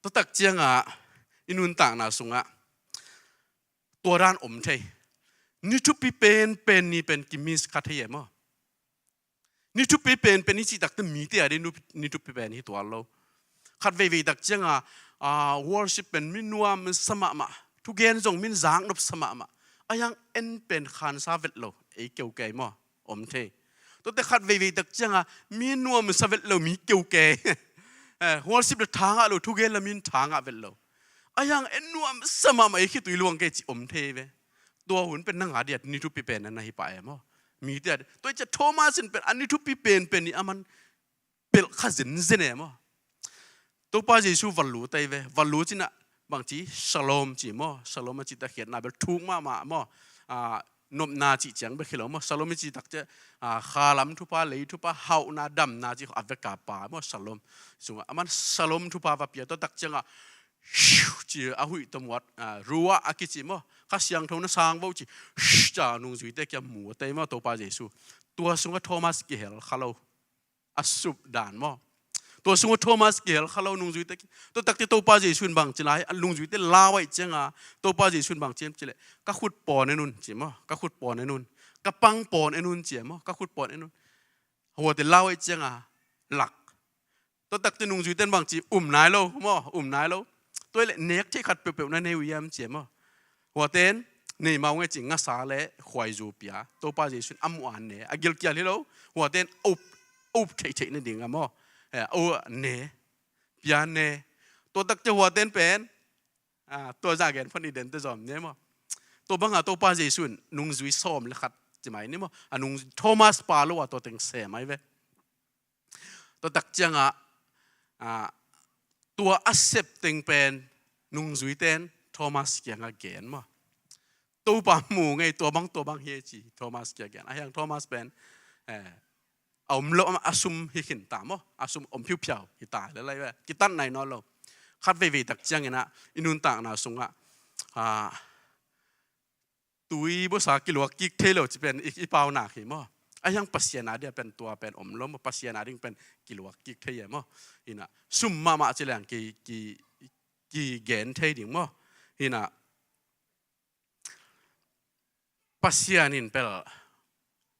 Tua tak cianga i nuntakna sungah tua dan om thei. Ni thupi penpen ni pen kimis kha thei e maw. Ni thupi penpen i cih takte mite a ding ni thupi pen hi tuan lo. Khat veivei tak cianga, ah, worship pen mi nuam sa mahmah. Thugen zong min zaknop sa mahmah. A hiang en pen khansa vet lo. Ei keukei maw. Om thei. Tuate khat veivei tak cianga mi nuam sa vet lo, mi keukei. Eh, worship la thangah lo, thugen la min thangah vet lo. A hiang en nuam sa mahmah, ei khitui luang kei ci om thei ve. Tua hun pen nanga dia ni thupi pen na hi pah e maw. Mite a dia. Tua i cia Thomas in pen a ni thupi penpen ni a man pelh kha zenzen e maw. Topa Jesu va lut ai ve, va lut cinah bangci shalom ci maw, shalom a cih takhiatna bel thuk mahmah maw. Ah, nopna cih ciang bek hi lo maw. Shalom i cih tak ciah, ah, khalam thupha, lei thupha, hauhna, damna cih a veka pa maw, shalom. Sungah a man shalom thupha va pia, tua tak ciangah ci a huih tamuat, ah, ruah a kici maw. Kha Siangtho na sang vo ci, ca nungzuite kia mu a tei maw Topa Jesu. Tua sungah Thomas kihel kha lo. A sup dan maw. Tua sungah Thomas kihel kha lo nungzuite. Tua takte Topa Jesu in bang ci lai, a nungzuite lau ahih cianga Topa Jesu in bang ci hiam cih leh, ka khut pawn en un ci maw, ka khut pawn en un. Ka pang pawn en un ci e maw, ka khut pawn en un. Huate lau ahih cianga lak. Tua takte nungzuite in bangci, um nai lo maw, um nai lo. Tua hileh nek theih khat peuhpeuh na nei uh hiam ci e maw. Huate in nei mah ung e ci, ngasa le khuaizu pia. Topa Jesu in a muh a ne, a gilkial hi lo. Huate in a up, a up theihtheih nading a maw, eh, a up ne, pia ne. Tua takte huate in pen, ah, tua zah gen phot ni, dente zom ne maw. Tua banga Topa Jesu in nungzui sawm le khat ci mai ni maw, a nung, Thomas pa lo a tua teng sem mai ve. Tua tak ciangah, ah, tua a sep teng pen nungzuite in Thomas kiangah gen maw. Topa mu ngei, tua bang, tua bang hi e ci Thomas kiangah gen. Ahi hang Thomas pen, eh, a om lo, a sum hi khin ta maw. A sum om phiuphiau hi ta le lai ve. Kitat nai nawn lo. Khat veivei tak cianginah i nuntakna sungah, ah, tui buasa kiluak kik thei lo ci pen i, i paunak hi maw. Ahi hang Pasian a ding pen tua pen om lo maw. Pasian a ding pen kiluak kik thei e maw. Inah sum mahmah ci leng ki, ki, kigen thei ding maw. Inah Pasian in bel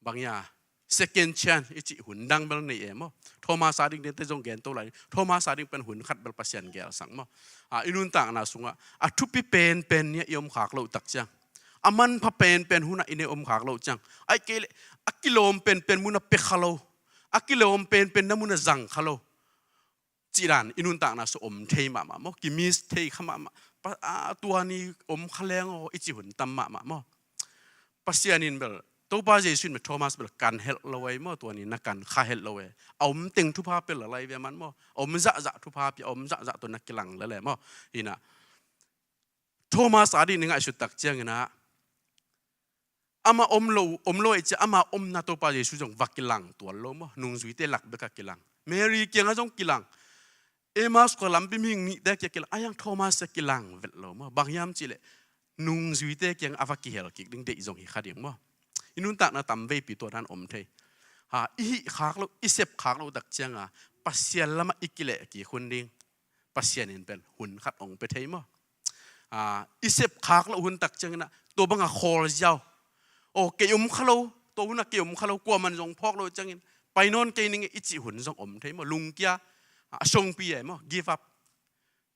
bang ia, second chance i cih hun dang bel nei e maw. Thomas a ding dente zong gen to lai. Thomas a ding pen hun khat bel Pasian gelsak maw. A, i nuntakna sungah a thupi penpen ni-ah i om khak loh tak ciang, a manpha penpen hunah i ne om khak loh ciang, ahih kei leh a kilawm penpen munah pia kha lo, a kilawm penpen na munah zang kha lo cih dan i nuntakna sungah om thei mahmah maw. Kimiss thei kha mahmah. Pa, a, tua ni om kha leng aw i cih hun tam mahmah maw. Pasian in bel, Topa Jesu in bel Thomas bel kan helh lo ei maw. Tua ni na kan kha helh lo ei. A om teng thupha pia la lai ve man maw. A om zahzah thupha pia, a om zahzah tawh na kilang lel ei maw. Inah Thomas a ding i ngaihsut tak cianginah, amah om lo, om lo ahih ciang ama omna Topa Jesu zong va kilang tuan lo maw. Nungzuite lak bekah kilang. Mary kiangah zong kilang. Emmaus khua lampi mihing nihte kiangah kilang. Ahi hang Thomas a kilang vet lo maw. Bang hiam cih leh nungzuite kiangah a va kihel kik ding deih zong hi kha ding maw. I nuntakna tam veipi tua dan om thei. Ha, i hih khak loh, i sep khak loh tak cianga Pasian lamah i kileh kik hun ding Pasian in pen hun khat ong pia thei maw. A, i sep khak loh hun tak cianginah tua banga khawl ziau. Aw, kei om kha lo, tua hunah kei om kha lo, kuaman zong phawk lo ciangin pai nawn kei ning e i cih hun zong om thei maw. Lungkia, a, songpi e maw, give up.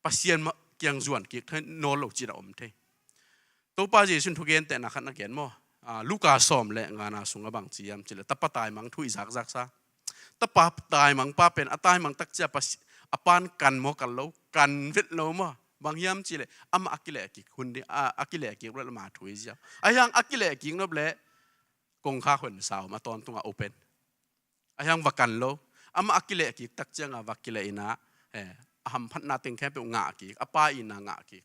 Pasian mah kiang zuan kik thei nawn lo cih a om thei. Topa Jesu in thugentehna khat na gen maw. A, Luka sawm le ngana sungah bang ci hiam cih leh tapa taimang thu i zakzaksa. Tapa taimangpa pen a taimang tak ciang Pasi-, a pan kan maw, kan lo, kan vet lo maw. Bang hiam cih leh amah a kileh kik hun ding, a, a kileh kik nop leh amah thu i ziau. Ahi hang a kileh kik nop leh kongkhak hun sau mah, tawntungah open. Ahi hang va kan lo. Amah a kileh kik tak cianga va kileh inah, eh, a hamphatna teng khempeuh ngah kik, a pa itna ngah kik.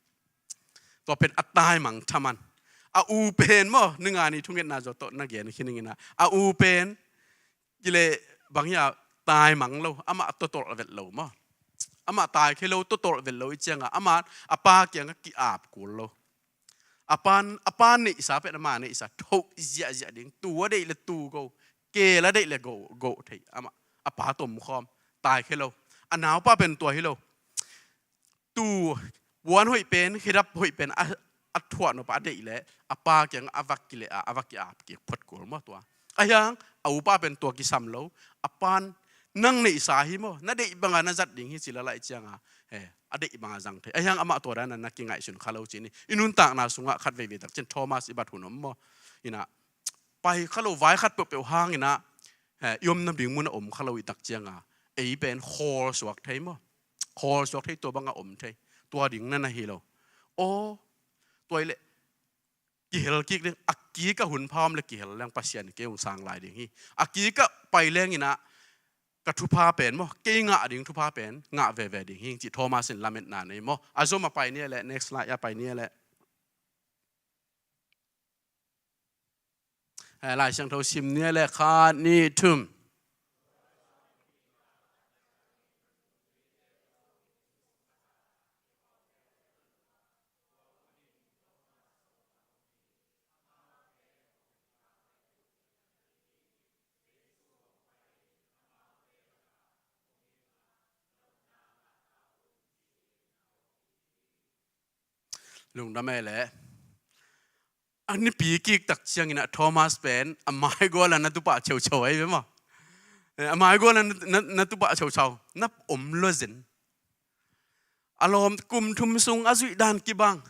Tua pen a taimang thaman. A u pen maw, ningani thungetna zaw tawh na gen khin inginah, a u pen kileh bang hia, taimang lo, amah totolh vet lo maw. Amah taikhia lo, totolh vet lo i cianga amah a pa kiangah ki-ap kul lo. A pan, a pa neihsa pen ama neihsa thoh ziahziah ding. Tuu a deih le tuu go, keel a deih le go, go thei. Amah a pa tomkhawm, taikhia lo. A naupa pen tua hi lo. Tuu, puan hoih pen, khedap hoih pen a, a thuah nop a deih le a pa kiangah a va kileh a, a va ki-ap kik phot kul maw tua. Ahi hang a upa pen tua kisam lo. A pan nang neihsa hi maw, na deih banga na zat ding hi ci lel ahih cianga, eh, a deih banga zang thei. Ahi hang amah tua dana na kingaihsun kha lo ci ni. I nuntakna sungah khat veivei tak ciang Thomas i bat hun om maw. Inah pai kha lo, vai khat peuhpeuh hanginah, eh, i omna ding munah om kha lo i tak cianga ei pen khawl suak thei maw. Khawl suak thei, tua banga om thei. Tua ding na na hi lo. Aw, tua hileh kihel kik ding, a kikah hun pha om le kihel leng Pasian in kei hong sang lai ding hi. A kikah pai lenginah ka thupha pen maw, kei ngah ding thupha pen ngah veve ding hi cih Thomas in lametna nei maw. A zom a pai ni e leh, next slide a pai ni e leh. Eh, Lai Siangtho sim ni e leh, khat, nih, thum. Lungdam e leh. A nipi kik tak ciangin ah Thomas pen a maigual a na tupah cheucheu ahi ve maw. Eh, a maigual a na, na, na tupah cheucheu, na om lo zen. A lawm kum thum sung a zuih dan kibang,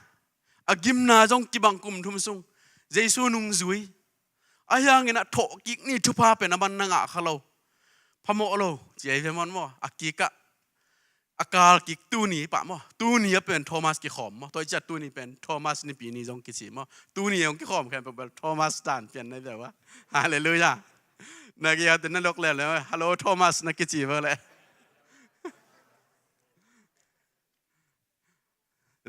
a gimna zong kibang kum thum sung. Jesu nungzui. Ahi hangin ah thawhkik ni thupha pen a man na ngah kha lo. Phamawh lo ci ahi ve maw maw. A kikah a kal kik tuni pah maw. Tuni a pen Thomas kikhawm maw. Tua i ciah tuni pen Thomas nipi ni zong kici maw. Tuni a hong kikhawm khempeuh bel Thomas dan pian na hi ve ua. Halleluiah. Na kiate na lok lel le, "Hallo Thomas," na kici ve le.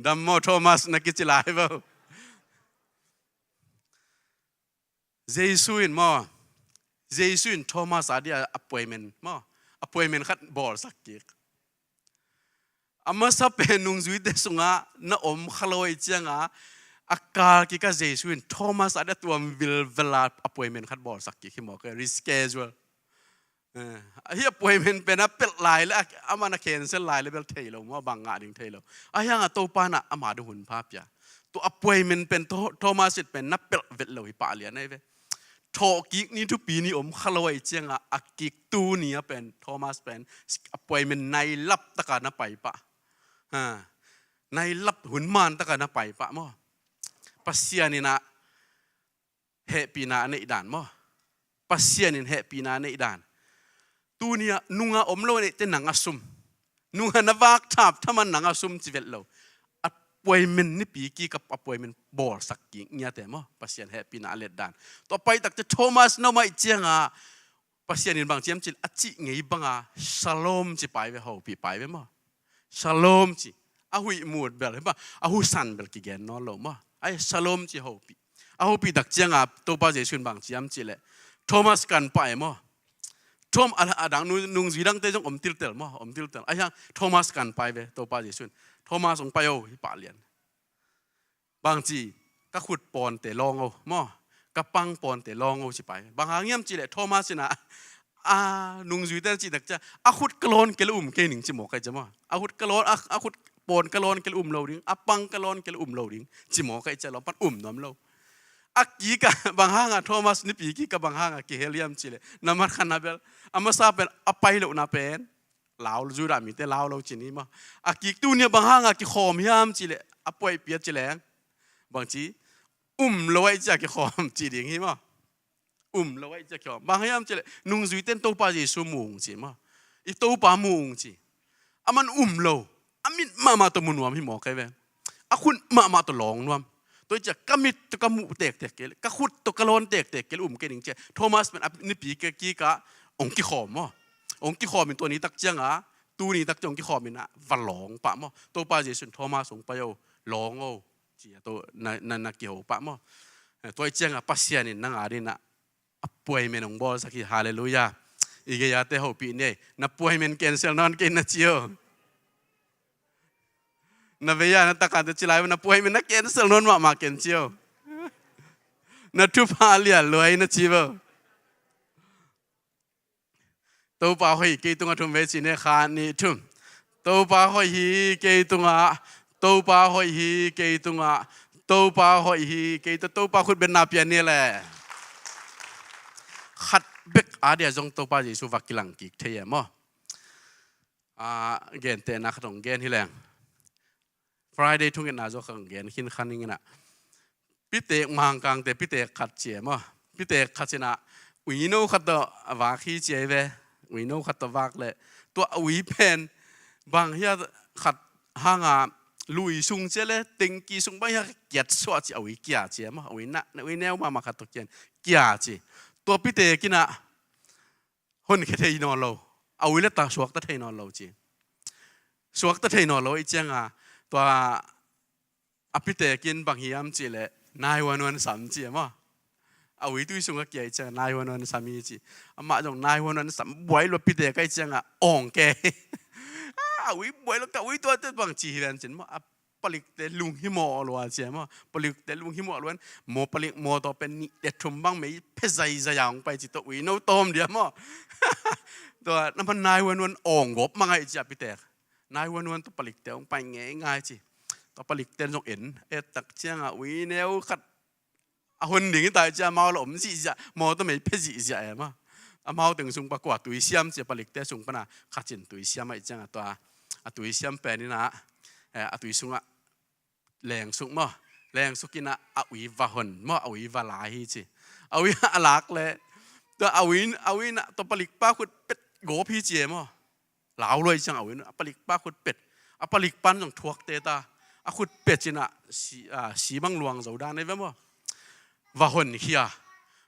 "Dam maw Thomas," na kici lai ve. Jesu in maw, Jesu in Thomas a dia appointment maw, appointment khat bawlsak kik. A masa pen nungzuite sungah na om kha lo ahih ciangah, a kal kikah Jesu in Thomas a dia tuam vilvel a appointment khat bawlsak kik hi maw, ka reschedule. Eh, hih appointment pen a pelh lai le, a, amah na cancel lai le bel thei lo maw, bang ngah ding thei lo. Ahi hangah Topa in ah ama ding hun pha pia. Tua appointment pen Tho-, Thomas in pen na pelh vet lo hi pah lian ahi ve. Thawhkik ni thupi ni om kha lo ahih ciangah a kik tuni a pen Thomas pen appointment nailap takah na pai pah. Ha. Nailap hun man takah na pai pah maw. Pasian in ah hehpihna a neih dan maw. Pasian in hehpihna a neih dan. Tuni a nunga om lo a neihte nang a sum. Nunga na vak thap thaman nang a sum ci vet lo. Appointment nipi kikah appointment bawlsak kik ngiate maw. Pasian hehpihna a let dan. Tua pai takte Thomas na om ahih ciangah Pasian in bang ci hiam cih leh a cih ngei banga Shalom ci pai ve, hopih pai ve maw. Shalom ci. A huih mut bel hi maw, a husan bel kigen nawn lo maw. Ai Shalom ci hopih. A hopih tak cianga Topa Jesu in bang ci hiam cih leh Thomas kan pai maw. Thom-, a, a dang nu-, nungzui dangte zong om tiltel maw, om tiltel. Ai hang Thomas kan pai ve Topa Jesu in. Thomas hong pai o hi pah lian. Bang ci, ka khut pawnte lawng o maw, ka pang pawnte lawng o ci pai. Bang hang hiam cih leh Thomas in ah, a nungzuite cih tak ciah, a khut ka lawn kei le um kei ning ci mawk ahi ciah maw. A khut ka lawn, a, a khut pawn ka lawn kei le um lo ding, a pang ka lawn kei le um lo ding ci mawk ahi ciah, lawm pan um nuam lo. A kikah bang hangah Thomas nipi kikah bang hangah kihel hiam cih leh, na mat khatna bel, a masa pen a pai lohna pen lau, Judah mite lau lo ci ni maw. A kik tuni a bang hanga kikhawm hiam cih leh, a puaihpi a ci leng, bang ci, um lo ahih ciah kikhawm ci ding hi maw. Um lo ahih ciah kikhawm. Bang hiam cih leh nungzuite in Topa Jesu mu ung ci maw. I Topa mu ung ci. Aman um lo. A mit mahmah tawh mu nuam hi mawk ahi ve. A khut mahmah tawh lawng nuam. Tua hi ciah ka mit tawh ka muh tektek kei leh, ka khut tawh ka lawn tektek kei leh um kei ning ciah. Thomas pen a nipi kikah hong kikhawm maw. Hong kikhawm in tua ni tak cianga, tuni tak ciang hong kikhawm in ah va lawng pah maw. Topa Jesu in Thomas hong pai o, lawng o ci a, tua na, na, na kiho pah maw. Eh, tua hi cianga Pasian in nang a dingin ah appointment hong bawlsak hi, halleluiah. I gei-ate hopih ni ei, na appointment cancel nawn kei na ci o. Na vei-a na takate ci lai, na appointment na cancel nawn mahmah kei na ci o. Na thupha lian lua hi na ci o. Topa hoih hi kei tungah, thum vei ci ni, khat nih thum. Topa hoih hi kei tungah, Topa hoih hi kei tungah, Topa hoih hi kei tungah, Topa khut beng na pia ni leh. Khat bek a dia zong Topa Jesu va kilang kik thei e maw. A, gentehna khat hong gen hi leng. Friday thungetna zaw khat hong gen khin kha ning in ah. Pitek, Mangkangte pitek khat ci e maw. Pitek khat ci in ah, uino khat tawh a vak hi ci e ve. Uino khat tawh vak leh, tua a ui pen bang hiam, khat hanga lui sung ci leh tengki sung bang hiam kiat suah ci, a ui kia ci e maw. A ui na, na ui neu mahmah khat tawh kia, kia ci. Tua pitek in ah honkhia thei nawn lo. A ui leh ta suakta thei nawn lo ci. Suakta thei nawn lo ahih cianga, tua a pitek in bang hiam cih leh nine one one sam ci e maw. A ui tui sungah kia ahih cianga nine one one sam hi ci. Amah zong nine one one sam buai lua, pitek ahih cianga awng kei. A ui buai lua, ka ui tuate bang ci hi ven cin maw. A palikte lunghimawh lua ci e maw. Palikte lunghimawh lua in, maw palik mawtaw pen nih le thum bang mei phe zaizai a hong pai ci, tua uino tawm dia maw. Tua na man nine one one awng gawp mang ahih ciah pitek. Nine one one tawh palikte hong pai ngeingai ci. Tua palikte zong en et tak cianga uineu khat A hon ding hi ta ahih ciang amau la om zihziah, mawtaw mei phe zihziah e maw. Amau teng sung pan kua tui siam ci a, palikte sung pana khat in tui siam ahih ciang a tua, a tui siam pen in ah, eh, a tui sungah lengsuk maw. Lengsuk in ah a ui va hon maw, a ui va la hi ci. A ui a lak leh, tua a ui, a ui in ah tua palikpa khut pet gawp hi ci e maw. Lau lua ahih ciang a ui in ah palikpa khut pet. A palikpa in zong thuak teh ta. A khut pet in ah si, ah, si bang luang zo dan hi ve maw. Va honkhia.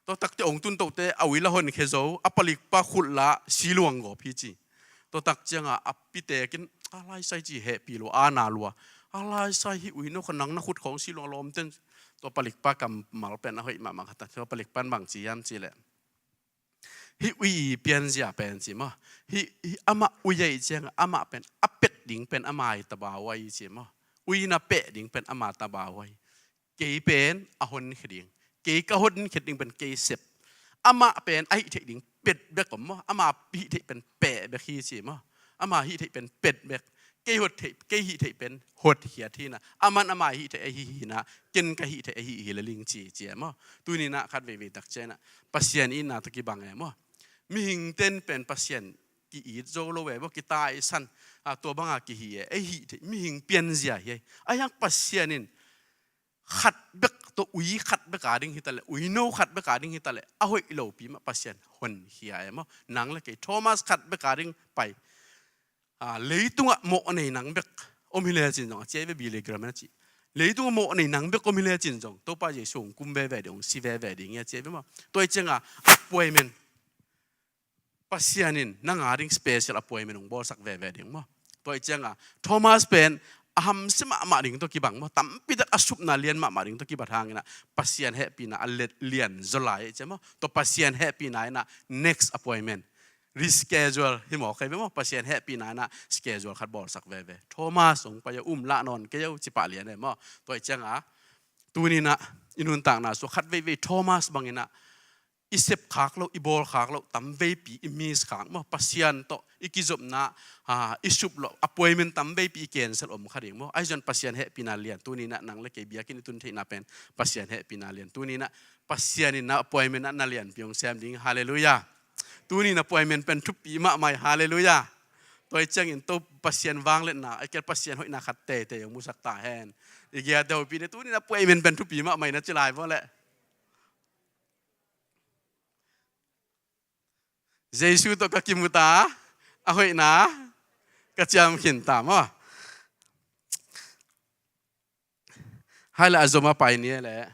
Tua tak teh ong tun toh teh a ui la honkhia zo, a palikpa khut la si luang gawp hi ci. Tua tak ciang a a pitek in, a laisai ci hehpih lua, a na lua. A laisai hih ui no kha, nang na khut khawng si luang lawm ten. Tua palikpa kammal pen a hoih mahmah khat a, tua palikpa in bang ci hiam cih leh, hih ui i pianzia pen ci maw. Hih, hih amah ui ahih ciang a, amah pen a pet ding pen ama hi ta baw ahi ci maw. Ui na peh ding pen ama ta baw ahi. Kei pen a honkhia ding. Kei ka honkhia ding pen kei sep. Amah pen a hih theih ding pet bek om maw. Ama hih theih pen peh bek hi ci maw. Ama hih theih pen pet bek. Kei hot theih, kei hih theih pen hotkhiat hi na. Aman ama hih theih ahi hi na. Ken ka hih theih ahi hi le ling ci, ci e maw. Tuni in ah khat veivei tak ciang a, Pasian itna tawh kibang e maw. Mihing ten pen Pasian ki-it zo lo e maw, kitaisan. A, tua banga kihi e. Ei hih theih, mihing pianzia hi e. Ahi hang Pasian in khat bek tawh, ui khat bek a ding hi ta leh, ui no khat bek a ding hi ta leh, a hoih lopi mah Pasian honkhia e maw. Nang le kei Thomas khat bek a ding pai. A, leitungah mawhnei nang bek om hi lecin zong, a ci ahi ve, Billy Graham in a ci. Leitungah mawhnei nang bek om hi lecin zong, Topa Jesu hong kum veve ding, hong si veve ding hi a ci ahi ve maw. Tua ahih ciang a, appointment, Pasian in nang a ding special appointment hong bawlsak veve ding maw. Tua ahih ciang a, Thomas pen a hamsia mahmah ding tawh kibang maw. Tampi tak a supna lian mahmah ding tawh kibat hang in ah, Pasian hehpihna a let lian zaw lai ahih ciang maw. Tua Pasian hehpihna in ah next appointment, reschedule hi mawk ahi ve maw. Pasian hehpihna in ah schedule khat bawlsak veve. Thomas, hong pai a, um lah nawn kei o, ci pah lian e maw. Tua ahih ciang a, tuni in ah i nuntakna sung khat veivei Thomas bang in ah i sep khak loh, i bawl khak loh tam veipi i miss khak maw. Pasian tawh i kizopna, a, i sup loh, appointment tam veipi i cancel om kha ding maw. Ahi zong Pasian hehpihna lian, tuni in ah nang le kei biakinn i tun theihna pen Pasian hehpihna lian. Tuni in ah Pasian in na appointment ah na lianpi hong sem ding. Halleluiah. Tuni in appointment pen thupi mahmah hi. Halleluiah. Tua ahih ciangin Topa Pasian vangliatna, ahih kei leh Pasian hoihna khat teitei hong musak ta hen. I giat deuhpi ni, tuni in appointment pen thupi mahmah hi na ci lai maw leh. Jesu tawh ka kimu ta, a hoihna ka ciam khin ta maw. Hai leh a zom a pai ni leh.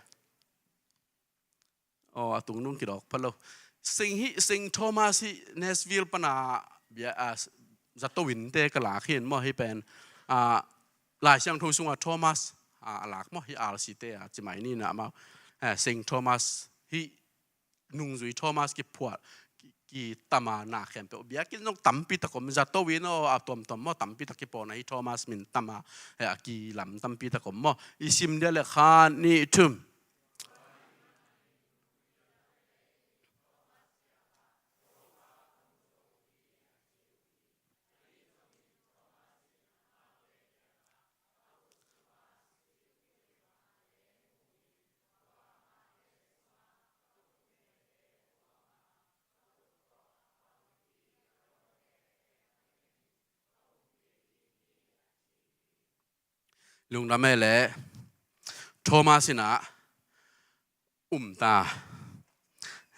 Aw, a tungnung kidawk pha lo. Saint hih, Saint Thomas hih Nashville pana bia, a, zato innte ka lak hi maw hih pen. A, Lai Siangtho sungah Thomas, a, a lak maw hih R C te a ci mai ni na maw. A, Saint Thomas hih nungzui Thomas kiphual, ki, kitama na khempeuh. Biakinn zong tampi tak om, zato in aw, a tuamtuam maw, tampi tak kipawlna hi Thomas min tama, eh, a kilam tampi tak om maw. I sim dia leh khat, nih, thum. Lungdam e leh. Thomas in ah um ta.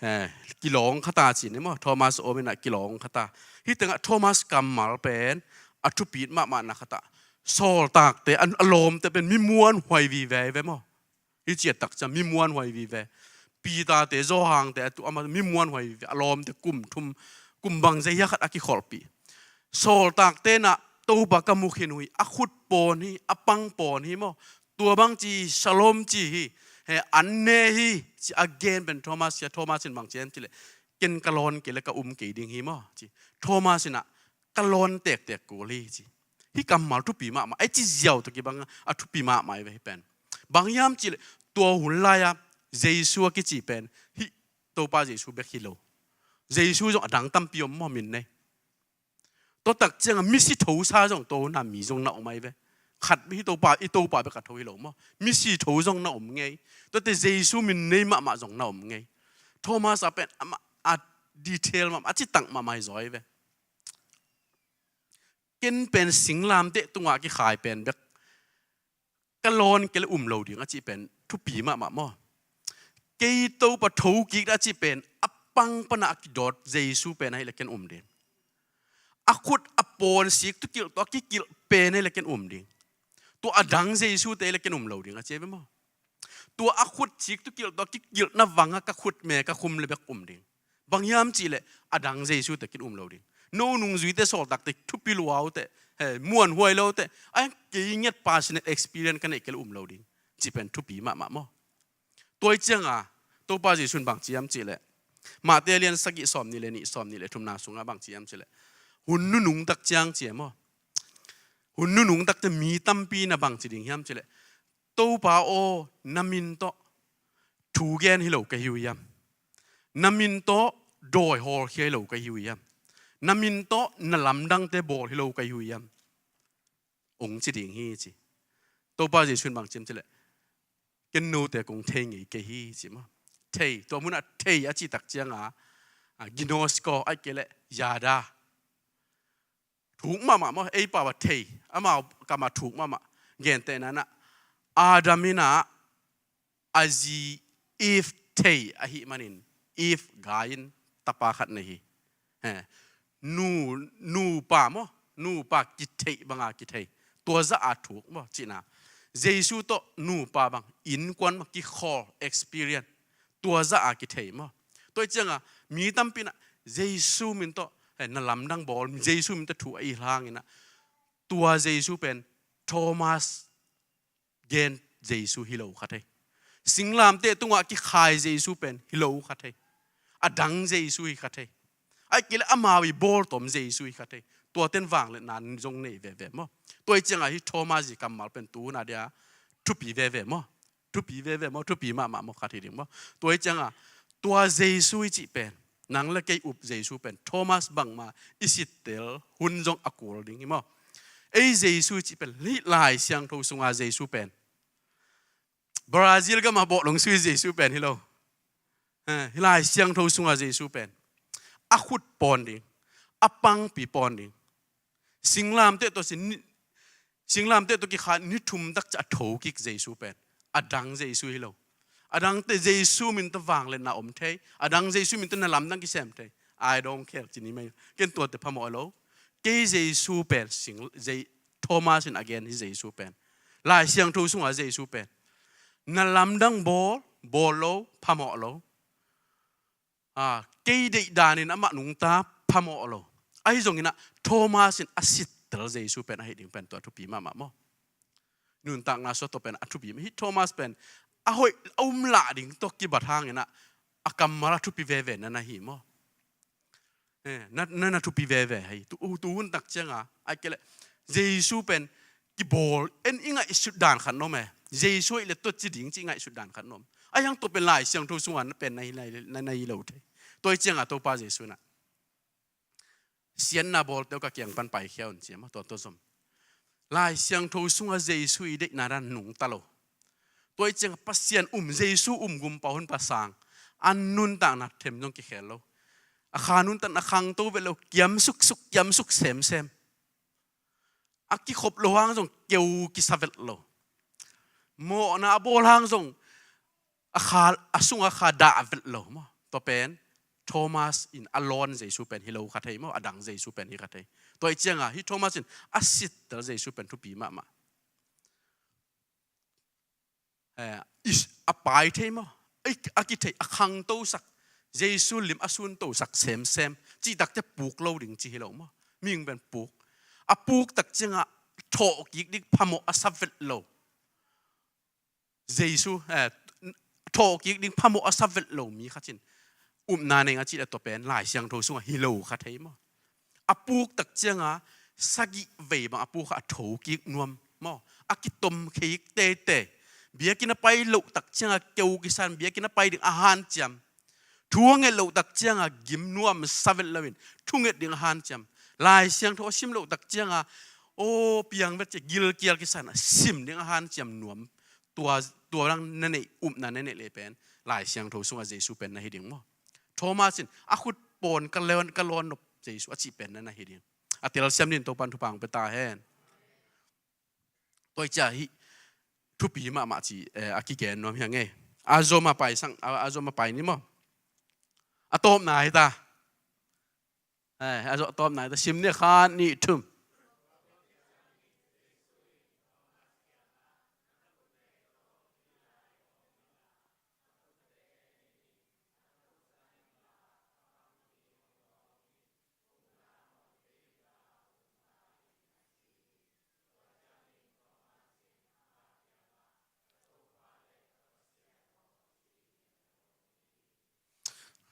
Eh, kilawng kha ta ci ni maw. Thomas om in ah kilawng kha ta. Hih tengah Thomas kammal pen a thupi mahmahna khat ah, sawltakte, a, a lawmte pen mi muanhuai vive ve maw. Hih ciat tak ciang mi muanhuai vive. Peter te, Johan te, a tu ama mi muanhuai vive. A lawmte kum thum, kum bang zia hiam khat a kikholhpih. Sawltakte in ah Topa ka mu khin uh hi, a khut pawn hi, a pang pawn hi maw. Tua bang ci, shalom ci hi, he an ne hi, ci a gen pen Thomas hi a. Thomas in bang ci hiam cih leh, ken ka lawn kei leh ka um kei ding hi maw, ci. Thomas in ah ka lawn tektek kul hi, ci. Hih kammal thupi mahmah, ei ci ziau tawh kibang a thupi mahmah hi ve hih pen. Bang hiam cih leh, tua hun lai-a Jesu a kici pen hih Topa Jesu bek hi lo. Jesu zong a dang tampi om maw, min nei. Tua tak ciangin misi thosa zong tua hun a mi zong na om ahi ve. khat bek hi, Topa, i Topa bek a tho hi lo maw. Misi tho zong na om ngei. Tuate Jesu min nei mahmah zong na om ngei. Thomas a pen amah a detail mahmah, a citak mahmah hi zaw hi ve. Ken pen singlamteh tungah kikhai pen bek ka lawn kei le um lo ding a cih pen thupi mahmah maw. Kei Topa tho kik dah a cih pen a pang pana a kidawt Jesu pen ahih le ken um ding. A khut a pawn sik tukilh tawh a kikilh pen ahih le ken um ding. Tua a dang Jesu te ahih le ken um lo ding a ci ve maw. Tua a khut sik tukilh tawh a kikilhna vanga ka khut me ka khum le bek um ding. Bang hiam cih leh a dang Jesu te kin um lo ding. No nungzuite, sawltakte, thupi luaute, he, muanhuai lote, a kei ngiat personal experience ka neih kei le um lo ding. Cih pen thupi mahmah maw. Tua hi cianga Topa Jesu in bang ci hiam cih leh, Mate lian sagih sawm nih le nih, sawm nih le thumna sungah bang ci hiam cih leh, hun nunung tak ciang ci e maw. Hun nunung takte mi tampi na bang ci ding hiam cih leh, Topa aw, na min tawh thu gen hi lo ka hi uh hiam? Na min tawh dawi hawlkhia hi lo ka hi uh hiam? Na min tawh na lamdangte bawl hi lo ka hi uh hiam? Ong ci ding hi ci. Topa Jesu in bang ci hiam cih leh, ken note kong thei ngei kei hi ci maw. Thei, tua munah thei a cih tak cianga, a, ginosko, ahih kei leh yada. Thuk mahmah maw, ei pau a thei, amau kamah thuk mahmah. Gentehna inah Adam inah a zi Eve thei ahih manin Eve gai in tapa khat nei hi. He. Nu, nupa maw, nupa kitheih banga kithei. Tua zah a thuk maw cihna. Jesu tawh nupa bang innkuan maw kikhawl experience. Tua zah a kithei maw. Tua hi cianga mi tampi inah Jesu min tawh, he, na lamdang bawl, Jesu min tawh thu a it hang inah, tua Jesu pen Thomas gen Jesu hi lo kha thei. Singlamteh tungah kikhai Jesu pen hi lo kha thei. A dang Jesu hi kha thei. Ahih kei leh amau i bawltom Jesu hi kha thei. Tuaten vangliatna zong nei veve maw. Tua hi cianga hih Thomas i kammal pen tu hun a dia thupi veve maw. Thupi veve maw, thupi mahmah maw, khat hi ding maw. Tua hi cianga tua Jesu i cih pen, nang le kei up Jesu pen Thomas bangma i sittel hun zong a kul ding hi maw. Ei Jesu i cih pen hih Lai Siangtho sunga Jesu pen Brazil gama bawhlung sui Jesu pen hi lo. Eh, hih Lai Siangtho sunga Jesu pen a khut pawn ding, a pangpi pawn ding. Singlamteh tawh sin, singlamteh tawh kikha ni thum tak ciah a thokik Jesu pen a dang Jesu hi lo. A dangte Jesu min tawh vangliatna om thei, a dang Jesu min tawh na lamdang kisem thei. I don't care, ci ni mai. Ken tuate phamawh lo. Kei Jesu pen sing, Je-, Thomas in a gen hi Jesu pen. Lai Siangtho sunga Jesu pen na lamdang bawl, bawl lo, phamawh lo. A, kei deih danin amah nungta, phamawh lo. Ahi zongin ah Thomas in a sittel Jesu pen ahi ding pen tua thupi mahmah maw. Nuntakna sua tua pen a thupi mah. Hih Thomas pen a hoih a um lah ding tawh kibat hangin ah a kammal a thupi veve na na hi maw. Eh, na, na, na thupi veve hi. Tu, tu hun tak cianga, ahih kei leh Jesu pen kibawl, en i ngaihsut dan khat na om e. Jesu ahih leh tua ci ding ci i ngaihsut dan khat na om. Ahi hang tua pen Lai Siangtho sunga na pen na hi, na, na, na hi lo thei. Tua hi cianga Topa Jesu in ah siatna bawlte uh ka kiang pan paikhia un ci a maw, tua, tua zom. Lai Siangtho sunga Jesu i deihna dan nungta lo. Tua hi cianga Pasian um, Jesu um, gumpa, honpa, sang, a nuntakna them zong kikhel lo. A kha nuntakna khangto vet lo, kiam suksuk, kiam suk semsem. A kikhop loh hang zong keu kisa vet lo. Mawhna a bawl hang zong a kha, a sunga kha dah vet lo maw. Tua pen Thomas in a lawn Jesu pen hi lo kha thei maw, a dang Jesu pen hi kha thei. Tua hi cianga hih Thomas in a sittel Jesu pen thupi mahmah. Eh, is, a pai thei maw? A, a kithei, a khangtosak, Jesu lim a suntosak semsem. Cih takte puk lo ding ci hi lo maw? Mihing pen puk. A puk tak cianga thawhkik ding phamawh a sa vet lo. Jesu, eh, thawhkik ding phamawh a sa vet lo mi khat in upna nei ing a cih leh tua pen Lai Siangtho sungah hi lo kha thei maw? A puk tak cianga sagih vei bang a puk a thokik nuam maw? A kitom kik teitei. Biakinn a pai loh tak cianga keu kisan, biakinn a pai ding a hanciam. Thu a nget loh tak cianga gim nuam sa vet loin thu nget ding a hanciam. Lai Siangtho a sim loh tak cianga Aw piang vet ci, gilkial kisa in a sim ding a hanciam nuam. Tua, tua dang na neih, upna na neih leh pen Lai Siangtho sungah Jesu pen na hi ding maw. Thomas in a khut pawn ka lawn, ka lawn nop Jesu a cih pen na na hi ding. A telsiam dingin Topa'n thupha hong pia ta hen. Tua hi ciang hih thupi mahmah ci, eh, a kigen nuam hi hang e. A zom a pai sang, a, a zom a pai ni maw. A tawpna hi ta. Eh, a zom, tawpna hi ta. Sim ni, khat, nih, thum.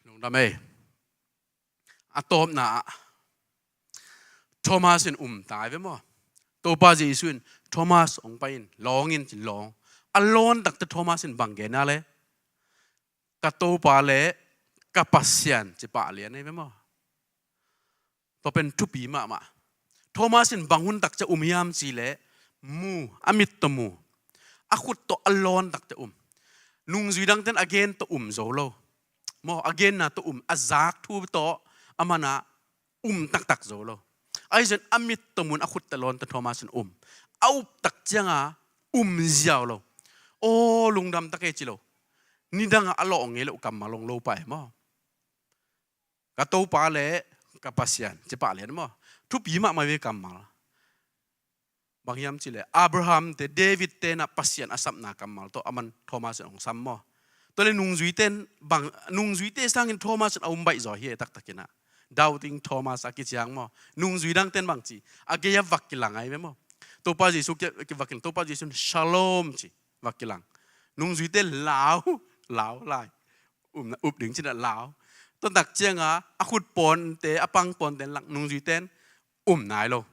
Lungdam ei. A tawpna ah Thomas in um ta ve maw. Topa Jesu in, Thomas hong pai in, lawng in, ci lawng. A lawn takte Thomas in bang gen a le, ka Topa le ka Pasian, ci pah lian ei ve maw. Tua pen thupi mahmah. Thomas in bang hun takciang um hiam cih leh, mu, a mit tawh mu, a khut tawh a lawn takciang um. Nungzui dangte'n a gen tawh um zo lo. Maw, a genna tawh um, a zak thu tawh, a man a um taktak zo lo. Ahi zongin a mit tawh mu in, a khut tawh lawn tawh Thomas in um. A up takciang a um ziau lo. Aw, lungdam tak ei ci lo. Nidang a a lawh ngei lo kammal hong lo pah ei maw. Ka Topa le ka Pasian, ci pah lian maw. Thupi mahmah ve kammal. Bang hiam cih leh, Abraham te, David te'n a Pasian a sapna kammal tawh aman Thomas in hong sam maw. Tua leh nungzuite'n bang, nungzuite sangin Thomas in a um baih zaw hi ei taktak in ah. Doubting Thomas a kici hang maw. Nungzui dangte'n bang ci, a gei ah va kilang ei ve maw. Topa Jesu ki, ki va kilang, Topa Jesu in Shalom ci, va kilang. Nungzuite lau, lau lai. Um, up ding ci in ah lau. Tua takciang a, a khut pawnte, a pang pawnte lak, nungzuite'n um nai lo.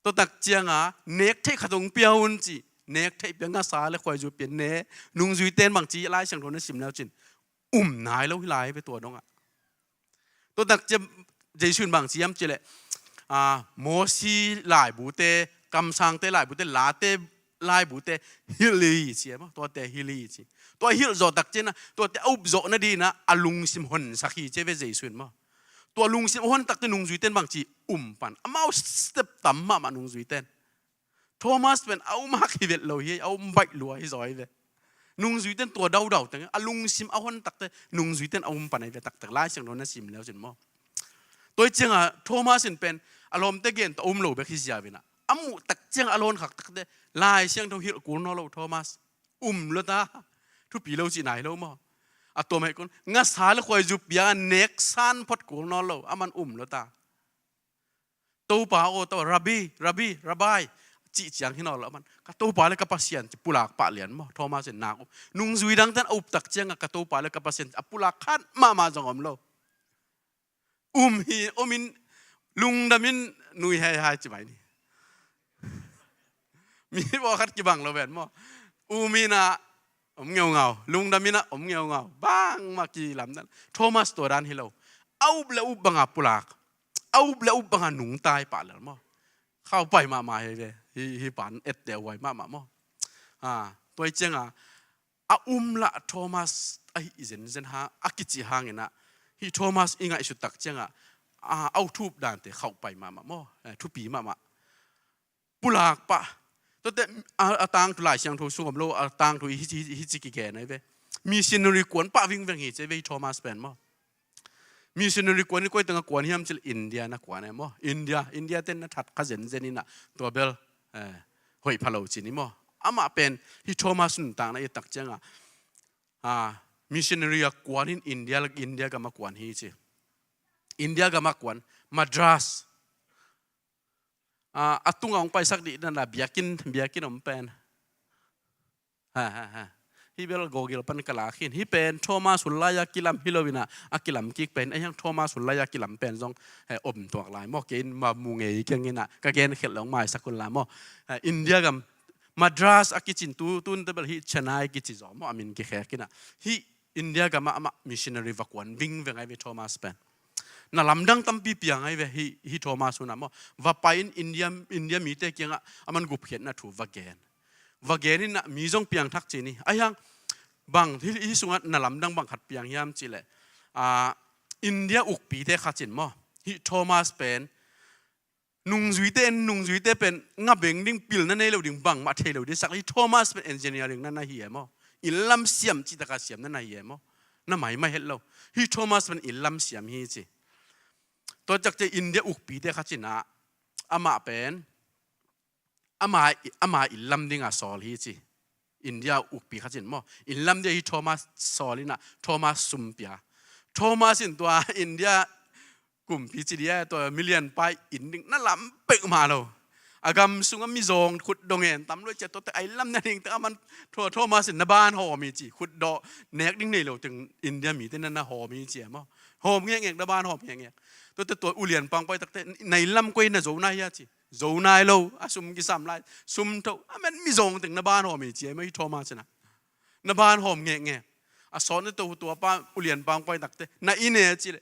Tua takciang a, nek theih khat hong pia un ci, nek theih pia, ngasa le khuaizu pia, ne, nungzuite'n bang ci, Lai Siangtho na sim le uh cin, um nai lo hi lai ve tua dong ah. Tua takciang Jesu in bang ci hiam cih leh, ah, Mosi laibute, kamsangte laibute, Late laibute hilh hi ci ei maw, tuate hilh hi ci. Tua hilh zawh takciang a, tuate a up zawh nading in ah a lungsim honsak hi ci ei ve Jesu in maw. Tua lungsim a hon takte nungzuite'n bang ci, um pan. Amau step tam mahmah nungzuite'n. Thomas pen a um hak hi vet lo hi, a um baih lua hi zaw hi ve. Nungzuite'n tua daudau teng, a lungsim a hon takte nungzuite'n a um pan ei ve taktak, Lai Siangtho na sim le uh cin maw. Tua hi ciang a Thomas in pen a lawmte gen tawh a um lo bek hi ziau in ah, a muh takciang a lawn khak takte, Lai Siangtho hilh kul nawn lo Thomas. Um lo ta. Thupi lo cih nai lo maw. A tua mah hi kul, ngasa le khuaizu pia, nek san phot kul nawn lo, aman um lo ta. Topa aw, Topa, Rabbi, Rabbi, Rabbi, cih ciang hi nawn lo, aman ka Topa le ka Pasian ci pulak pah lian maw, Thomas in nak up. Nungzui dangte'n a up takciang a ka Topa le ka Pasian a pulak khat mahmah zong om lo. Um hi, um in, lungdam in, nui haihai ci mai ni. Mi pawlkhat kibang lo ven maw. Um in ah om ngeungau, lungdam in ah om ngeungau. Bangmah kilamdang. Thomas tua dan hi lo. A up le up bang a pulak, a up le up bang a nungta hi pah lel maw. Khaupai mahmah hi ve. Hih, hih pan etteh huai mahmah maw. Ah, tua hi ciang a, a um lah Thomas ahi zenzen hang, a kici hang in ah, hih Thomas i ngaihsut takciang a, a, a thup dante khaupai mahmah maw. Eh, thupi mahmah. Pulak pah. Tuate, a, a tangthu Lai Siangtho sung om lo, a tangthu hi, hi, hi ci kigen ei ve. Missionary kuan pah vingveng hi ci ei ve hih Thomas pen maw. Missionary kuan hi, koi teng a kuan hiam cih leh India na kuan ei maw. India, India te'n na that kha zenzen in ah, tua bel, eh, hoih pha lo ci ni maw. Amah pen hih Thomas nuntakna i et takciang a, ah, missionary a kuan in India, India gam a kuan hi ci. India gam a kuan, Madras. Ah, a tung a hong paisak dih dan a biakinn, biakinn om pen. Ha, ha, ha. Hih bel Google pan ka lak hi. Hih pen Thomas hun lai a kilam hi lo in ah, a kilam kik pen. Ahi hang Thomas hun lai a kilam pen zong, eh, om tuak lai maw. Kei in ma mu ngei keng in ah, ka gen khial lo hong maisak un la maw. Eh, India gam, Madras a kici in tu, tun te bel hih Chennai kici zaw maw, a min kikhek in ah. Hih India gam ah amah missionary va kuan vingveng ei ve Thomas pen. Na lamdang tampi piang ahi ve, hi, hi Thomas hun ah maw. Va pai in India, India mite kiangah a man gupkhiatna thu va gen. Va gen in ah mi zong piangthak ci ni. Ahi hang bang, hi, hi sungah na lamdang bang khat piang hiam cih leh, ah, India ukpite khat in maw, hi Thomas pen nungzuite, nungzuite pen ngabeng ding, pilna nei lo ding, bangmah thei lo ding sak. Hi Thomas pen engineering na na hi e maw. Inn lam siam cih taka siam na na hi e maw. Na maimai het lo. Hi Thomas pen inn lam siam hi ci. Tua ciang India ukpite khat in ah amah pen ama, ama inn lam ding a sawl hi ci. India ukpi khat in maw, inn lam ding hi Thomas sawl in ah Thomas sum pia. Thomas in tua India kumpi ci dia, tua million pa inn ding na lam peuhmah lo. A gam sungah mizawng khutdawh ngen tam lo cia, tuate a inn lam na ding teng a man Tho-, Thomas in na ban hawm hi ci. Khutdawh nek ding nei lo teng India mite na na hawm hi ci e maw. Hawm ngekngek, na ban hawm ngekngek. Tuate tua ulian pang pai takte na inn lam koi na zo nai hia ci. Zo nai lo, a sum kisam lai, sum tho, a man mizawng teng na ban hawm hi ci e maw, hi Thomas in ah. Na ban hawm ngekngek. A sawt na to tua pa, ulian pang pai takte, na inn e ci leh,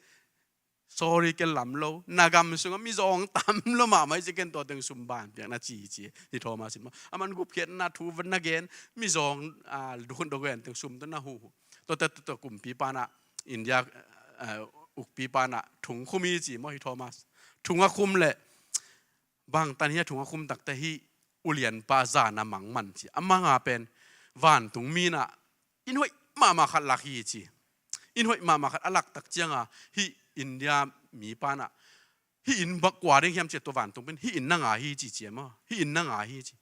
sorry, ken lam lo, na gam sungah mizawng tam lo mahmah hi ci, ken tua teng sum ban piak na ci hi ci, hi Thomas in maw. A man gupkhiatna thu va na gen, mizawng, ah, dukhun dogen teng sum tawh na huhu. Tuate, tua, tua kumpipa in ah, India, ah, ukpipa in ah thung khum hi ci maw, hi Thomas. Thung a khum leh, bang tan hia, thung a khum takte hi ulianpa zan a mang man ci. A mang a pen vantungmi in ah inn hoih mahmah khat lak hi ci. Inn hoih mahmah khat a lak tak ciang a, hi India mipa in ah, hi inn bang kua ding hiam ci, tua vantungmi in, hi inn na ngai hi ci ci e maw. Hi inn na ngai hi ci.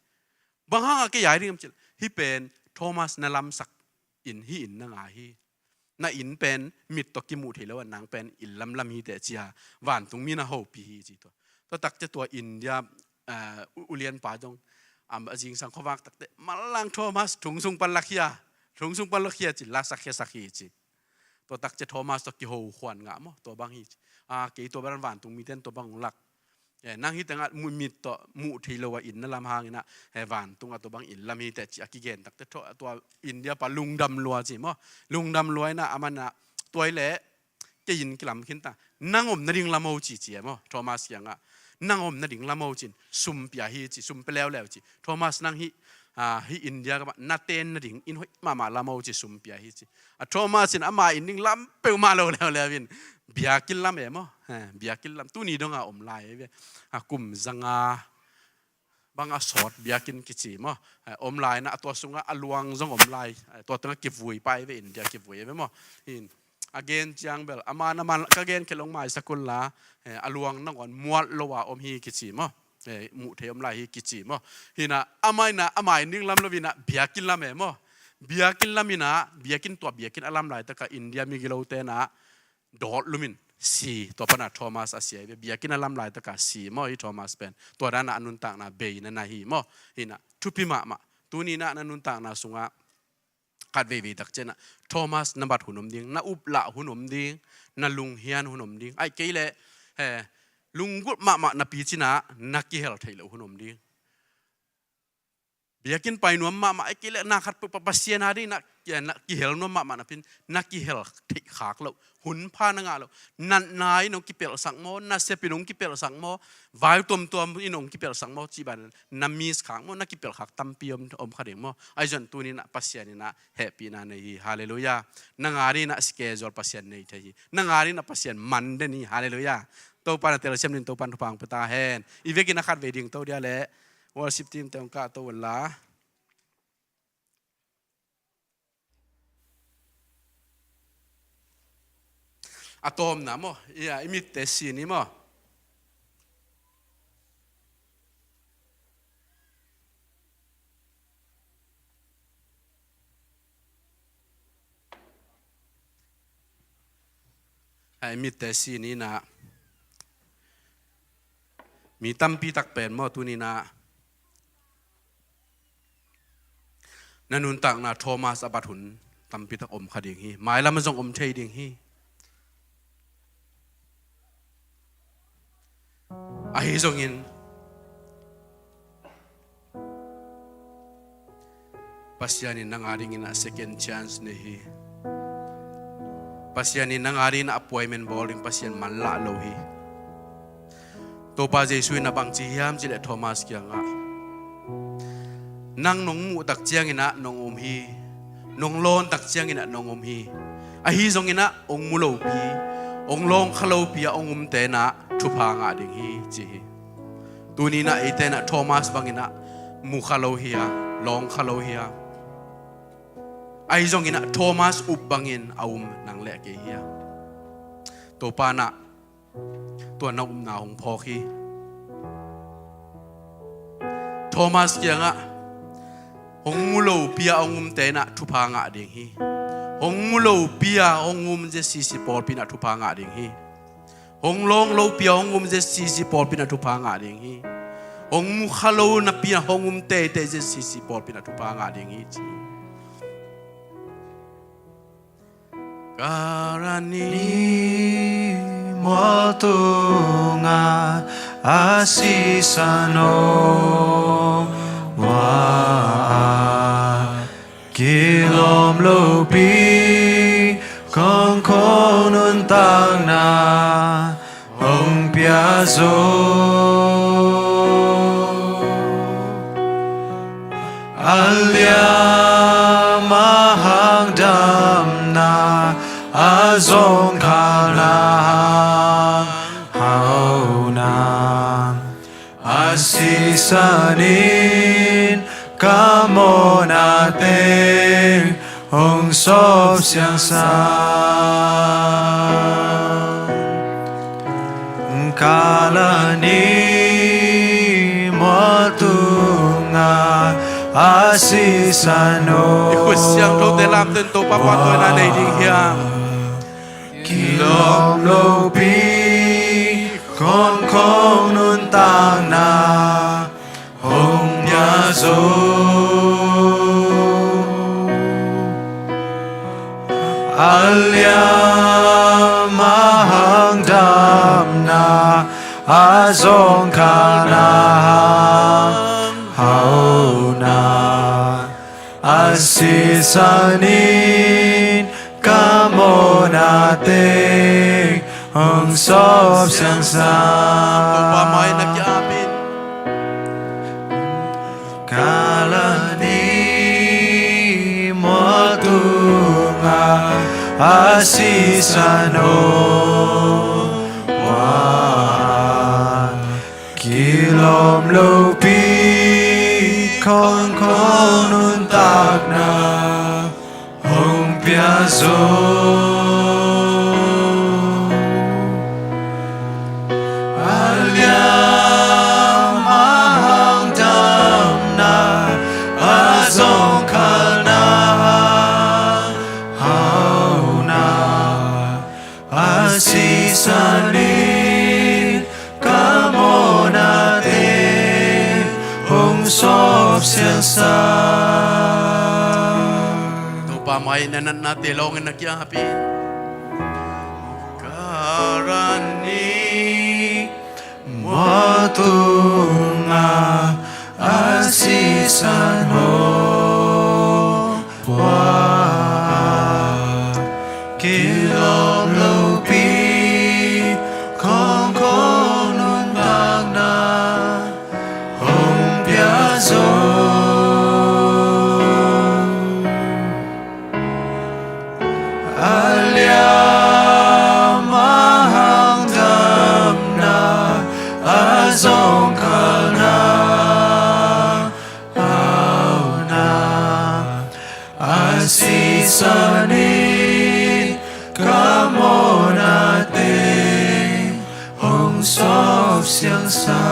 Bang hang a kei a ding hiam ci, hi pen Thomas na lamsak inn, hi inn na ngai hi. Na inn pen mit tawh kimuh thei lo a, nang pen inn lamlam hi teh ci a, vantungmi in a hopih hi ci tua. Tua takte tua India, ah, u-, ulianpa zong, am, a zingsang khuavak takte, manlang Thomas thung sung pan lakhia, thung sung pan lakhia ci, lasak khiasak hi ci. Tua takte Thomas tawh kiho khuan ngah maw, tua bang hi ci. Ah, kei tua bang, vantungmite in tua bang hong lak. Eh, nang hi tengah mu-, mit tawh muh thei lo a inn na lam hangin ah, eh, vantung a tua bang inn lam hi teh ci a kigen takte tho-, tua India pa lungdam lua ci maw. Lungdam lua in ah, aman ah, tua hi leh kei inn kilam khin ta. Nang om nading lam o ci ci e maw, Thomas kiangah. Nang om nading lam o cin, sum pia hi ci, sum pia leuleu ci. Thomas nang hi, ah, hi India gam ah na ten nading inn hoih mahmah lam o ci, sum pia hi ci. A Thomas in ama inn ding lam peuhmah lo leuleu in, biakinn lam e maw. Eh, biakinn lam. Tuni dong a om lai e ve. A kum zanga bang a sawt biakinn kici maw. Eh, om lai in ah, tua sungah a luang zong om lai. Eh, tua tengah kivui pai ve, India kivui ve maw. In, a gen ciang bel, ama na man, ka gen kei lo, maisak un la, eh, a luang nangawn muat lo a om hi kici maw. Eh, muh thei om lai hi kici maw. Hi in ah, ama in ah, ama inn ding lam lo in ah, biakinn lam e maw. Biakinn lam in ah, biakinn, tua biakinn a lam laitak a India migilote in ah dawt lumin si, tua pan ah Thomas a si ahi ve. Biakinn a lam laitak a si maw, hi Thomas pen. Tua dan ah a nuntakna bei na na hi maw. Hi in ah, thupi mahmah. Tuni in ah na nuntakna sungah khat veivei tak ciang ah, Thomas na bat hun om ding, na uplah hun om ding, na lunghian hun om ding. Ahih kei leh, eh, lunggulh mahmah napi cin ah na kihel theih loh hun om ding. Biakinn pai nuam mahmah, ahih kei leh na khat peuhpeuh Pasian a ding in ah, eh, na kihel nuam mahmah napi in na kihel theih khak loh hun pha na ngah loh. Natna in hong kipelhsak maw, nasep in hong kipelhsak maw, vai tuamtuam in hong kipelhsak maw, cih bang na miss khak maw, na kipelh khak tampi om, om kha ding maw. Ahi zongin tuni in ah Pasian in ah hehpihna nei hi. Halleluiah. Nang a ding in ah schedule Pasian nei thei hi. Nang a ding in ah Pasian man den hi. Halleluiah. Topa na telsiam ding, Topa in thupha hong pia ta hen. I vekin a khat vei ding to dia leh, worship team te hong kah to un la. A tawpna maw, i, a, i mitte si ni maw. A, i mitte si ni in ah, mi tampi tak pen maw, tuni in ah na nuntakna Thomas a bat hun tampi tak om kha ding hi. Mailam ah zong om thei ding hi. Ahi zongin Pasian in nang a ding in ah second chance nei hi. Pasian in nang adingin a appointment bawl ding Pasian manlah lo hi. Topa Jesuh in a bang ci hiam cih leh Thomas kiangah, nang nong muh tak ciangin ah nong um hi. Nong lawn tak ciangin ah nong um hi. Ahi zongin ah hong mu lopi, hong lawngkha lopi ah hong umte in ah thupha ngah ding hi, ci hi. Tuni in ah eite in ah Thomas bangin ah mukha lo hi a, lawngkha lo hi a, ahi zongin ah Thomas up bangin a um nang le kei hi a, Topa in ah tua na upna hong phawk hi. Thomas kiangah, hong mu lopi a hong umte in ah thupha ngah ding hi. Hong mu lopi a hong um Z C C pawlpi in ah thupha ngah ding hi. Hong lawng lopi a hong um Z C C pawlpi in ah thupha ngah ding hi. Hong mukha lo napi a hong um teitei Z C C pawlpi in ah thupha ngah ding hi, ci hi. Karani mual tungah a sisan hong muak, kilawm lopi khongkhong nuntakna hong pia zo. A liam a hangdamna, a zawngkhalna hang hauna, a sisan in ka mawhna teng hong sawp siangsa. Kalani mual tungah a sisan hong, i khut siangthote lamte in Topa pahtawinak nei ding hiam? Kilawm lopi khongkhong nuntakna hong pia zo. A liam a hangdamna, a zawngkhalna hang hauna, a sisan in ka mawhna teng hong sawp siangsa. Topa mai na ki-ap in. Kalani mual tungah a sisan hong muak, kilawm lopi khongkhong nuntakna hong pia zo. A liam a hangdamna, a zawngkhalna hang hauna, a sisan in ka mawhna teng hong sawp siangsa. Topa mai na natnate lawngin na ki-ap in. Kalani mual tungah a sisan hong muak, kilawm lopi khongkhong nuntakna hong pia zo. A liam a hangdamna, a zawngkhalna hauna, a sisan in ka mawhna teng hong sawp siangsa.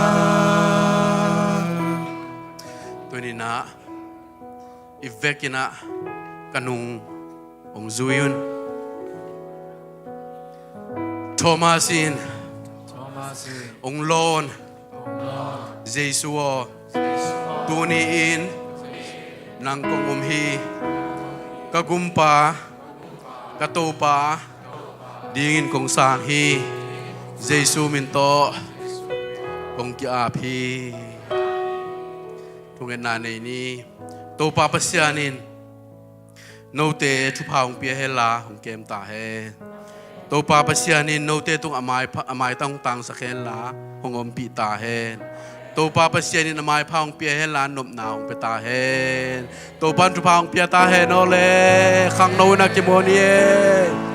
Tuni-in ah i vekin ah ka nung hong zui un. Thomas in, Thomas in, hong lawn, hong lawn, Jesu aw, Jesu aw, tuni-in nang kong um hi. Ka Gumpa, ka Topa dingin kong sang hi. Jesu min tawh kong ki-ap hi. Thungetna nei ni. Topa Pasian in Note thupha hong pia henla hong kem ta hen. Topa Pasian in note tung a maipha, a maitang hong tangsak henla hong ompih ta hen. Topa Pasian in a maipha hong pia henla nopna hong pia ta hen. Topa in thupha hong pia ta hen aw le. Khangno in a kimu ni e.